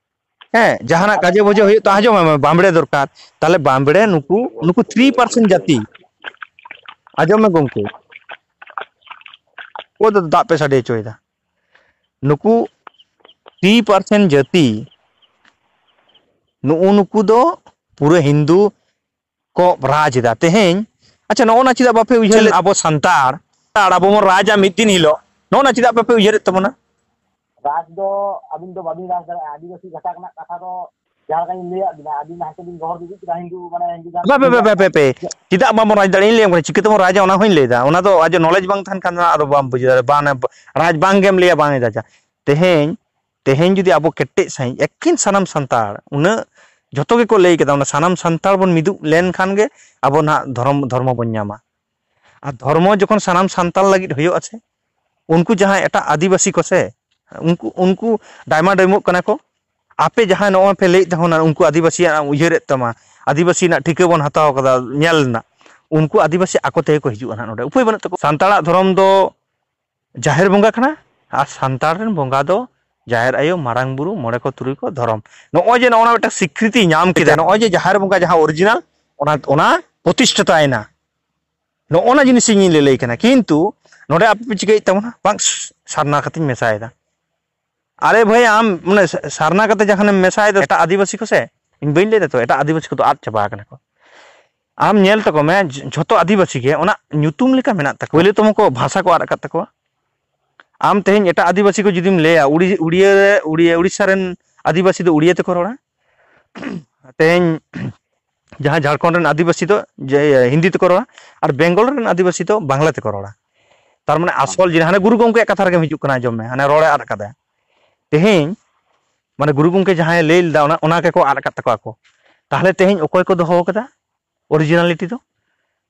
ᱦᱮᱸ, ᱡᱟᱦᱟᱱᱟᱜ ᱠᱟᱡᱮ ᱵᱷᱚᱡᱮ ᱦᱩᱭᱩᱜ ᱛᱚ, ᱟᱸᱡᱚᱢ ᱢᱮ, ᱵᱟᱢᱵᱲᱮ ᱫᱚᱨᱠᱟᱨ᱾ ᱛᱟᱦᱞᱮ ᱵᱟᱢᱵᱲᱮ ᱱᱩᱠᱩ, ᱱᱩᱠᱩ ᱛᱷᱨᱤ ᱯᱟᱨᱥᱮᱱᱴ ᱡᱟᱹᱛᱤ᱾ ᱟᱸᱡᱚᱢ ᱢᱮ ᱜᱚᱢᱠᱮ, ᱚᱠᱚᱭ ᱫᱚ ᱫᱟᱜ ᱯᱮ ᱥᱟᱰᱮ ᱦᱚᱪᱚᱭᱮᱫᱟ? ᱱᱩᱠᱩ ᱛᱷᱨᱤ ᱯᱟᱨᱥᱮᱱᱴ ᱡᱟᱹᱛᱤ, ᱱᱩᱜᱼᱩ ᱱᱩᱠᱩ ᱫᱚ ᱯᱩᱨᱟᱹ ᱦᱤᱱᱫᱩ ᱠᱚ ᱨᱟᱡᱽ ᱮᱫᱟ ᱛᱮᱦᱮᱧ᱾ ᱟᱪᱪᱷᱟ, ᱱᱚᱜᱼᱚ ᱱᱟ ᱪᱮᱫᱟᱜ ᱵᱟᱯᱮ ᱩᱭᱦᱟᱹᱨ ᱞᱮᱫ? ᱟᱵᱚ ᱥᱟᱱᱛᱟᱲ, ᱟᱨ ᱟᱵᱚ ᱵᱚᱱ ᱨᱟᱡᱟ ᱢᱤᱫ ᱫᱤᱱ ᱦᱤᱞᱳᱜ, ᱱᱚᱜᱼᱚ ᱱᱟ ᱪᱮᱫᱟᱜ ᱵᱟᱯᱮ ᱩᱭᱦᱟᱹᱨᱮᱫ ᱛᱟᱵᱚᱱᱟ? ᱨᱟᱡᱽ ᱫᱚ ᱟᱹᱵᱤᱱ ᱫᱚ ᱵᱟᱹᱵᱤᱱ ᱨᱟᱡᱽ ᱫᱟᱲᱮᱭᱟᱜᱼᱟ᱾ ᱟᱹᱫᱤᱵᱟᱹᱥᱤ ᱜᱟᱛᱟᱠ ᱨᱮᱱᱟᱜ ᱠᱟᱛᱷᱟ ᱫᱚ ᱡᱟᱦᱟᱸ ᱞᱮᱠᱟᱧ ᱞᱟᱹᱭᱟᱫ ᱵᱤᱱᱟ, ᱟᱹᱵᱤᱱ ᱦᱟᱱᱛᱮ ᱵᱤᱱ ᱜᱚᱦᱚᱲ ᱤᱫᱤᱜ ᱠᱟᱱᱟ ᱦᱤᱱᱫᱩ, ᱢᱟᱱᱮ ᱦᱤᱱᱫᱩ ᱫᱷᱚᱨᱢᱚ ᱵᱮ, ᱵᱮ, ᱵᱮ, ᱵᱮ, ᱵᱮ᱾ ᱪᱮᱫᱟᱜ ᱵᱟᱵᱚᱱ ᱨᱟᱡᱽ ᱫᱟᱲᱮᱭᱟᱜᱼᱟ? ᱤᱧ ᱞᱟᱹᱭᱟᱢ ᱠᱟᱱᱟ, ᱪᱤᱠᱟᱹ ᱛᱮᱵᱚᱱ ᱨᱟᱡᱟ ᱚᱱᱟ ᱦᱚᱸᱧ ᱞᱟᱹᱭᱫᱟ᱾ ᱚᱱᱟ ᱫᱚ ᱟᱡ ᱱᱚᱞᱮᱡᱽ ᱵᱟᱝ ᱛᱟᱦᱮᱱ ᱠᱷᱟᱱ ᱫᱚ ᱟᱫᱚ ᱵᱟᱢ ᱵᱩᱡᱷᱟᱹᱣ ᱫᱟᱲᱮᱭᱟᱜᱼᱟ᱾ ᱵᱟᱝ, ᱨᱟᱡᱽ ᱵᱟᱝ ᱜᱮᱢ ᱞᱟᱹᱭᱟ, ᱵᱟᱝ ᱮ ᱨᱟᱡᱟ᱾ ᱛᱮᱦᱮᱧ, ᱛᱮᱦᱮᱧ ᱡᱩᱫᱤ ᱟᱵᱚ ᱠᱮᱴᱮᱡ ᱥᱟᱺᱦᱤᱡ ᱮᱠᱮᱱ ᱥᱟᱱᱟᱢ ᱥᱟᱱᱛᱟᱲ, ᱩᱱᱟᱹᱜ ᱡᱷᱚᱛᱚ ᱜᱮᱠᱚ ᱞᱟᱹᱭ ᱠᱮᱫᱟ, ᱚᱱᱟ ᱥᱟᱱᱟᱢ ᱥᱟᱱᱛᱟᱲ ᱵᱚᱱ ᱢᱤᱫᱩᱜ ᱞᱮᱱᱠᱷᱟᱱ ᱜᱮ ᱟᱵᱚ ᱱᱟᱦᱟᱜ ᱫᱷᱚᱨᱚᱢ, ᱫᱷᱚᱨᱢᱚ ᱵᱚᱱ ᱧᱟᱢᱟ᱾ ᱟᱨ ᱫᱷᱚᱨᱢᱚ ᱡᱚᱠᱷᱚᱱ ᱥᱟᱱᱟᱢ ᱥᱟᱱᱛᱟᱲ ᱞᱟᱹᱜᱤᱫ ᱦᱩᱭᱩᱜᱼᱟ ᱥᱮ, ᱩᱱᱠᱩ ᱡᱟᱦᱟᱸᱭ ᱮᱴᱟᱜ ᱟᱹᱫᱤᱵᱟᱹᱥᱤ ᱠᱚ ᱥᱮ, ᱩᱱᱠᱩ, ᱩᱱᱠᱩ ᱰᱟᱭᱢᱟ ᱰᱟᱭᱢᱚᱜ ᱠᱟᱱᱟ ᱠᱚ᱾ ᱟᱯᱮ ᱡᱟᱦᱟᱸᱭ ᱱᱚᱜᱼᱚᱭ ᱯᱮ ᱞᱟᱹᱭᱮᱫ ᱛᱟᱵᱚᱱᱟ, ᱩᱱᱠᱩ ᱟᱹᱫᱤᱵᱟᱹᱥᱤᱭᱟᱜ ᱩᱭᱦᱟᱹᱨᱮᱫ ᱛᱟᱢᱟ, ᱟᱹᱫᱤᱵᱟᱹᱥᱤ ᱨᱮᱱᱟᱜ ᱴᱷᱤᱠᱟᱹ ᱵᱚᱱ ᱦᱟᱛᱟᱣ ᱠᱟᱫᱟ, ᱧᱮᱞ ᱨᱮᱱᱟᱜ, ᱩᱱᱠᱩ ᱟᱹᱫᱤᱵᱟᱹᱥᱤ ᱟᱠᱚ ᱛᱮᱜᱮ ᱠᱚ ᱦᱤᱡᱩᱜᱼᱟ ᱱᱟᱦᱟᱜ ᱱᱚᱰᱮ᱾ ᱩᱯᱟᱹᱭ ᱵᱟᱹᱱᱩᱜ ᱛᱟᱠᱚᱣᱟ᱾ ᱥᱟᱱᱛᱟᱲᱟᱜ ᱫᱷᱚᱨᱚᱢ ᱫᱚ ᱡᱟᱦᱮᱨ ᱵᱚᱸᱜᱟ ᱠᱟᱱᱟ, ᱟᱨ ᱥᱟᱱᱛᱟᱲ ᱨᱮᱱ ᱵᱚᱸᱜᱟ ᱫᱚ ᱡᱟᱦᱮᱨ ᱟᱭᱳ, ᱢᱟᱨᱟᱝ ᱵᱩᱨᱩ, ᱢᱚᱬᱮ ᱠᱚ ᱛᱩᱨᱩᱭ ᱠᱚ ᱫᱷᱚᱨᱚᱢ᱾ ᱱᱚᱜᱼᱚᱭ ᱡᱮ ᱱᱚᱜᱼᱚ ᱱᱟ ᱢᱤᱫᱴᱟᱝ ᱥᱤᱠᱨᱤᱛᱤ ᱧᱟᱢ ᱠᱮᱫᱟ, ᱱᱚᱜᱼᱚᱭ ᱡᱮ ᱡᱟᱦᱮᱨ ᱵᱚᱸᱜᱟ ᱡᱟᱦᱟᱸ original, ᱚᱱᱟ, ᱚᱱᱟ ᱯᱨᱚᱛᱤᱥᱴᱷᱤᱛᱟᱭᱮᱱᱟ᱾ ᱱᱚᱜᱼᱚ ᱱᱟ ᱡᱤᱱᱤᱥ ᱤᱧ ᱞᱟᱹᱞᱟᱹᱭ ᱠᱟᱱᱟ᱾ ᱠᱤᱱᱛᱩ ᱱᱚᱰᱮ ᱟᱯᱮ ᱯᱮ ᱪᱤᱠᱟᱹᱭᱮᱫ ᱛᱟᱵᱚᱱᱟ? ᱵᱟᱝ, ᱥᱟᱨᱱᱟ ᱠᱟᱛᱮᱧ ᱢᱮᱥᱟᱭᱮᱫᱟ᱾ ᱟᱨᱮ ᱵᱷᱟᱹᱭ, ᱟᱢ ᱢᱟᱱᱮ ᱥᱟᱨᱱᱟ ᱠᱟᱛᱮ ᱡᱚᱠᱷᱚᱱᱮᱢ ᱢᱮᱥᱟᱭᱮᱫᱟ ᱮᱴᱟᱜ ᱟᱹᱫᱤᱵᱟᱹᱥᱤ ᱠᱚ ᱥᱮ, ᱤᱧ ᱵᱟᱹᱧ ᱞᱟᱹᱭ ᱫᱟ ᱛᱚ, ᱮᱴᱟᱜ ᱟᱹᱫᱤᱵᱟᱹᱥᱤ ᱠᱚᱫᱚ ᱟᱫ ᱪᱟᱵᱟ ᱟᱠᱟᱱᱟ ᱠᱚ᱾ ᱟᱢ ᱧᱮᱞ ᱛᱟᱠᱚ ᱢᱮ, ᱡᱷᱚᱛᱚ ᱟᱹᱫᱤᱵᱟᱹᱥᱤ ᱜᱮ ᱚᱱᱟ ᱧᱩᱛᱩᱢ ᱞᱮᱠᱟ ᱢᱮᱱᱟᱜ ᱛᱟᱠᱚᱣᱟ᱾ ᱯᱳᱭᱞᱳ ᱛᱚᱢᱚ ᱠᱚ ᱵᱷᱟᱥᱟ ᱠᱚ ᱟᱫ ᱟᱠᱟᱫ ᱛᱟᱠᱚᱣᱟ᱾ ᱟᱢ ᱛᱮᱦᱮᱧ ᱮᱴᱟᱜ ᱟᱹᱫᱤᱵᱟᱹᱥᱤ ᱠᱚ ᱡᱩᱫᱤᱢ ᱞᱟᱹᱭᱟ, ᱩᱲᱤ-, ᱩᱲᱤᱭᱟᱹ ᱨᱮ, ᱩᱲᱤᱭᱟᱹ, ᱩᱲᱤᱥᱥᱟ ᱨᱮᱱ ᱟᱹᱫᱤᱵᱟᱹᱥᱤ ᱫᱚ ᱩᱲᱤᱭᱟᱹ ᱛᱮᱠᱚ ᱨᱚᱲᱟ᱾ ᱛᱮᱦᱮᱧ ᱡᱟᱦᱟᱸ ᱡᱷᱟᱲᱠᱷᱚᱸᱰ ᱨᱮᱱ ᱟᱹᱫᱤᱵᱟᱹᱥᱤ ᱫᱚ ᱡᱮ ᱦᱤᱱᱫᱤ ᱛᱮᱠᱚ ᱨᱚᱲᱟ, ᱟᱨ ᱵᱮᱝᱜᱚᱞ ᱨᱮᱱ ᱟᱹᱫᱤᱵᱟᱹᱥᱤ ᱫᱚ ᱵᱟᱝᱞᱟ ᱛᱮᱠᱚ ᱨᱚᱲᱟ᱾ ᱛᱟᱨ ᱢᱟᱱᱮ ᱟᱥᱚᱞ ᱡᱤᱱᱤᱥ ᱦᱟᱱᱮ ᱜᱩᱨᱩ ᱜᱚᱢᱠᱮᱭᱟᱜ ᱠᱟᱛᱷᱟ ᱨᱮᱜᱮᱢ ᱦᱤᱡᱩᱜ ᱠᱟᱱᱟ, ᱟᱸᱡᱚᱢ ᱢᱮ, ᱦᱟᱱᱮ ᱨᱚᱲᱮ ᱟᱫ ᱠᱟᱫᱟ᱾ ᱛᱮᱦᱮᱧ ᱢᱟᱱᱮ ᱜᱩᱨᱩ ᱜᱚᱢᱠᱮ ᱡᱟᱦᱟᱸᱭ ᱞᱟᱹᱭ ᱞᱮᱫᱟ, ᱚᱱᱟ, ᱚᱱᱟ ᱜᱮᱠᱚ ᱟᱫ ᱟᱠᱟᱫ ᱛᱟᱠᱚᱣᱟ ᱠᱚ᱾ ᱛᱟᱦᱚᱞᱮ ᱛᱮᱦᱮᱧ ᱚᱠᱚᱭ ᱠᱚ ᱫᱚᱦᱚ ᱠᱟᱫᱟ originality ᱫᱚ?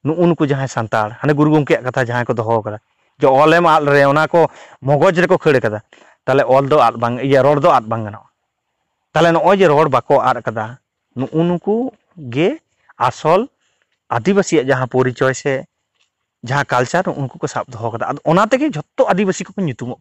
ᱱᱩᱜᱼᱩ ᱱᱩᱠᱩ ᱡᱟᱦᱟᱸᱭ ᱥᱟᱱᱛᱟᱲ, ᱦᱟᱱᱮ ᱜᱩᱨᱩ ᱜᱚᱢᱠᱮᱭᱟᱜ ᱠᱟᱛᱷᱟ ᱡᱟᱦᱟᱸᱭ ᱠᱚ ᱫᱚᱦᱚ ᱠᱟᱫᱟ, ᱡᱮ ᱚᱞᱮᱢ ᱟᱫ ᱨᱮ ᱚᱱᱟ ᱠᱚ ᱢᱚᱜᱚᱡᱽ ᱨᱮᱠᱚ ᱠᱷᱟᱹᱲ ᱠᱟᱫᱟ, ᱛᱟᱦᱚᱞᱮ ᱚᱞ ᱫᱚ ᱟᱫ ᱵᱟᱝ, ᱤᱭᱟᱹ, ᱨᱚᱲ ᱫᱚ ᱟᱫ ᱵᱟᱝ ᱜᱟᱱᱚᱜᱼᱟ᱾ ᱛᱟᱦᱞᱮ ᱱᱚᱜᱼᱚᱭ ᱡᱮ ᱨᱚᱲ ᱵᱟᱠᱚ ᱟᱫ ᱠᱟᱫᱟ, ᱱᱩᱜᱼᱩ ᱱᱩᱠᱩ ᱜᱮ ᱟᱥᱚᱞ ᱟᱹᱫᱤᱵᱟᱹᱥᱤᱭᱟᱜ ᱡᱟᱦᱟᱸ ᱯᱚᱨᱤᱪᱚᱭ ᱥᱮ ᱡᱟᱦᱟᱸ ᱠᱟᱞᱪᱟᱨ, ᱩᱱᱠᱩ ᱠᱚ ᱥᱟᱵ ᱫᱚᱦᱚ ᱠᱟᱫᱟ᱾ ᱟᱫᱚ ᱚᱱᱟ ᱛᱮᱜᱮ ᱡᱷᱚᱛᱚ ᱟᱹᱫᱤᱵᱟᱹᱥᱤ ᱠᱚᱠᱚ ᱧᱩᱛᱩᱢᱚᱜ